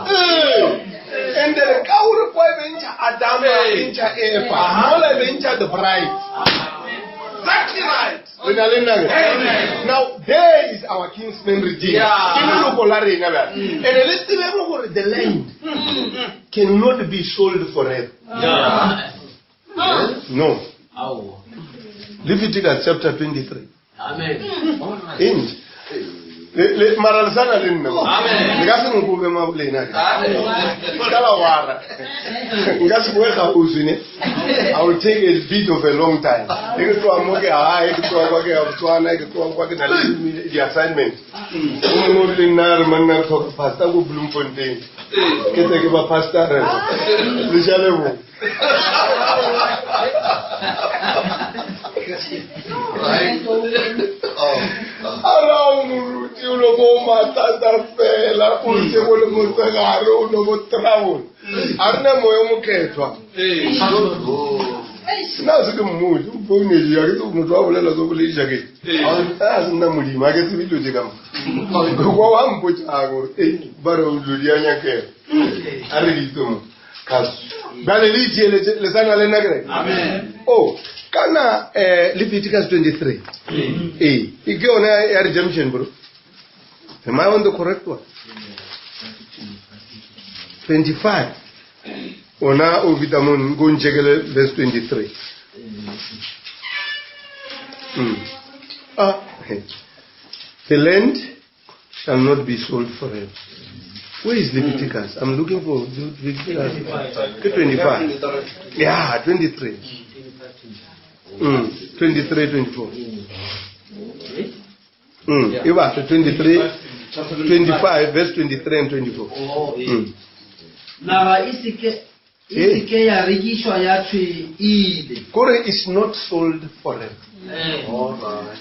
S1: Ee. And then ka gore kwa e be ntšha Adam, e ntšha Eva, mola e be ntšha the bride.
S2: Exactly right.
S1: Re na le nna ke? Now there is our kinsman redeemer.
S2: Yeah.
S1: Ke leloko la rena bjale. And le tsebeng gore the land cannot be sold forever.
S3: Yeah.
S1: No.
S3: Aowa.
S1: Leviticus chapter 23.
S3: Amen.
S1: Eng? Le mara le sana le nna.
S2: Amen.
S1: Le ka se nkobe ma lena.
S2: Amen.
S1: Ka la wara. Nka se boe kgauswi ne. I will take a bit of a long time. E ke tloha mo ke hae, ke tloha kwa ke ya Botswana, ke tloha kwa ke na le di-assignment. O mongwe o rile nna re manna re tlhoka pastor ko Bloemfontein. Ke tle ke ba pastor re. Le jale bo. A ra o moruti o lo bo mathata fela o ntse go le motshegare o no bo travel. A re na moya o mokhethwa. Nna se ke mmodi, o founedi, ha ke tsebe motho a bolela tso bolediša ke. A se nna modimo, ha ke tsebe dilo tše ka mo. Kwa wa mpotšang gore, ee, ba re dilo di a nyakega. A re di itse mo. Bjale le itheeletše, le sa na le nna kereke?
S2: Amen.
S1: Oh, kana Leviticus 23. Ee, e ke yona ya redemption, bro. Am I on the correct one? 25. Ona o fita mo nko nchekele verse 23. Ah, hey. The land shall not be sold forever. Where is Leviticus? I'm looking for Leviticus. Ke 25. Yeah, 23. 23, 24. E ba 23, 25, verse 23 and 24.
S5: Oh, ee. Naga e seke, e
S1: Ee.
S5: seke ya rekišwa ya thwe ile.
S1: Kore is not sold forever.
S5: Eh.
S4: All right.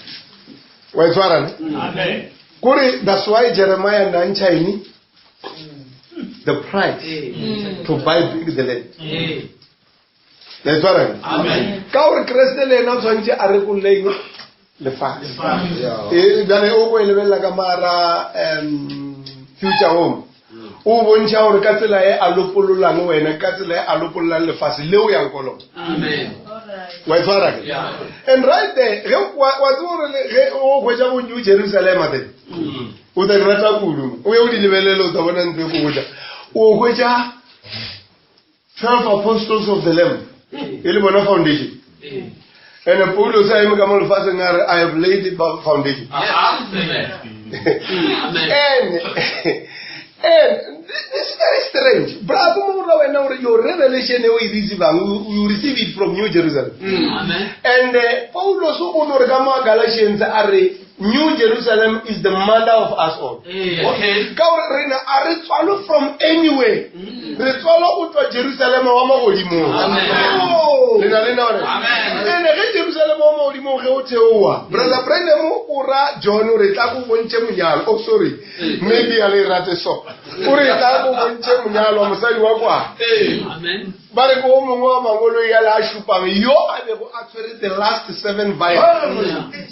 S1: Wa e tshwara ne?
S3: Amen.
S1: Kore that's why Jeremiah na ntšha eng? The price
S5: Ee.
S1: to buy back the land.
S5: Ee.
S1: La e tshwara ne?
S3: Amen.
S1: Ka gore Kreste le ena o tshwanetse a rekolle eng? Lefatshe.
S4: Yeah.
S1: E, bjale o ko e lebelela ka mara future home. O bontšha gore ka tsela e a lopollolang wena, ka tsela e a lopollolang lefatshe le o yang ko lona.
S3: Amen.
S1: Wa e tshwara ke?
S3: Yeah.
S1: And right there, ge wa tseba gore ge o hwetša bo New Jerusalem then, o tla di rata kudu. O ye o di lebelele, o tla bona ntho e ko botša. O hwetša 12 apostles of the Lamb. E le bona foundation.
S3: Ee.
S1: And Paulus a eme ka mo lefatsheng a re, I have laid the foundation.
S3: Amen. Amen.
S1: And And this is very strange. Bravo mo ra wena gore your revelation e o e receivang, you receive it from New Jerusalem.
S3: Amen.
S1: And Paulos o no re ka mo Galatians a re New Jerusalem is the mother of us all.
S3: Ee.
S2: Okay.
S1: Ka gore rena a re tswalo from anywhere. Re tswalo go tswa Jerusalem wa magodimong.
S3: Amen.
S1: Oh. Le na le nna gore?
S2: Amen.
S1: Ene ge Jerusalem wa magodimong ge o theoa, Brother Branham o ra John o re tla go bontšhe monyalo. Oh sorry. Maybe a le rate so. O re tla go bontšhe monyalo wa mosadi wa kwa.
S2: Ee.
S3: Amen.
S1: Ba re ke o mongwe wa mangolo ya le a šupang yo a bego a tshwere the last seven vials.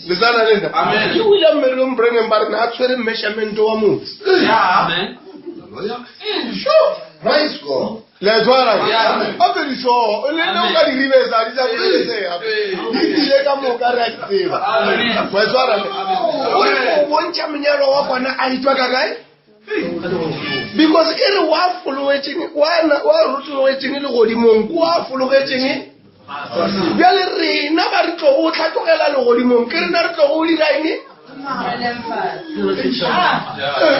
S1: Le sana le nna?
S2: Amen.
S1: Ke William Marion Branham ba re ne a tshwere measurement wa motse.
S2: Yeah.
S3: Amen.
S4: Hallelujah.
S1: Sure.
S4: Praise God.
S1: Le a tshwara?
S2: Yeah.
S1: A fedišo, le le o ka di ribesa, di sa bolesega.
S2: Ee.
S1: Di tlile ka moka re a di tseba.
S2: Amen.
S1: Wa e tshwara? O re o bontšha monyalo wa kwana a etšwa ka kae? Because e re wa fologetšeng, wa rotologetšeng legodimong, ke wa fologetšeng. Bjale rena ba re tlogo o hlatlogela legodimong, ke rena re tlogo o dira eng? Ee,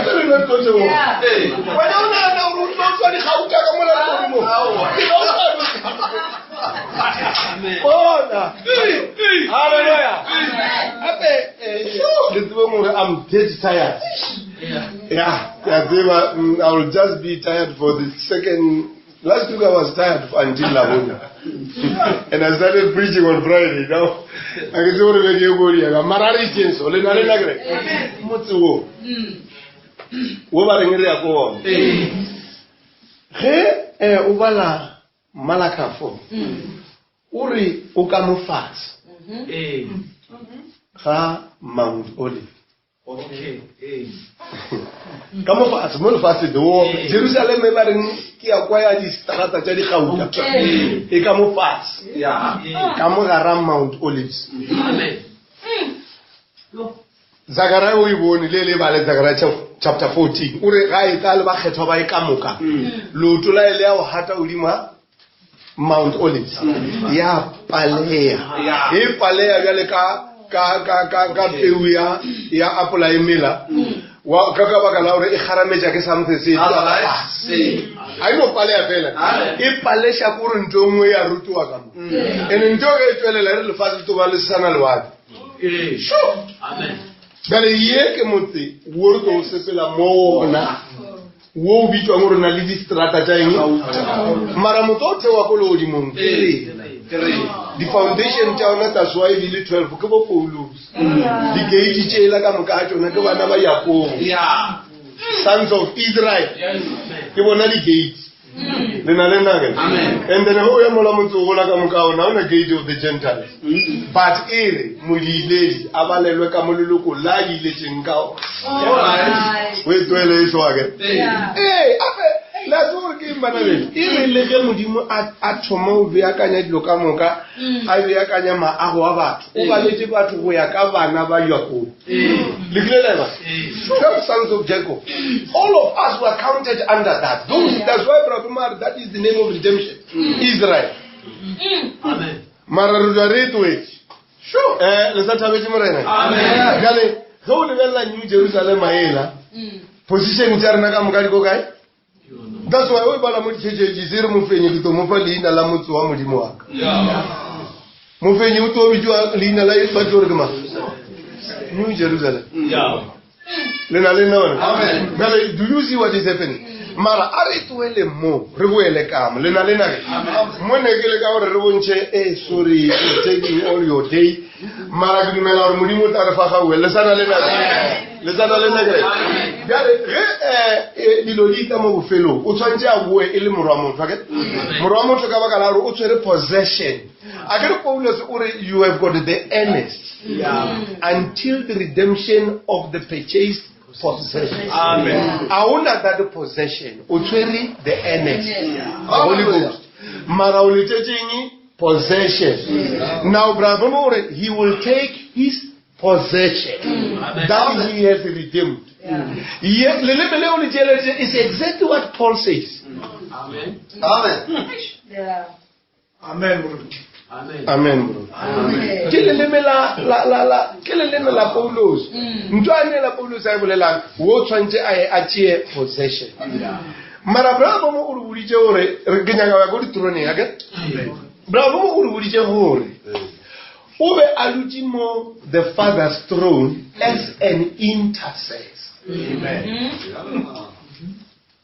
S1: ke rena re tlo theoga.
S2: Ee.
S1: Wena o nagana gore o tlo tswa digauta ka mola legodimong?
S3: Amen.
S1: Bona. Hallelujah. Gape, le tsebeng gore I'm dead tired.
S3: Yeah.
S1: Yeah, ke a tseba, I will just be tired for the second. Last week I was tired until Labone. And I started preaching on Friday. Now, I can say gore beke e ko diega. Mara re itseng so, le na le nna kere? Motse wo. Wo ba reng re ya ko ona. Ge o bala Malaka 4, o re o ka mo fatshe
S3: Ee.
S1: ga Mount Olive.
S3: Okay. Ee.
S1: Ka mo fatshe mo lefatsheng wo Jerusalem e ba reng ke ya kwa ya distrata tša digauta. E ka mo fatshe.
S2: Yeah.
S1: Ka mo gara Mount Olives.
S3: Amen. Yo.
S1: Zakaria o e bone le le bale Zakaria chapter 14. O re ga e tla le bakgethwa ba e ka moka. Leoto la e le ya go hata godimo ga Mount Olives. Ya palea.
S2: Yeah.
S1: E palea bjale ka ka ka ka ka peu ya ya apola e mela. Wa ka ka baka la gore e kgarametša ke something se
S2: All
S1: tšwa
S2: right.
S1: fase.
S2: Ee.
S1: A e no palea fela.
S2: Amen.
S1: E paleša kore ntho e nngwe ya rotoga ka mo. And ntho ge e tswelela e re lefatshe le tlo ba le se sana lewatle.
S3: Ee.
S1: Sure.
S3: Amen.
S1: Bjale ye ke motse wo re tlo sepela mo ona wo o bitšwang gore o na le distrata tša eng, mara motse o thewa ko legodimong ke rena.
S2: Ke rena.
S1: Di-foundation tša ona tsa soa e bile 12 ke bo Paulus. Di-gate tšela ka moka ga tšona ke bana ba Jakobo.
S2: Yeah.
S1: Sons of Israel.
S3: Amen.
S1: Ke bona di-gates. Le na le nna ke?
S2: Amen.
S1: And then ge o ya mola motse o gola ka moka ona, ha ona gate of the Gentiles. But e re modiledi a balelwe ka mo leloko la iletšeng ka ona.
S2: All right.
S1: O e tlohele e tloga ke?
S2: Ee.
S1: Ee, ape, le a tseba gore ke eng bana beno? E re le ge Modimo a thoma go beakanya dilo ka moka, a beakanya maago a batho, o baletše batho go ya ka bana ba Jakobo. Le kile la e ba? 12 sons of Jacob. All of us were counted under that. Those, that's why Brother Umar, that is the name of redemption. Israel.
S3: Amen.
S1: Mara re dula re tloetše.
S2: Sure.
S1: Le sa thabetše Morena?
S2: Amen.
S1: Bjale, ge o lebelela New Jerusalem ela, position tša rena ka moka di ko kae? That's why o e bala mo ditšhetšhetši se re mofenyi ke tlo mo fa leina la motse wa Modimo wa ka. Mofenyi o tlo bitšwa leina la ba tlo re ke mang? New Jerusalem.
S2: Yeah.
S1: Le na le nna wena?
S2: Amen.
S1: Bjale, do you see what is happening? Mara a re tlohele mo, re boele ka mo. Le na le nna ke? Mo ne ke le ka gore re bontšhe, sorry, you're taking all your day. Mara ke dumela gore Modimo o tla re fa gauwe. Le sa na le nna ke? Le sa na le nna ke? Bjale, ge dilo di tla mo bofelong, o tshwanetse a boe e le morwa motho, akere? Morwa motho ka baka la gore o tshwere possession. Akere Paulus o re, you have got the earnest until the redemption of the purchased possession.
S2: Amen.
S1: A ona that possession, o tshwere the earnest, the Holy Ghost. Mara o letetseng possession. Now, Brother More, he will take his possession that he has redeemed. Ye, leleme leo le tšeletše is exactly what Paul says.
S3: Amen.
S4: Amen.
S6: Yeah.
S7: Amen, Moruti.
S1: Amen bro. Ke leleme la la la la ke leleme la Paulus. Ntho a ne la Paulus a e bolelang wo tshwantse a ye a tšee possession. Mara bravo mo o re boditše gore re ke nyaka go ya ko ditroneng ake. Bravo mo o re boditše gore o be a dutše mo the father's throne as an intercessor.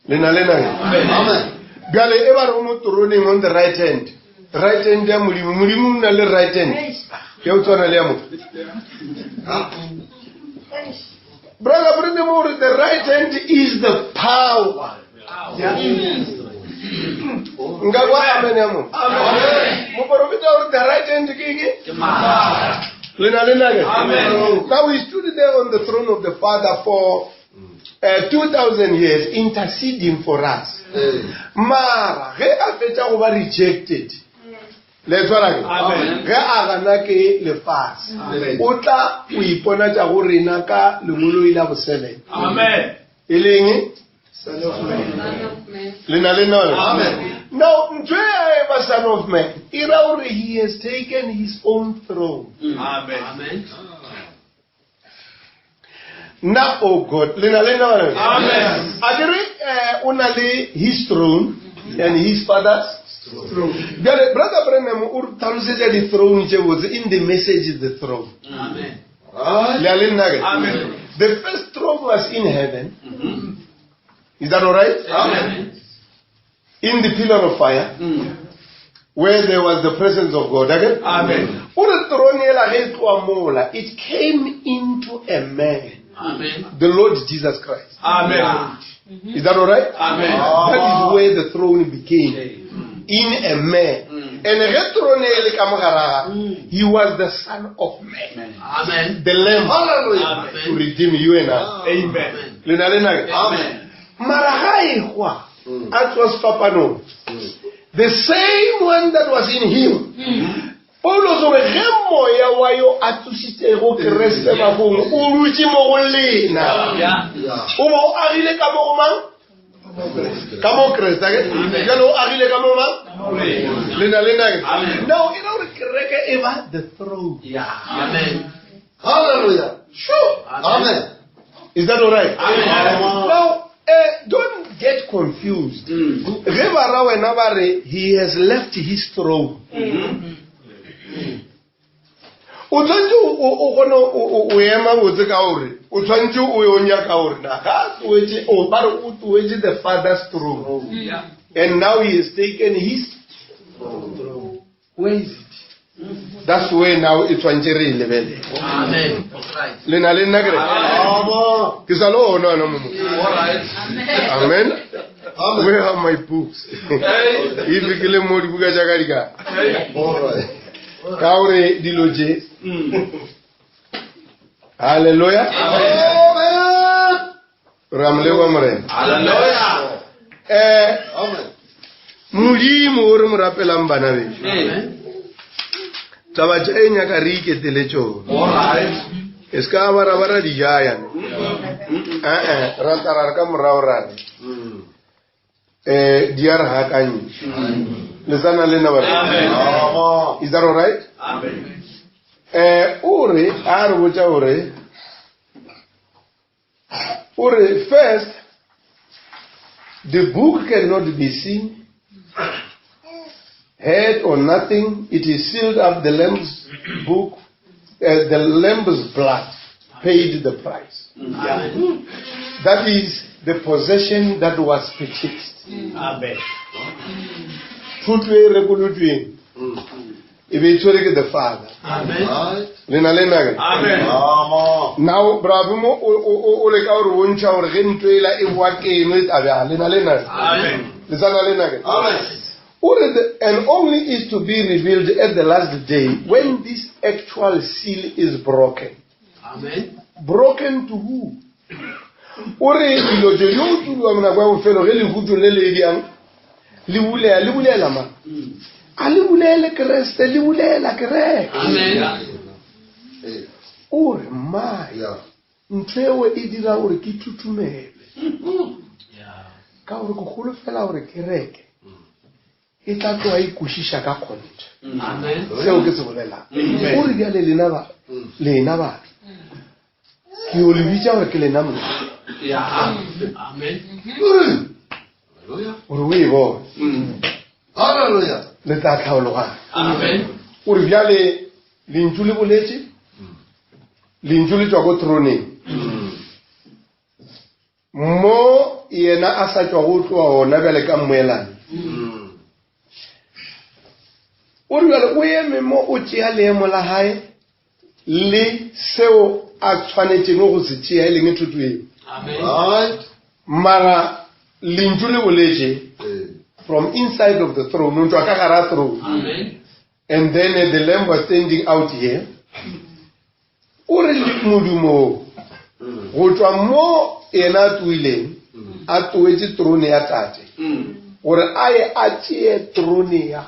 S1: Le na le nna?
S4: Amen.
S1: Bjale e ba re o mo troneng on the right hand. Right hand ya Modimo. Modimo o na le right hand. Ya o tshwana le ya motho. Brother Brandon o re the right hand is the power. Nka kwa amen ya mo. Moporofeta o re the right hand ke eng? Le na le nna ke? Now we stood there on the throne of the Father for 2000 years interceding for us. Mara ge a fetša go ba rejected. Le tshwara ke? Ge a gana ke lefase. O tla o iponatša go rena ka lengoloi la bo-7.
S3: Amen.
S1: E leng? Le na le nna?
S4: Amen.
S1: Now, ntho e ya e ba son of man, e ra gore he has taken his own throne.
S3: Amen.
S5: Amen.
S1: Nna, oh God, le na le nna?
S3: Amen.
S1: A ke re, o na le his throne and his father's throne. Bjale, Brother Branham o re tlhalosetša di-throne tše botse in the message is the throne.
S5: Amen.
S1: Le a le nna ke?
S3: Amen.
S1: The first throne was in heaven. Is that all right?
S3: Amen.
S1: In the pillar of fire, where there was the presence of God. Okay?
S3: Amen.
S1: O re throne ela ge e tloa mola, it came into a man,
S5: Amen.
S1: the Lord Jesus Christ.
S3: Amen.
S1: Is that all right?
S3: Amen.
S1: That is where the throne became. In a man. And ge throne e le ka mo gare ga gagwe, he was the son of man.
S5: Amen.
S1: The lamb
S4: Hallelujah.
S1: to redeem you and I.
S3: Amen.
S1: Le na le nna ke?
S4: Amen.
S1: Mara ga e hwa, a tswa sefapanong. The same one that was in him. Paulus o re ge moya wa yo a tsositšego Kriste bahung o dutše mo go lena.
S5: Yeah.
S4: Yeah.
S1: O bo o agile ka mo go mang? Ka mo Kriste, ake? Bjale o agile ka mo mang? Le na le nna ke? Now e ra gore kereke e ba the throne.
S5: Yeah. Amen.
S4: Hallelujah.
S1: Sure.
S4: Amen.
S1: Is that all right?
S3: Amen.
S1: Now, don't get confused. Ge ba ra wena ba re he has left his throne. O tshwanetse o kgone o ema botse ka gore o tshwanetse o yo nyaka gore na ga a tloetše o ba re o tloetše the father's throne.
S5: Yeah.
S1: And now he has taken his throne. Where is it? That's where now e tshwanetse re e lebelele.
S5: Amen. That's right.
S1: Le na le nna ke re?
S4: Amen.
S1: Ke sa le ona ona mo mo.
S4: All right.
S1: Amen.
S4: Amen.
S1: Where are my books? If ke le mo dibuka tša ka di kae?
S4: All right.
S1: Ka gore dilo tše. Hallelujah.
S4: Amen.
S1: Re a mo leboha Morena.
S3: Hallelujah.
S4: Amen.
S1: Modimo o re mo rapelang bana bešo.
S5: Amen.
S1: Taba tša e nyaka re iketele tšona.
S3: All right.
S1: E se ka ba ra ba ra di jaya. Eh ra tla ra re ka morago ra re. Di a re gakantšha. Le sa na le nna ba re?
S3: Amen.
S4: Amen.
S1: Is that all right?
S3: Amen.
S1: O re a re botša gore o re first the book cannot be seen, heard or nothing. It is sealed up. The Lamb's book, the Lamb's blood paid the price.
S5: Amen.
S1: That is the possession that was purchased.
S3: Amen.
S1: Thuto e rekolotšweng e be e tshwere ke the Father.
S5: Amen.
S4: Right.
S1: Le na le nna ke?
S3: Amen.
S4: Amen.
S1: Now, bravo mo o leka gore bontšha gore ge ntho ela e boa keno e tla bjang. Le na le nna ke?
S3: Amen.
S1: Le sa na le nna ke?
S4: Amen.
S1: O re the, and only is to be revealed at the last day when this actual seal is broken.
S5: Amen.
S1: Broken to who? O re dilo tše di o tudiwa mo nako ya bofelo ge lehuto le le diang le bulela, le bulela mang? A le bulele Kreste, le bulela kereke.
S5: Amen.
S1: O re mmae,
S4: Yeah.
S1: ntho eo e dira gore ke thuthumele. Ka gore ke holofela gore kereke E tla tloga e kwešiša ka kgonthe
S5: Amen.
S1: seo ke se bolelang. O re bjale lena ba, lena batho, ke yo le bitša gore ke lena moloko.
S5: Yeah. Amen.
S4: Hallelujah.
S1: Gore o e bone.
S4: Hallelujah.
S1: Le tla tlhaologanya.
S5: Amen.
S1: O re bjale lentšu le boletše, lentšu le tšwa ko throneng. Mo yena a sa tšwa go tloga gona bjale ka mmoelane. O re bjale o eme mo o tšea leemo la gae le seo a tshwanetšego go se tšea e leng thoto eo.
S5: Amen.
S4: Right.
S1: Mara lentšu le boletše
S4: Eh.
S1: from inside of the throne, o tšwa ka gare ga throne.
S5: Amen.
S1: And then the lamb was standing out here. O re modumo go tšwa mo yena a tloileng a tloetše trone ya tate gore a ye a tšee trone ya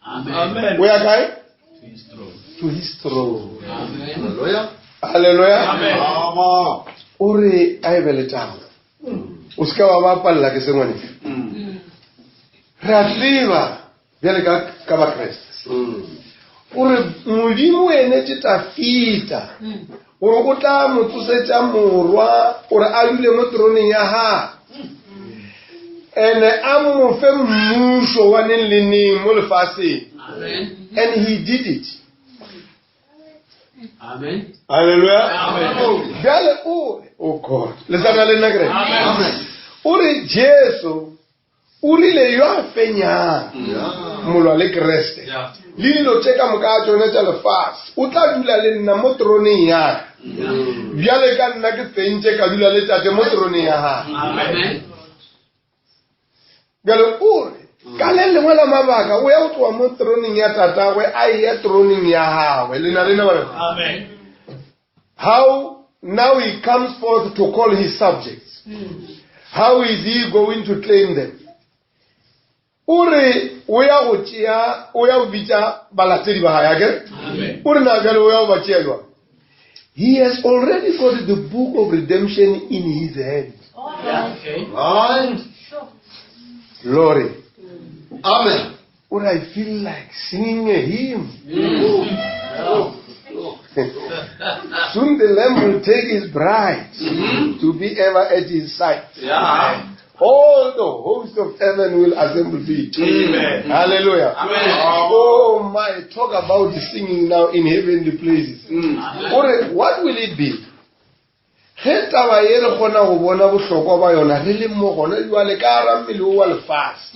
S1: gagwe.
S5: Amen.
S1: O ya kae? To his throne.
S5: Amen.
S4: Hallelujah.
S1: Hallelujah.
S4: Amen.
S1: O re a e be letago. O se ka wa bapalela ke se ngwanešu. Re a tseba bjale ka ka Bakriste. Gore Modimo o enetše Tafita gore o tla mo tsosetša morwa gore a dule mo troneng ya gagwe, ene a mo fe mmušo wa neng le neng mo lefaseng.
S5: Amen.
S1: And he did it.
S5: Amen.
S1: Hallelujah.
S5: Amen.
S1: Bjale o re, oh God, le sa na le nna kereke?
S4: Amen.
S1: O re Jesu o rile yo a fenyang molwa le Kriste le dilo tše ka moka tšone tša lefase, o tla dula le nna mo troneng ya ka. Bjale ka nna ke fentše ka dula le tate mo troneng ya gagwe.
S5: Amen.
S1: Bjale o re ka le lengwe la mabaka o ya go tloga mo troneng ya tatagwe a eya troneng ya gagwe. Le na le nna bana?
S3: Amen.
S1: How now he comes forth to call his subjects. How is he going to claim them? O re o ya go tšea, o ya go bitša balatedi ba gae, akere?
S5: Amen.
S1: O re na bjale o ya go ba tšea jwang? He has already got the book of redemption in his hand.
S5: Okay.
S4: Right.
S1: Glory.
S4: Amen.
S1: O re I feel like singing a hymn. Soon the Lamb will take his bride to be ever at his side.
S3: Yeah.
S1: All the hosts of heaven will assemble thee.
S3: Amen.
S1: Hallelujah.
S3: Amen.
S1: Oh my, talk about the singing now in heavenly places. Ore, what will it be? Ge taba ye re kgona go bona bohlokwa ba yona re le mo gona jwale ka gara mmele o wa lefase.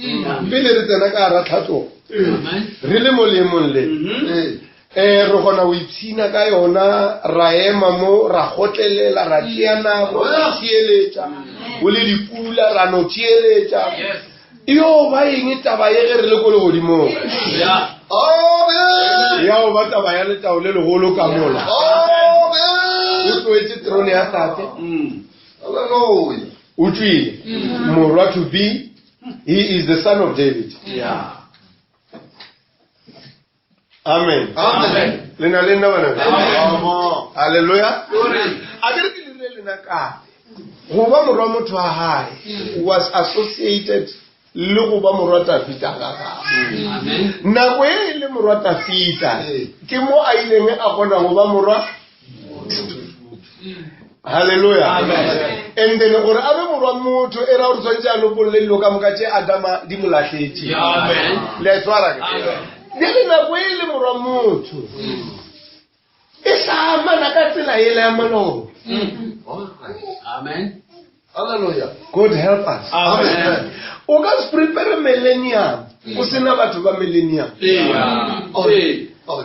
S1: Pele re tsena ka gara tlhatlogo.
S5: Amen.
S1: Re le mo leemong le. Re kgona go ipshina ka yona, ra ema mo, ra kgotlelela, ra tšea nako, ra theeletša, go le dipula, ra no theeletša. Yo ba eng taba ye ge re le ko legodimong?
S5: Yeah.
S4: Amen.
S1: Ya go ba taba ya letao le legolo ka mola.
S4: Amen.
S1: O tloetše trone ya tate.
S4: Hallelujah.
S1: O tšwile. Morwa to be, he is the son of David.
S3: Yeah.
S1: Amen.
S4: Amen.
S1: Le na le nna bana?
S4: Amen.
S1: Hallelujah. A ke re ke le rile lena kae? Go ba morwa motho wa hae was associated le go ba morwa Tafita ga gagwe.
S5: Amen.
S1: Nako e le morwa Tafita ke mo a ileng a kgona go ba morwa. Hallelujah.
S3: Amen.
S1: And then gore a be morwa motho e ra gore tshwanetse a lopolle dilo ka moka tše Adama di mo lahletše.
S3: Amen.
S1: Le a e tshwara ke?
S3: Amen.
S1: Bjale nako e le morwa motho e sa amana ka tsela e le ya maloba.
S4: All right.
S5: Amen.
S4: Hallelujah.
S1: God help us.
S3: Amen.
S1: O ka se prepare millennium o sena batho ba millennium.
S3: Yeah.
S4: Oh. Oh.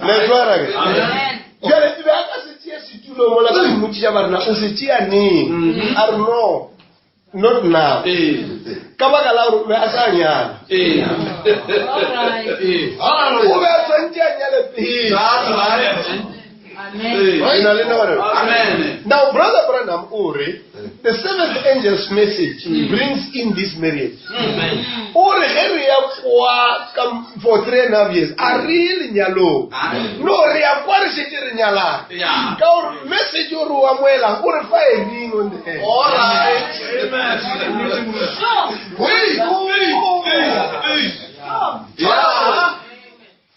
S1: Le a tshwara ke?
S6: Amen.
S1: Bjale e be a ka se tšee setulo mola ba mmotšiša ba rena o se tšea neng? A re no, not now. Ka baka la gore o be a sa nyala.
S6: All right.
S1: O be a tshwanetse a nyale pele.
S3: That's right.
S1: Le na le nna bana?
S3: Amen.
S1: Now, Brother Branham o re, the seventh angel's message brings in this marriage. O re ge re ya kwa ka for 3.5 years, a re ye lenyalong. No, re ya kwa re šetše re nyalana.
S3: Yeah.
S1: Ka gore message o re o amoelang, o re fa a ring on the hand.
S4: All right.
S1: Hey!
S4: Hey. Yeah.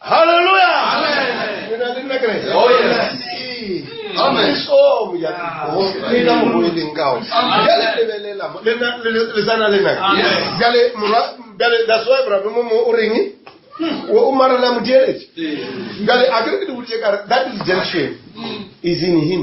S1: Hallelujah!
S3: Amen.
S1: Le na le nna kereke?
S3: Oh, yes.
S1: Ee.
S4: Amen.
S1: Ke so, mojako. Le ka mokgwa o e leng ka ona. Bjale lebelela mo. Le na- le- le sa na le nna?
S3: Yes.
S1: Bjale morwa- bjale that's why brother mo mo o reng? O o marela modieletše. Bjale a ke re ke di boditše ka re, that redemption is in him.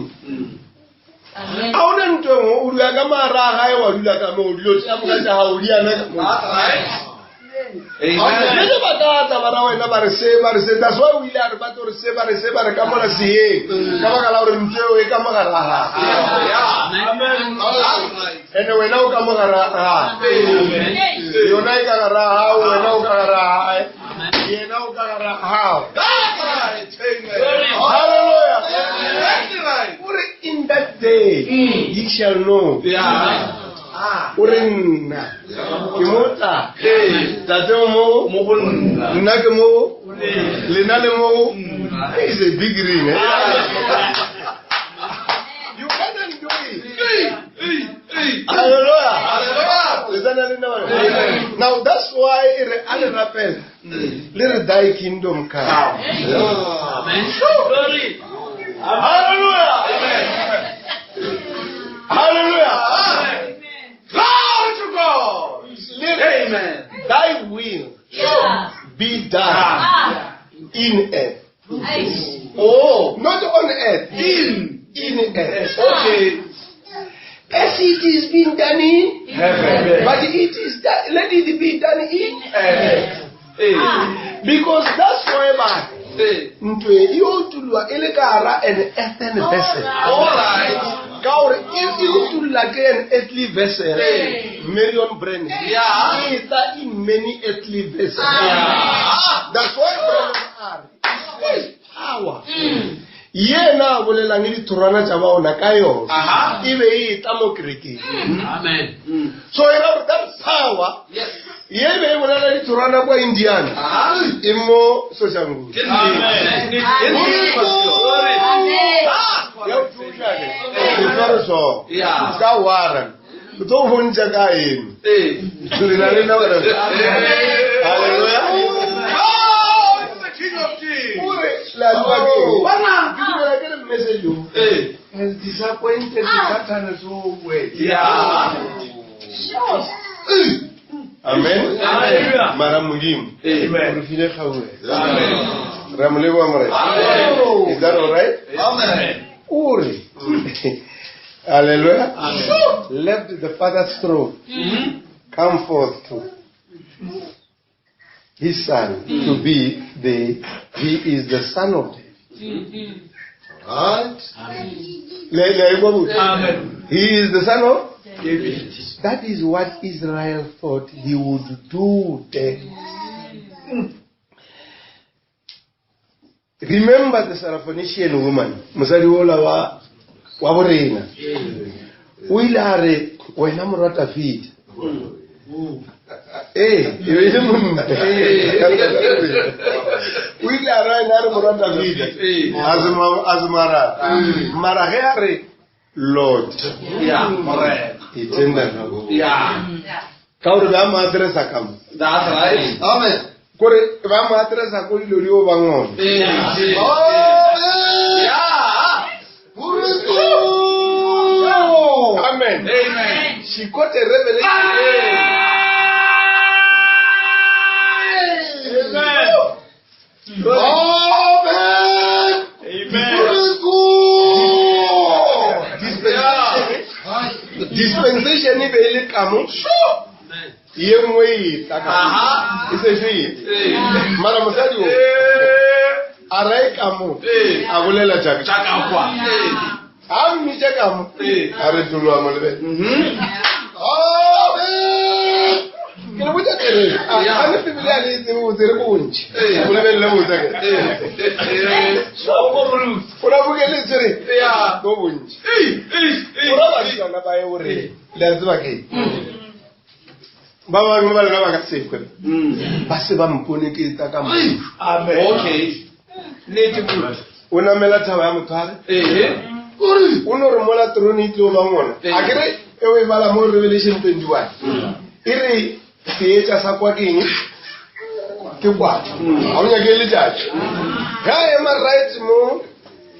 S1: A ona ntho e nngwe, o dula ka mara a gae wa dula ka moo, dilo tša moka tša gago di ana ka moo.
S3: That's right. Amen.
S1: Le ba ka tla ba ra wena ba re se ba re se, that's why o ile a re ba tlo re se ba re se ba re ka mola seyeng, ka baka la gore ntho eo e ka mogare ga gagwe.
S3: Yeah. Amen. That's right.
S1: Ene wena o ka mogare ga gagwe. Yona e ka gare ga gago, wena o ka gare ga gae, yena o ka gare ga gago.
S3: That's right. Amen.
S1: Hallelujah.
S3: Exactly right.
S1: O re in that day ye shall know.
S3: Yeah.
S1: O re nna ke mo tla. Tate o mo,
S3: Mo go nna.
S1: nna ke mo, lena le mo. It's a big ring. Eh? You cannot do it. Hallelujah.
S3: Hallelujah.
S1: Le tsena le nna bana? Now that's why e re a le rapela le re thy kingdom come. Hallelujah. Hallelujah.
S3: Glory to God.
S1: Le re
S3: Amen.
S1: thy will be done in earth.
S3: Oh.
S1: Not on earth. In earth.
S3: Okay.
S1: As it is being done in
S3: Heaven.
S1: But it is done, let it be done in
S3: Hey.
S1: Because that's why
S3: Hey.
S1: ntho e e utullwa e le ka hara an earthen vessel.
S3: All right.
S1: Ka gore e e utulla ke an earthly vessel. Marion Branham.
S3: Yeah.
S1: E tla in many earthly vessels.
S3: Yeah.
S1: That's why Branham a re, it is power. Yena a bolelang le dithorwana tša baona ka yona
S3: Aha.
S1: e be e tla mo kerekeng.
S5: Amen.
S1: So e ra gore that power
S3: Yes.
S1: ye e be e bolela dithorwana kwa Indiana
S3: Aha.
S1: e mo Soshanguve.
S3: Ke nnete. Ke nnete. Ah.
S1: Ya o thuša ke. Ke tshware so.
S3: Yeah.
S1: Ka warren. Ke tlo go bontšha ka eng.
S3: Hey.
S1: Le na le nna bana? Hallelujah.
S3: Oh, it's the King of Kings.
S1: O re, le a tseba ke eng?
S3: Bona.
S1: Ke dumela ke re message o
S3: Hey.
S1: has disappointed Satan so well.
S3: Yeah.
S1: Amen.
S3: Hallelujah.
S1: Mara Modimo.
S3: Amen.
S1: O re file kgauhelo.
S3: Amen.
S1: Ra mo leboha Morena.
S3: Amen.
S1: Is that all right?
S4: Amen.
S1: O re. Hallelujah. Left the Father's throne. Come forth to his son to be the, he is the son of David.
S4: Right.
S1: Le- le a ikwa botse?
S5: Amen.
S1: He is the son of
S5: David.
S1: That is what Israel thought he would do then. Remember the Syrophoenician woman, mosadi ola wa borena. O ile a re, wena morwa Dafida. Ee, e be e le monna. O ile a re wena a re morwa Dafida. A se mo arabe. Mara ge a re, Lord,
S3: Yeah. Morena.
S1: e tender nako.
S3: Yeah.
S1: Ka gore ba mo addressa ka mo.
S3: That's right.
S4: Amen.
S1: Kore ba mo addressa ko dilo di o bang ona.
S3: Hey.
S4: Amen.
S3: Yeah.
S1: Amen.
S3: Amen.
S1: She got a revelation.
S3: Amen.
S4: Amen.
S3: Amen.
S4: Good.
S1: Dispensation. Dispensation e be e le ka mo. Ye nngwe e tla ka mo.
S3: Aha.
S1: E sešo e tla.
S3: Hey.
S1: Mara mosadi o a rae ka mo.
S3: Ee.
S1: A bolela jaaka.
S3: Chakakwa. Hey.
S1: A mmitša ka mo.
S3: Ee.
S1: A retoloha mo lebele.
S3: Mm-hmm.
S4: Amen.
S1: Ke le botsa therešo. A
S3: Yeah.
S1: a le Bibele a le e tsebe botse re bontši.
S3: Ee.
S1: O lebelele botse ke. O la bokeletse re.
S3: Yeah.
S1: Bo bontši. O ra basetsana ba ye gore le a tseba ke eng? Ba bangwe ba lena ba ka se kwe. Ba se ba mpone ke tla ka mmušo.
S3: Amen. Okay. Nnete moruti.
S1: O namela thaba ya mothware.
S3: Ehe.
S1: O no re mola terone e tlo ba ngona.
S3: Ee.
S1: A ke re e o e bala mo Revelation 21. E re seetša sa kwa ke eng? Ke kwatla. Ga o nyake letšatši. Ge a ema right mo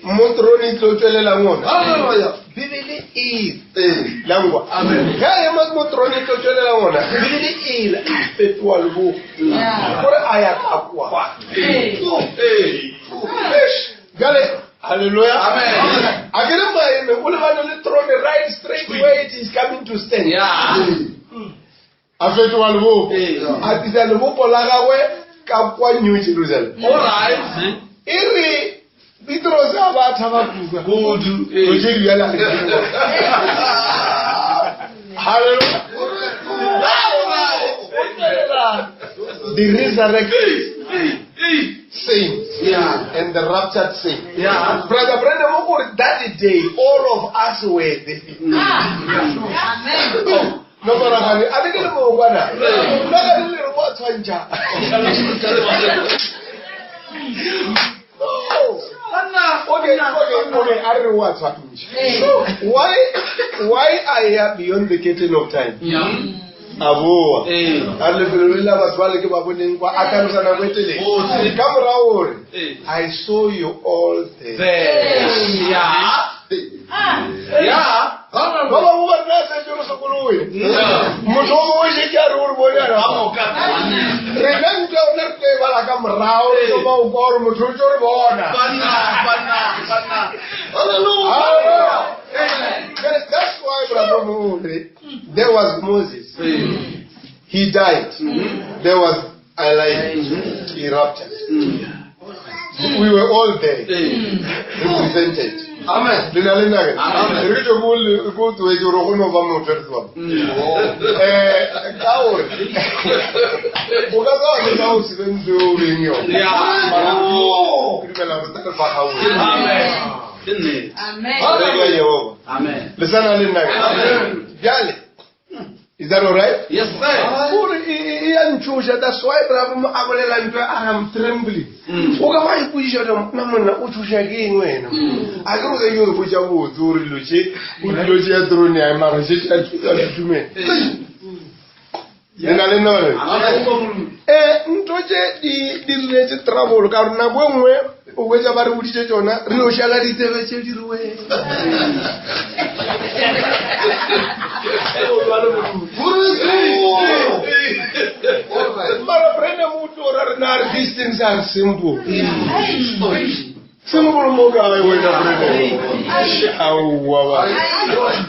S1: mo terone e tlo tswelelang ona.
S4: Hallelujah.
S1: Bibele e
S4: Ee.
S1: langwa.
S3: Amen.
S1: Ge a ema mo terone e tlo tswelelang ona. Bibele e re a fetoha lebopo. Gore a ya ka kwa.
S3: Ee.
S1: Eish. Bjale, hallelujah.
S3: Amen.
S1: A ke re maeme o lebane le throne right straight where it is coming to stand.
S3: Yeah.
S1: A fetoga lebopo.
S3: Ee.
S1: A tlisa lebopo la gagwe ka kwa New Jerusalem.
S3: All right.
S1: E re Petros a ba thaba kuka.
S3: Kudu.
S1: Dilo tše di bjale a di tsebe. Hallelujah. The resurrected saints
S3: Yeah.
S1: and the raptured saints.
S3: Yeah.
S1: Brother Branham, o gore that day all of us were there.
S6: Amen.
S1: No moragane, a le ke le mongwana. Nna ga le le re wa tshwantšha. No. Okay, okay, okay, a re wa tshwantšha. Why I am beyond the curtain of time?
S3: Yeah.
S1: A boa.
S3: Ee.
S1: A re lefelo le la batho ba le ke ba boneng kwa a tlhalosa nako e telele.
S3: Botse.
S1: Ka morago gore
S3: Ee.
S1: I saw you all there.
S3: There. Yeah. Yeah.
S1: Ba bangwe ba nna setse re sokolohe.
S3: Yeah.
S1: Motho o mongwe šetše a re o re bone a re,
S3: Ka moka.
S1: rena ntwa yona re tlo e bala ka morago re thoma go kwa gore motho o tlo re bona.
S3: Banna, banna, banna.
S1: Hallelujah. That's why Brother Moore, there was Moses. He died. There was Elijah. He raptured. We were all there,
S3: Ee.
S1: represented.
S4: Amen.
S1: Le na le nna ke?
S4: Amen.
S1: Re ke tšo ko tsoetše gore go no ba motho re tsebang. Ka gore o ka tswa le ka o se be ntse o beng yone.
S3: Yeah.
S1: Mara ke dumela gore tla re fa gaufi.
S3: Amen. Ke nnete.
S6: Amen.
S1: Re ka Jehova.
S3: Amen.
S1: Le sa na le nna ke?
S3: Amen.
S1: Bjale, is that all right?
S3: Yes, sir.
S1: Gore e ya ntšhoša, that's why brother mo a bolela ntho a I'm trembling. O ka ba ipotšiša gore na monna o tšhoša ke eng wena? A ke re o sa yo ipotša botse gore dilo tše o dilo tše ya terone ya mara šetše a thutumela. Le na le nna bana?
S3: Amen.
S1: Ntho tše di di riletse trouble ka gore nako e nngwe o hwetša ba re boditše tšona re no šala ditsebe tše di re wena. Mara Branham o tlo ra rena a re these things are simple. Simple mo kae wena Branham? Aowa ba.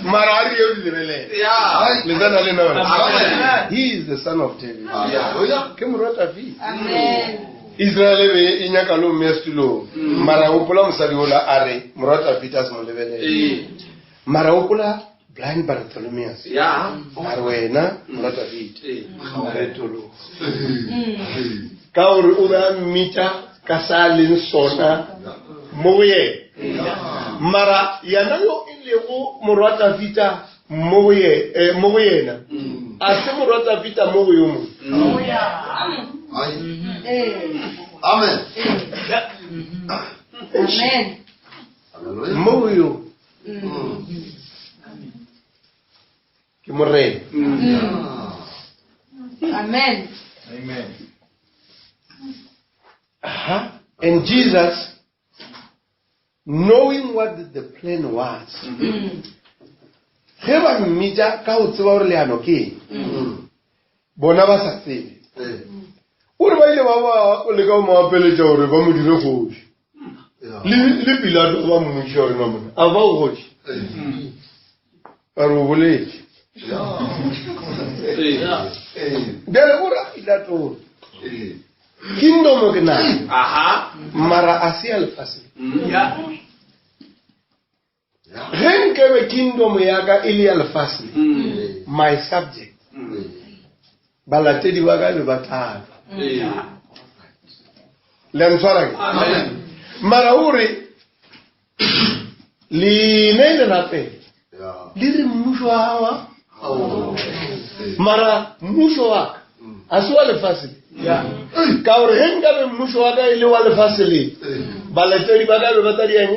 S1: Mara a re ye o di lebelele.
S3: Yeah.
S1: Le tsena le nna bana?
S4: Amen.
S1: He is the son of David.
S4: Hallelujah.
S1: Ke morwa David.
S6: Amen.
S1: Israel e be e nyaka le o mmea setulong. Mara gopola mosadi ola a re morwa David a se mo lebelele.
S3: Ee.
S1: Mara gopola blind Bartholomeus.
S3: Yeah.
S1: A re wena morwa David.
S3: Ee.
S1: Retologa. Ka gore o be a mmitša ka sa leng sona mo go yena. Mara yena yo e lego morwa Dafita mo go mo go yena. A se morwa Dafita mo go yo mongwe.
S4: Amen.
S6: Amen.
S4: Hallelujah.
S1: Mo go yo ke morena.
S6: Amen.
S2: Amen.
S1: Aha. And Jesus, knowing what the plan was, ge ba mmitša ka go tseba gore leano ke eng, bona ba sa tsebe.
S4: Ee.
S1: O re ba ile ba ba leka go mo apeletša gore ba mo dire kgoši.
S4: Yeah.
S1: Le Pilato ba mmotšiša gore na monna, a ba o kgoši?
S4: Ee.
S1: A re o boletše.
S4: Yeah.
S3: Ee.
S4: Ee.
S1: Bjale o ra Pilato gore,
S4: Ee.
S1: kingdom ke nayo,
S3: Aha.
S1: mara a se ya lefaseng.
S3: Yeah.
S1: Ge nkebe kingdom ya ka e le ya lefase,
S3: Mm.
S1: my subject
S4: Ee.
S1: Balatedi ba ka be ba tla tla. Le a ntshwara ke? Mara o re lene le rapela le re mmušo wa gago wa mara mmušo wa ka a se wa lefase le ka gore ge nkabe mmušo wa ka e le wa lefase le balatedi ba ka be ba tla diang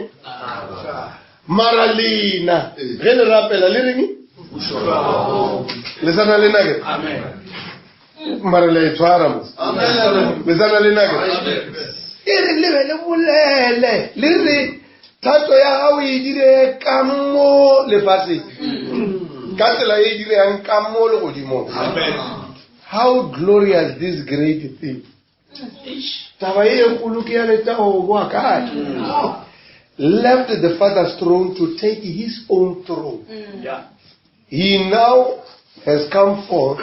S1: mara lena ge le rapela le reng le sana le nake mara le e tshwara mo le sana le nake e re le be le bolele le re thato ya gago e dire ka mo lefaseng ka tsela e direang ka mo legodimong. How glorious this great thing. Taba ye e kgolo ke ya letago boa kae? Left the father's throne to take his own throne. He now has come forth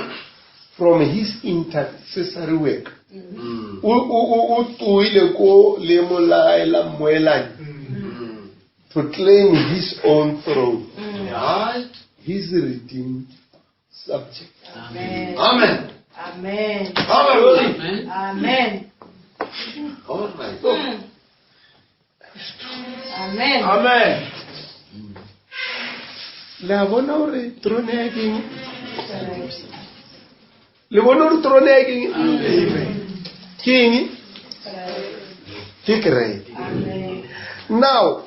S1: from his intercessory work. O o o tsoile ko leemong la gae la mmoelanyi to claim his own throne. His redeemed subject.
S6: Amen.
S4: Amen.
S6: Amen.
S4: Amen.
S6: Amen.
S4: All right.
S6: Amen.
S3: Amen.
S1: Le a bona gore throne ya keng? Le bona gore throne ya keng? Ke eng? Ke kereke.
S6: Amen.
S1: Now,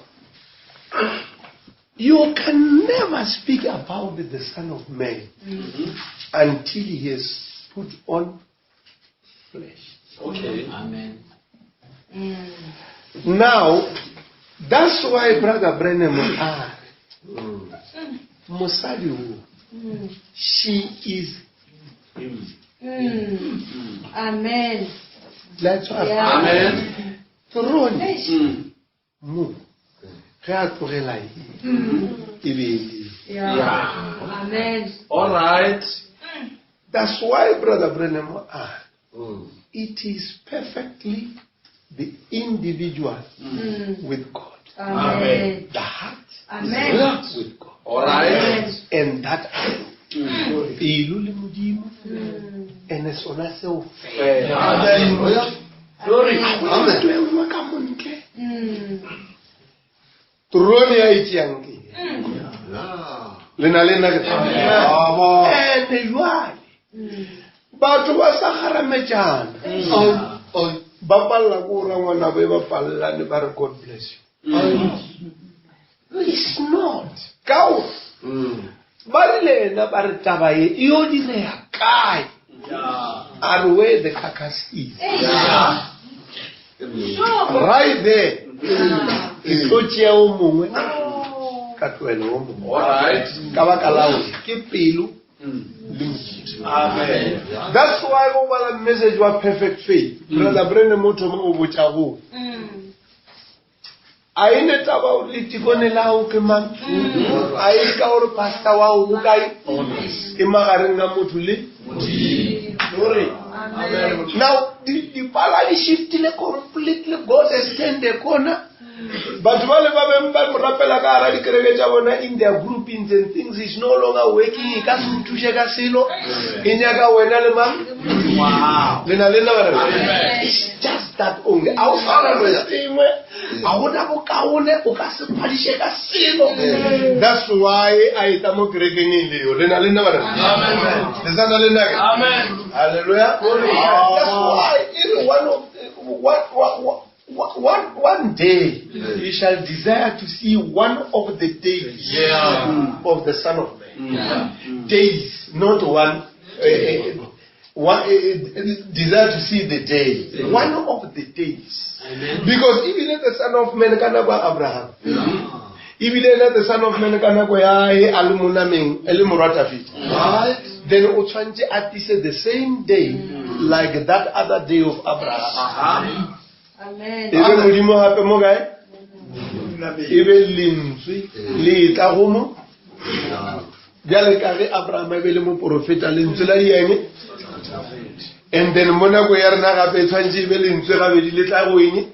S1: you can never speak about the Son of Man until he has put on flesh.
S3: Okay.
S5: Amen.
S1: Now, that's why Brother Branham a re, mosadi wo, she is
S6: Amen.
S1: Let's
S6: Yeah.
S3: Amen.
S1: Throne
S6: Eish.
S1: mo ge a tlogela e e be e le.
S6: Yeah. Amen.
S3: All right.
S1: That's why Brother Branham a re, it is perfectly the individual with God.
S6: Amen.
S1: The heart
S6: Amen.
S1: is with God.
S3: All right.
S1: And that alone. Pelo le Modimo, ene sona seo fela.
S3: Amen. Glory.
S1: Ga ntho e nngwe ka mo ntle. Terone ya e tšeang ke e. Le na le nna ke Ene jwale batho ba sa kgarametšana ba palela ko ora ngwana ba e ba palelane ba re God bless you. It's not. Ka gore ba rile ena ba re taba ye e yo direya kae? A re where the carcass is. Right there. Ke tlo tšea o mongwe ka tlohela o mongwe.
S3: All right.
S1: Ka baka la gore ke pelo le Modimo.
S3: Amen.
S1: That's why go bala message wa perfect faith. Brother Branham o thoma go botša go. A e ne taba gore letikone la gago ke mang? A e ka gore pastor wa gago o kae? E magareng a motho le
S3: Glory.
S6: Amen.
S1: Now, dipala di shiftile completely. God has turned the corner. Batho ba le ba beng ba mo rapela ka hara dikereke tša bona in their groupings and things is no longer working. E ka se o thuše ka selo. E nyaka wena le mang?
S3: Wow.
S1: Le na le nna bana? It's just that only. A o sa le sengwe, ga gona bokaone, o ka se phadiše ka selo. That's why a etla mo kerekeng e leo. Le na le nna bana? Le sa na le nna ke?
S3: Amen.
S1: Hallelujah. That's why in one of one, one, one, one day you shall desire to see one of the days of the Son of Man. Days, not one. One desire to see the day. One of the days.
S5: Amen.
S1: Because even the Son of Man ka nako ya Abraham. Ebile ena the Son of Man ka nako ya he a le mo nameng, e le morwa Dafita. Then o tshwantse a tlise the same day like that other day of Abraham.
S6: Amen.
S1: E be Modimo gape mo kae? E be lentswe le tla go mo. Bjale ka ge Abraham e be le moporofeta lentswe la dieng. And then mo nako ya rena gape e tshwantse e be lentswe gabedi le tla go eng?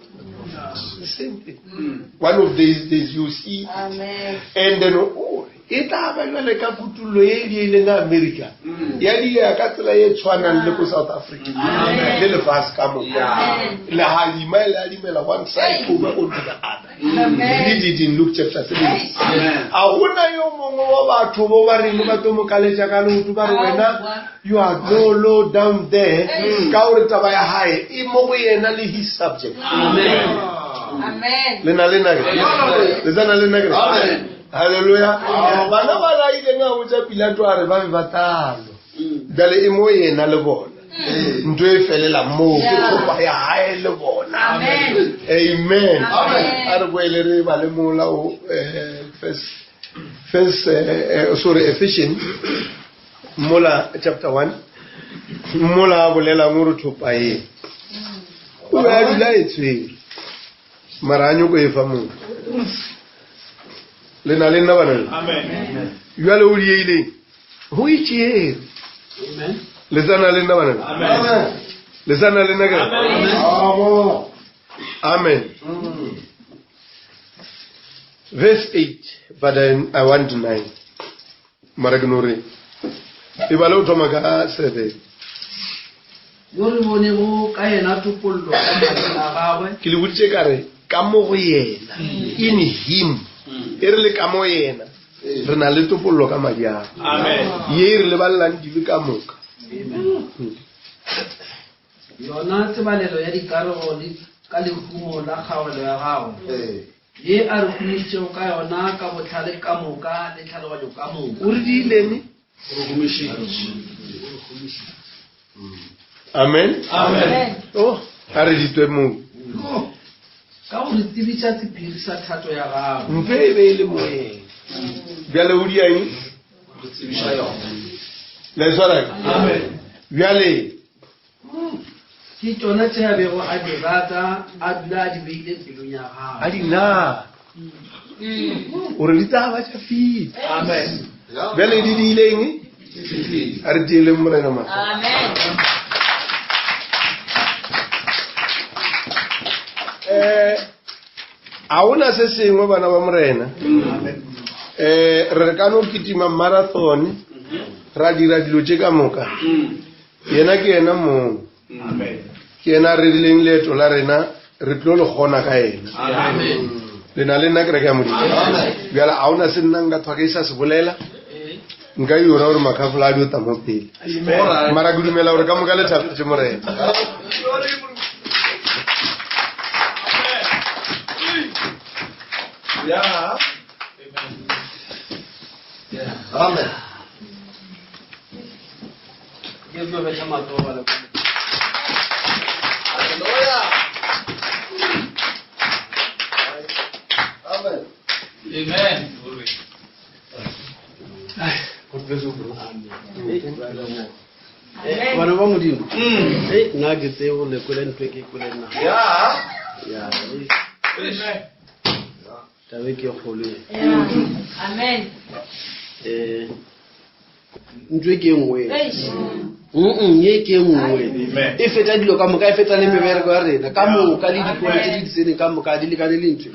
S1: The same thing. One of these days you see it.
S6: Amen.
S1: And then oh, e tla ba jwale ka kutullo e e diileng America. Ya diega ka tsela ye tshwanang le ko South Africa le lefase ka moka. Legadima e le adimela one side over onto the other. Read it in Luke chapter 3. A gona yo mongwe wa batho bo ba reng ba tlo mo kaletša ka leoto ba re wena you are low low down there ka gore taba ya hae e mo go yena le his subject.
S6: Amen.
S1: Le na le nna ke? Le sa na le nna ke? Hallelujah. Bana ba la ileng a botša Pilato a re ba be ba talo. Bjale e mo yena le bona. Ntho e felela moo ke thopa ya hae le bona.
S6: Amen.
S1: Amen.
S6: Amen.
S1: A re boele re bale mola o first sorry Ephesians mola chapter 1 mola a bolelang gore thopa e o be a dula e tshwere mara a nyoko e fa motho. Le na le nna bana?
S3: Amen.
S1: Jwale o dieileng go e tšeere.
S5: Amen.
S1: Le sa na le nna bana?
S3: Amen.
S1: Le sa na le nna ke?
S3: Amen.
S1: Amen. Verse 8, but then I want 9. Mara ke no re e bale o thoma ka 7.
S5: Yo re bonego ka yena topollo ka madi a gagwe.
S1: Ke le boditše ka re ka mo go yena, in him, e re le ka mo yena re na le topollo ka madi a gagwe.
S3: Amen.
S1: Ye e re lebalelang dibe ka moka.
S5: Yona tsebalelo ya dikarogo le ka lehumo la kgaogelo ya gagwe. Ye a re humišitšego ka yona ka bohlale ka moka le tlhaloganyo ka moka.
S1: O re diileng? Amen.
S3: Amen.
S1: Oh, a re ditwe moo.
S5: Ka go re tsebiša sephiri sa thato ya gagwe.
S1: Ntho e be e le moyeng. Bjale o dia eng? Le swara?
S3: Amen.
S1: Bjale
S5: Ke tšona tše a bego a di rata, a dula a di beile pelong ya
S1: a
S5: gagwe.
S1: di na. O re di tla ba tša feta.
S3: Amen.
S1: Bjale di diileng? A re tieleng Morena mahlo.
S6: Amen.
S1: A gona se sengwe bana ba Morena. Re ka no kitima marathon ra dira dilo tše ka moka. Yena ke yena mong.
S3: Amen.
S1: Ke yena a rerileng leeto la rena, re tlo le kgona ka yena.
S3: Amen.
S1: Le na le nna kereke ya Modimo. Bjale a gona se nna nka thwa ke sa se bolela. Nka yora gore makhafola a dio tla mo pele. Mara ke dumela gore ka moka le thabetse Morena.
S3: Yeah.
S4: Amen.
S5: Ke tlo betha matsogo le
S4: Hallelujah. Amen.
S3: Amen.
S1: God bless you, bro.
S5: Bana ba Modimo. Ei, nna ke tsebo le kwele ntho e ke e kwele nna.
S3: Yeah.
S5: Ya, ei,
S3: Amen.
S5: taba e ke e kgolo e.
S6: Amen.
S5: Ntho e ke e nngwe.
S6: Eish.
S5: Ye ke e nngwe.
S3: Amen.
S5: E feta dilo ka moka, e feta le mebereko ya rena ka moka le dikolo tse di di tseneng ka moka di lekane le ntho.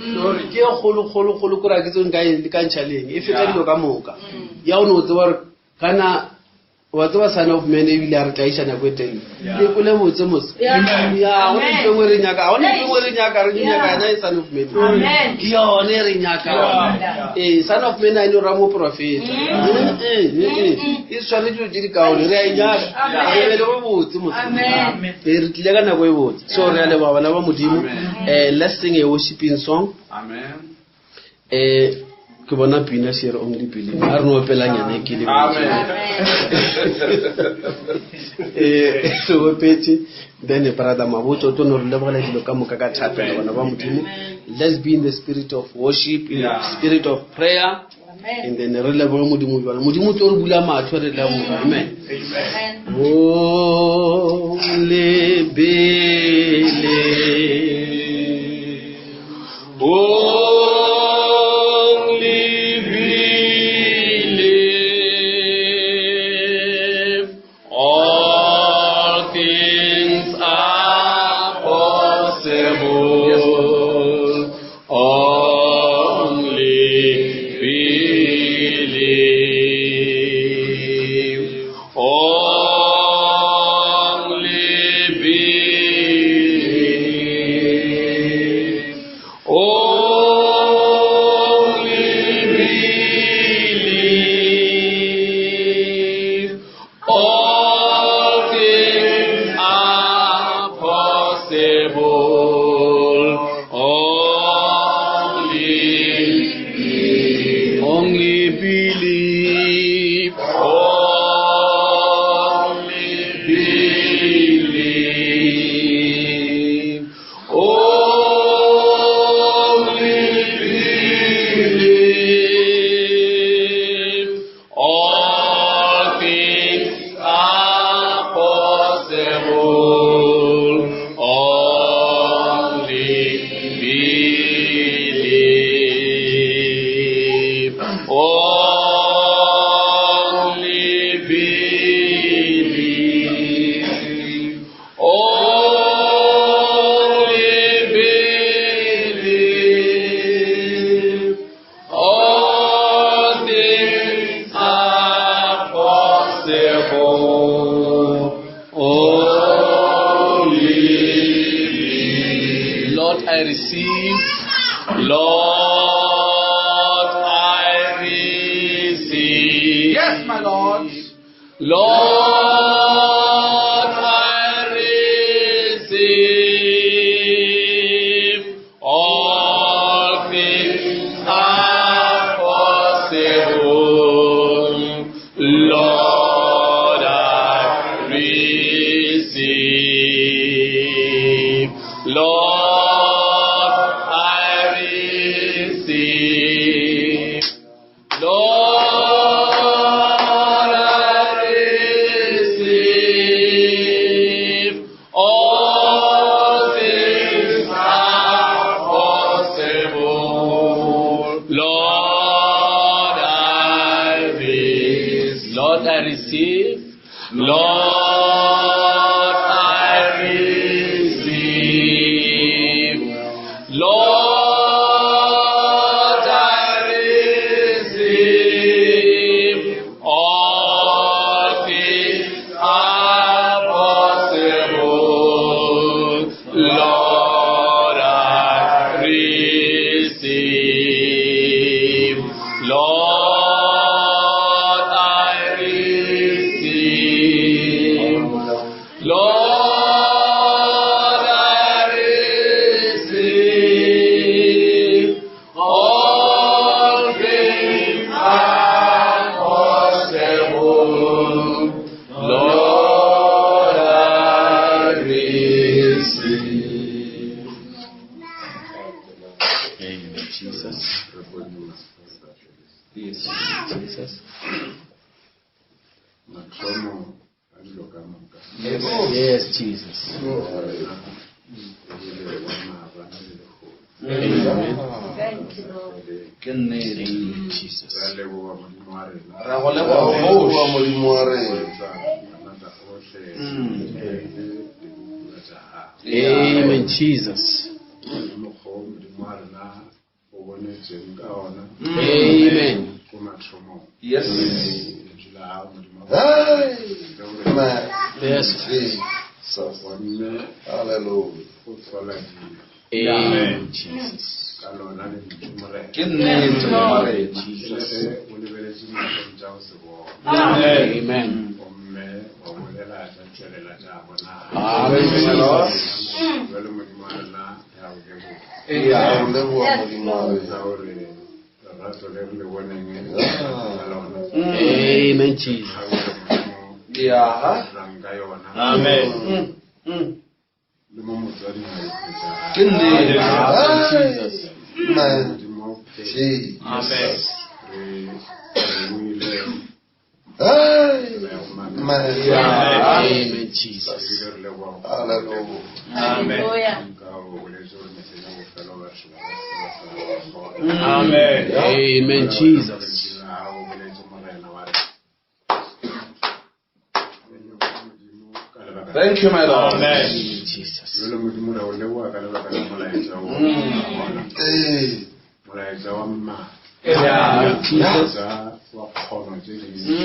S5: Ke e kgolo kgolo kgolo kore ha ke tsebe nka e lekantšha le eng. E feta dilo ka moka. Ya o no tseba gore kana wa tseba Son of Man ebile a re tlaiša nako e telele. Le kwele botse mose.
S6: Yeah.
S5: Ya, go ne ntho e nngwe re nyaka, go ne ntho e nngwe re nyaka, re
S6: Yeah.
S5: nyaka yona e Son of Man.
S6: Amen.
S5: Ke yone re nyaka.
S3: Yeah.
S5: Son of Man a e no ra moprofeta. E tshware dilo tse di kaone, re a e nyaka.
S6: Amen.
S5: Re be le go botse mose.
S6: Amen.
S5: Re tlile ka nako e botse. So re a leboga bana ba Modimo. Let's sing a worshiping song.
S4: Amen.
S5: Ke bona pina she re only believe. A re no opelang yone ke le
S4: Amen.
S5: Re opetse. Then brother Mabotjo o tlo no re lebogela dilo ka moka ka thapelo bana ba Modimo. Let's be in the spirit of worship, in the
S4: Yeah.
S5: spirit of prayer.
S6: Amen.
S5: And then re leboge Modimo jwale. Modimo o tlo re bula mahlo re leboga. Amen.
S3: Amen.
S6: Amen.
S5: Only believe.
S4: Only believe. All things are possible. Only believe. believe. Only believe. Only believe. All things are possible. Only believe. Lord, I receive. Lord, I receive.
S3: Yes, my Lord.
S4: Lord, I receive. All things are possible. Lord, I receive. Lord, I receive. Lord, I receive. All things are possible. Lord, I receive. Lord, I receive. Lord, I receive. Lord, I receive. All things are possible. Lord, I receive. Lord, I receive. Lord, I receive. All things are possible. Lord, I receive. Amen, Jesus. Yes, Jesus.
S1: Mathomo a dilo ka moka.
S4: Yes, yes, Jesus.
S1: Ebile wa maabane le lehono.
S4: Amen.
S6: Thank you, Lord.
S3: Ke nnete.
S4: Amen, Jesus.
S1: Re a leboha Modimo wa rena.
S2: Ra go leboga
S1: Leboha
S2: kgoši.
S1: Modimo wa rena. Matla ohle, le dibopuwa tša gago.
S4: Amen, Jesus.
S1: Le mokgwa o Modimo wa rena o bonetšeng ka ona
S4: Amen.
S1: ko mathomong.
S2: Yes.
S1: Lentšu la gago Modimo wa
S2: Amen.
S4: Yes.
S1: Jesus. Gomme
S2: Hallelujah.
S1: go tswala dilo
S4: Amen, Jesus.
S1: ka lona lentšu Morena.
S2: Ke nnete wa rena.
S1: Le ge o lebeletše mahlong tša go se bona.
S4: Amen.
S1: Gomme wa bolela tša tšwelela tša bonagala.
S4: Amen, Jesus.
S1: Jwale Modimo wa rena re a o leboha.
S2: Ya go leboha Modimo wa
S1: Ka
S2: rena.
S1: gore lerato le re le boneng ka lona.
S4: Amen, Jesus.
S1: Ga gore Modimo
S2: Ya.
S1: rang ka yona.
S4: Amen.
S1: Le mo motswading a ikhwetša.
S2: Ke nnete.
S4: Amen, Jesus.
S2: Amen.
S1: Modimo o phela.
S2: Jesus.
S1: Re re buile
S2: Amen.
S4: Amen, Jesus.
S1: ebile re leboha go
S2: Hallelujah.
S6: Hallelujah.
S1: ka gore o boletse gore mehleng ya bofelo batho ba ka se ba sa kgona.
S4: Amen. Amen, Jesus.
S1: Lentswe la gago o boletse Morena wa re. Modimo ka lebaka la-
S2: Thank you, my Lord.
S4: Amen, Jesus.
S1: Jwale Modimo re a o leboha ka lebaka la molaetša o ona.
S2: Ee.
S1: Molaetša wa matla.
S4: Amen, Jesus.
S1: Molaetša wa kgono tše dintši.
S6: Yes,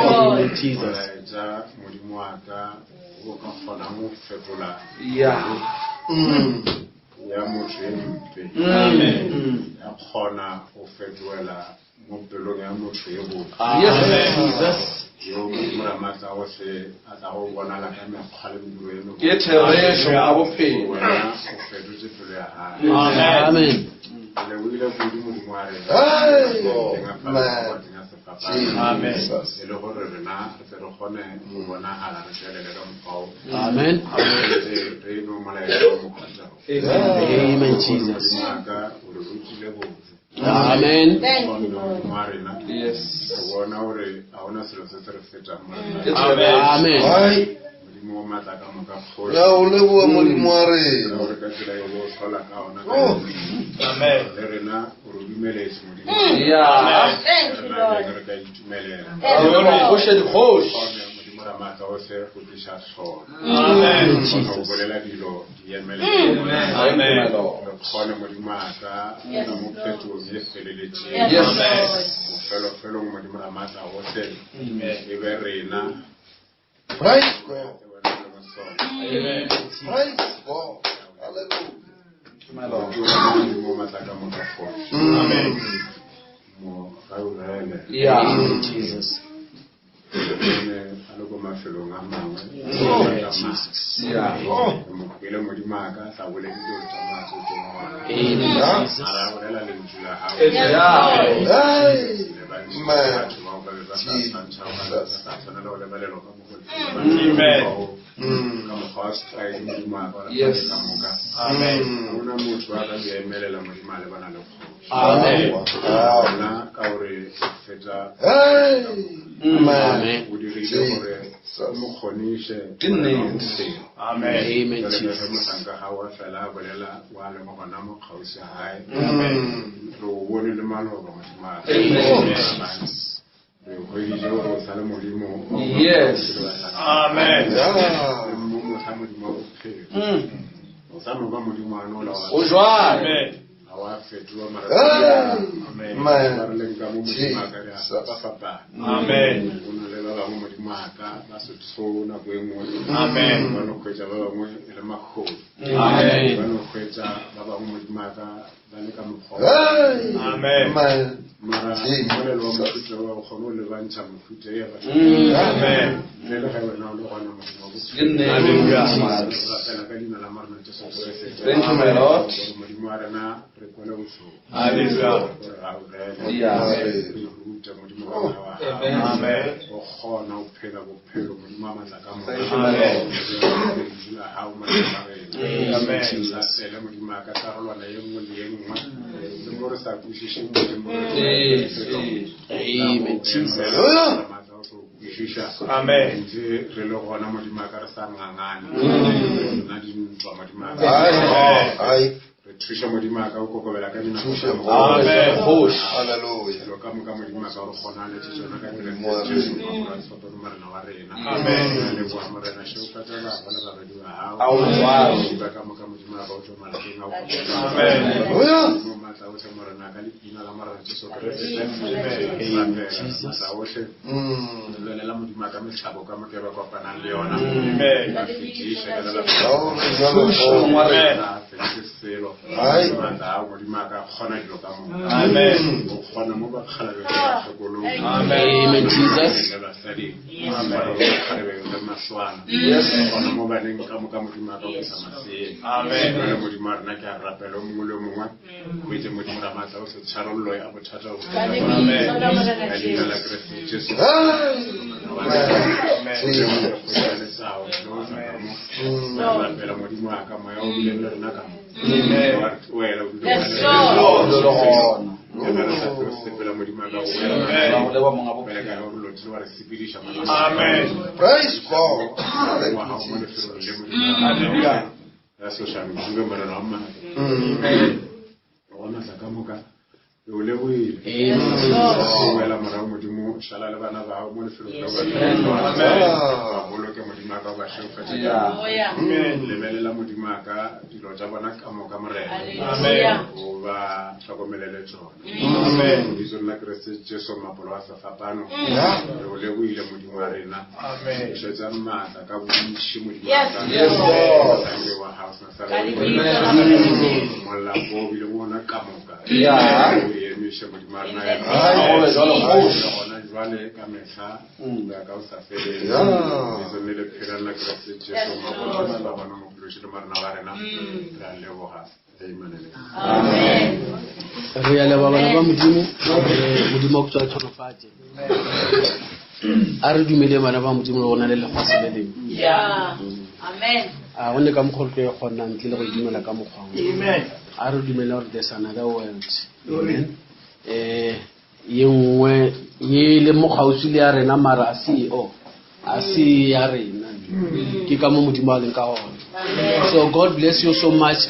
S6: Lord.
S4: Amen, Jesus.
S1: Molaetša Modimo wa ka o ka kgonang ho fetola
S2: Ya.
S1: ya motho e mpe. Ya kgona ho fetohela mo pelong ya motho e botse.
S4: Amen, Jesus.
S1: Yo Modimo Ramatla ohle a tla go bonala ka mekgwa le mediro e mebotse.
S2: Ke therešo ya bophelo.
S1: Wena o fetotse pelo ya hae.
S4: Amen.
S1: Re lebohile kudu Modimo wa rena.
S2: Hey.
S1: Teng a fana ka teng a sefapano.
S4: Amen.
S1: E le gore rena re tle re kgone go bonagala re tšwelele ka mokgwa o.
S4: Amen.
S1: Re re nwe molaetša wa mokgwa o.
S4: Amen, Jesus.
S1: Modimo wa ka o re rutile botse.
S4: Amen.
S6: Thank
S1: Gomme
S6: you, Lord.
S1: Modimo wa rena
S2: Yes.
S1: re bona gore ga gona selo se se re fetang mo
S2: Ke
S1: rena.
S2: therešo.
S4: Amen.
S1: Modimo
S7: Modimo wa maatla ka moka kgoši.
S8: Re a o leboga Modimo wa
S7: Ka
S8: rena.
S7: gore ka tsela ye o hlola ka ona ka
S8: Oh.
S7: Amen. Le rena o re dumeletse Modimo.
S3: Yeah.
S6: Thank you,
S7: Rena
S6: Lord.
S7: re ka itumelela.
S6: Yes,
S3: Kgoši ya dikgoši.
S7: Kgone Modimo Ramaatla ohle go tliša tlholo.
S4: Amen.
S7: Kgona go
S4: Jesus.
S7: bolela dilo di emele.
S3: Thank you, my Lord.
S7: Re kgone Modimo wa ka
S6: Yes,
S7: go mo
S6: Lord.
S7: phetong ye feleletšeng.
S6: Yes,
S3: Yes.
S6: Lord.
S7: Bofelofelong Modimo Ramaatla ohle e be rena.
S8: Praise God.
S7: Se wena o leng sona.
S8: Praise God. Hallelujah.
S3: My Lord.
S7: Ke wena Modimo wa maatla ka moka kgoši.
S8: Amen.
S7: Mo gaugele.
S3: Yeah.
S4: Amen, Jesus.
S7: Ne a le ko mafelong a mangwe.
S4: Jesus.
S3: Yeah.
S8: Oh.
S7: Re mo kwele Modimo a ka a sa bolele dilo tša maatla tše gona.
S4: Amen,
S8: Yeah.
S4: Jesus.
S7: A ra bolela lentšu la gago.
S3: Yeah.
S8: Hey.
S7: Le bantši
S8: Man.
S7: batho bao ba be ba sa tshwantšha, ba ba sa tshwanela go lebelelwa ka mokgwa o.
S8: Mm.
S7: Ka mokgwa wa setlwaedi Modimo a ka o
S3: Yes.
S7: ka moka.
S8: Amen.
S7: Ha hona motho a ka di emelela Modimo a lebana le kgoši.
S4: Amen.
S8: Aowa.
S7: Gona ka gore fetša
S8: Hey. Man.
S4: Amen.
S7: o dirile gore o mo kgoniše
S3: Ke nnete.
S4: Amen,
S7: Jwale ka ge
S4: Jesus.
S7: mohlanka ga wa fela a bolela wa leng gona mo kgauswi ga gae
S8: Mm.
S7: re o bone le maloba Modimo wa ka.
S3: Amen.
S7: Re hweditše gore o sa le Modimo
S3: Yes.
S7: Amen.
S8: Yeah.
S7: Le mo mohla Modimo wa bophelo o sa no ba Modimo wa nola wa
S3: O jwale.
S7: ga wa fetoha mara
S8: Hey.
S7: ba
S8: Man.
S7: re leng ka mo Modimo wa ka re a
S8: Jesus.
S7: fapafapana
S9: Amen.
S7: go na le ba bangwe Modimo wa ka ba se tsho nako e nngwe
S9: Amen.
S7: ba no hwetša ba bangwe e le magodu
S4: Amen.
S7: ba no hwetša ba bangwe Modimo wa ka ba le ka mokgwa wa-
S8: Hey.
S9: Amen.
S8: Man.
S7: mara
S8: Jesus.
S7: molelo wa mofuta wa o kgone go lebantšha mefuta ya batho
S9: Amen.
S7: ntle le ge wena o le gona Modimo wa
S3: Ke
S7: bophelo.
S3: nnete.
S9: Hallelujah.
S7: Re rapela ka leina la Morena Jesu Kriste.
S3: Thank you, my Lord.
S7: Gore Modimo wa rena re kwele bohloko
S9: Hallelujah.
S7: gore ga o rele
S3: Yeah.
S7: re rute Modimo ka moya wa gago.
S9: Amen.
S7: o kgona go phela bophelo Modimo wa maatla ka moka.
S3: Thank you, my Lord.
S7: Lentšu la gago Morena wa rena.
S9: Amen.
S7: Latele Modimo wa ka karolwana ye nngwe le ye nngwe le mo re sa kwešišeng Modimo re
S3: Yes.
S4: Amen, Jesus.
S7: Maatla o tlo kwešiša.
S9: Amen.
S7: Ntse re le gona Modimo wa ka re sa ngangane rena dintwa Modimo wa ka.
S8: Ai. Ai.
S7: re thuše Modimo wa ka o kokobela ka dinako
S8: Thuše
S7: ka moka.
S9: Amen.
S3: Kgoši.
S8: Hallelujah.
S7: Dilo ka moka Modimo wa ka o re kgonaletse tšona ka
S8: Modimo wa
S7: Kriste Jesu
S8: rena.
S7: Morwa wa Sopelo, Morena wa rena.
S9: Amen.
S7: Re a leboha Morena šeofatša baba le barwedi ba gago.
S3: A o jwale.
S7: Ba ka moka Modimo wa ka o tšwe malapeng a go
S9: Amen.
S8: Hallelujah.
S7: Modimo maatla ohle Morena ka leina la Morena Jesu Kriste. Amen. Maatla ohle.
S8: Mm.
S7: Re lwelela Modimo wa ka mehlabo ka moka e ba kopanang le yona.
S9: Amen.
S7: Ba fetiše ka le la-
S8: Ao re jwalo
S3: Thušo
S8: go.
S3: wa rena.
S7: Ba fetše selo.
S8: Ai.
S7: Maatla ao Modimo wa ka a kgona dilo ka moka.
S9: Amen.
S7: O kgona mo bakgalabeng ba sekolong.
S9: Amen.
S4: Amen, Jesus.
S7: Le basading. Amen. Bakgalabeng le maswana.
S3: Yes.
S7: Kgona mo baneng ka moka Modimo wa ka o tlisa maseeng.
S9: Amen.
S7: Jwale Modimo wa rena ke a rapela o mongwe le o mongwe. O etse Modimo Ramaatla o se tharollo ya bothata bo.
S9: Amen.
S7: Ka leina la Kriste Jesu.
S8: Hey.
S9: Amen.
S8: Mm.
S7: Rapela Modimo wa ka moya o bileng le rena ka mo.
S9: Amen.
S7: Wa re tlohela, o dule
S6: Yes,
S7: o na le
S6: Lord.
S3: Le gona.
S7: rena. Re re sa tlo sepela Modimo wa ka o wela.
S3: Ra go leboha monga
S7: Bjale ka
S3: bophelo.
S7: ge o re lotile wa re sepediša Modimo.
S9: Amen.
S8: Praise God. Thank
S7: Ngwaga
S8: you,
S7: o mo
S8: Jesus.
S7: lefelong le Modimo.
S9: Hallelujah.
S7: Ya soša-ntšhube, Morena wa maatla.
S8: Mm.
S7: Wa maatla ka moka, re o lebohile.
S4: Amen, Jesus.
S7: Go boela morago Modimo, šala le bana ba gago mo lefelong la ba
S9: Amen.
S8: Ah.
S7: Ba boloke Modimo wa ka, o ba šegofatše ka
S3: Yeah.
S6: Hallelujah.
S7: moka. Lebelela Modimo wa ka dilo tša bona ka moka Morena.
S6: Hallelujah.
S7: O ba hlokomelele tšona.
S9: Amen.
S7: Lebitsong la Kriste Jesu mapolo a sefapano.
S8: Yeah.
S7: Re o lebohile Modimo wa rena.
S9: Amen.
S7: Šetša maatla ka bontši Modimo wa
S6: Yes,
S7: ka.
S3: Yes, Lord.
S7: Mohlanka wa hao, Nasara.
S6: Ka lebitso la Morena Jesu.
S7: Molapo o bile ona ka moka.
S3: Yeah.
S7: O emiše Modimo wa rena.
S8: Ai.
S3: A go be jwalo kgoši.
S7: Le gona jwale ka mehla go ya ka o sa feleng.
S8: Yeah.
S7: Lebitsong le le phelang la Kriste Jesu
S6: Yes,
S7: mapolo
S6: Lord.
S7: a sefapano, Mophološi le Morena wa rena. Re a leboha. Amen and
S6: Amen.
S4: Re a leboha bana ba Modimo, Modimo a go tswa tlhonofatše. A re dumele bana ba Modimo le go na le lefase le lengwe.
S6: Yeah. Amen.
S4: A go ne ka mokgwa re tlo e kgonang ntle le go e dumela ka mokgwa o.
S5: Amen.
S4: A re dumele gore there's another world. Amen. Ye nngwe ye le mo kgauswi le ya rena mara a se o a se ya rena. Ke ka mo Modimo a leng ka gona. So God bless you so much.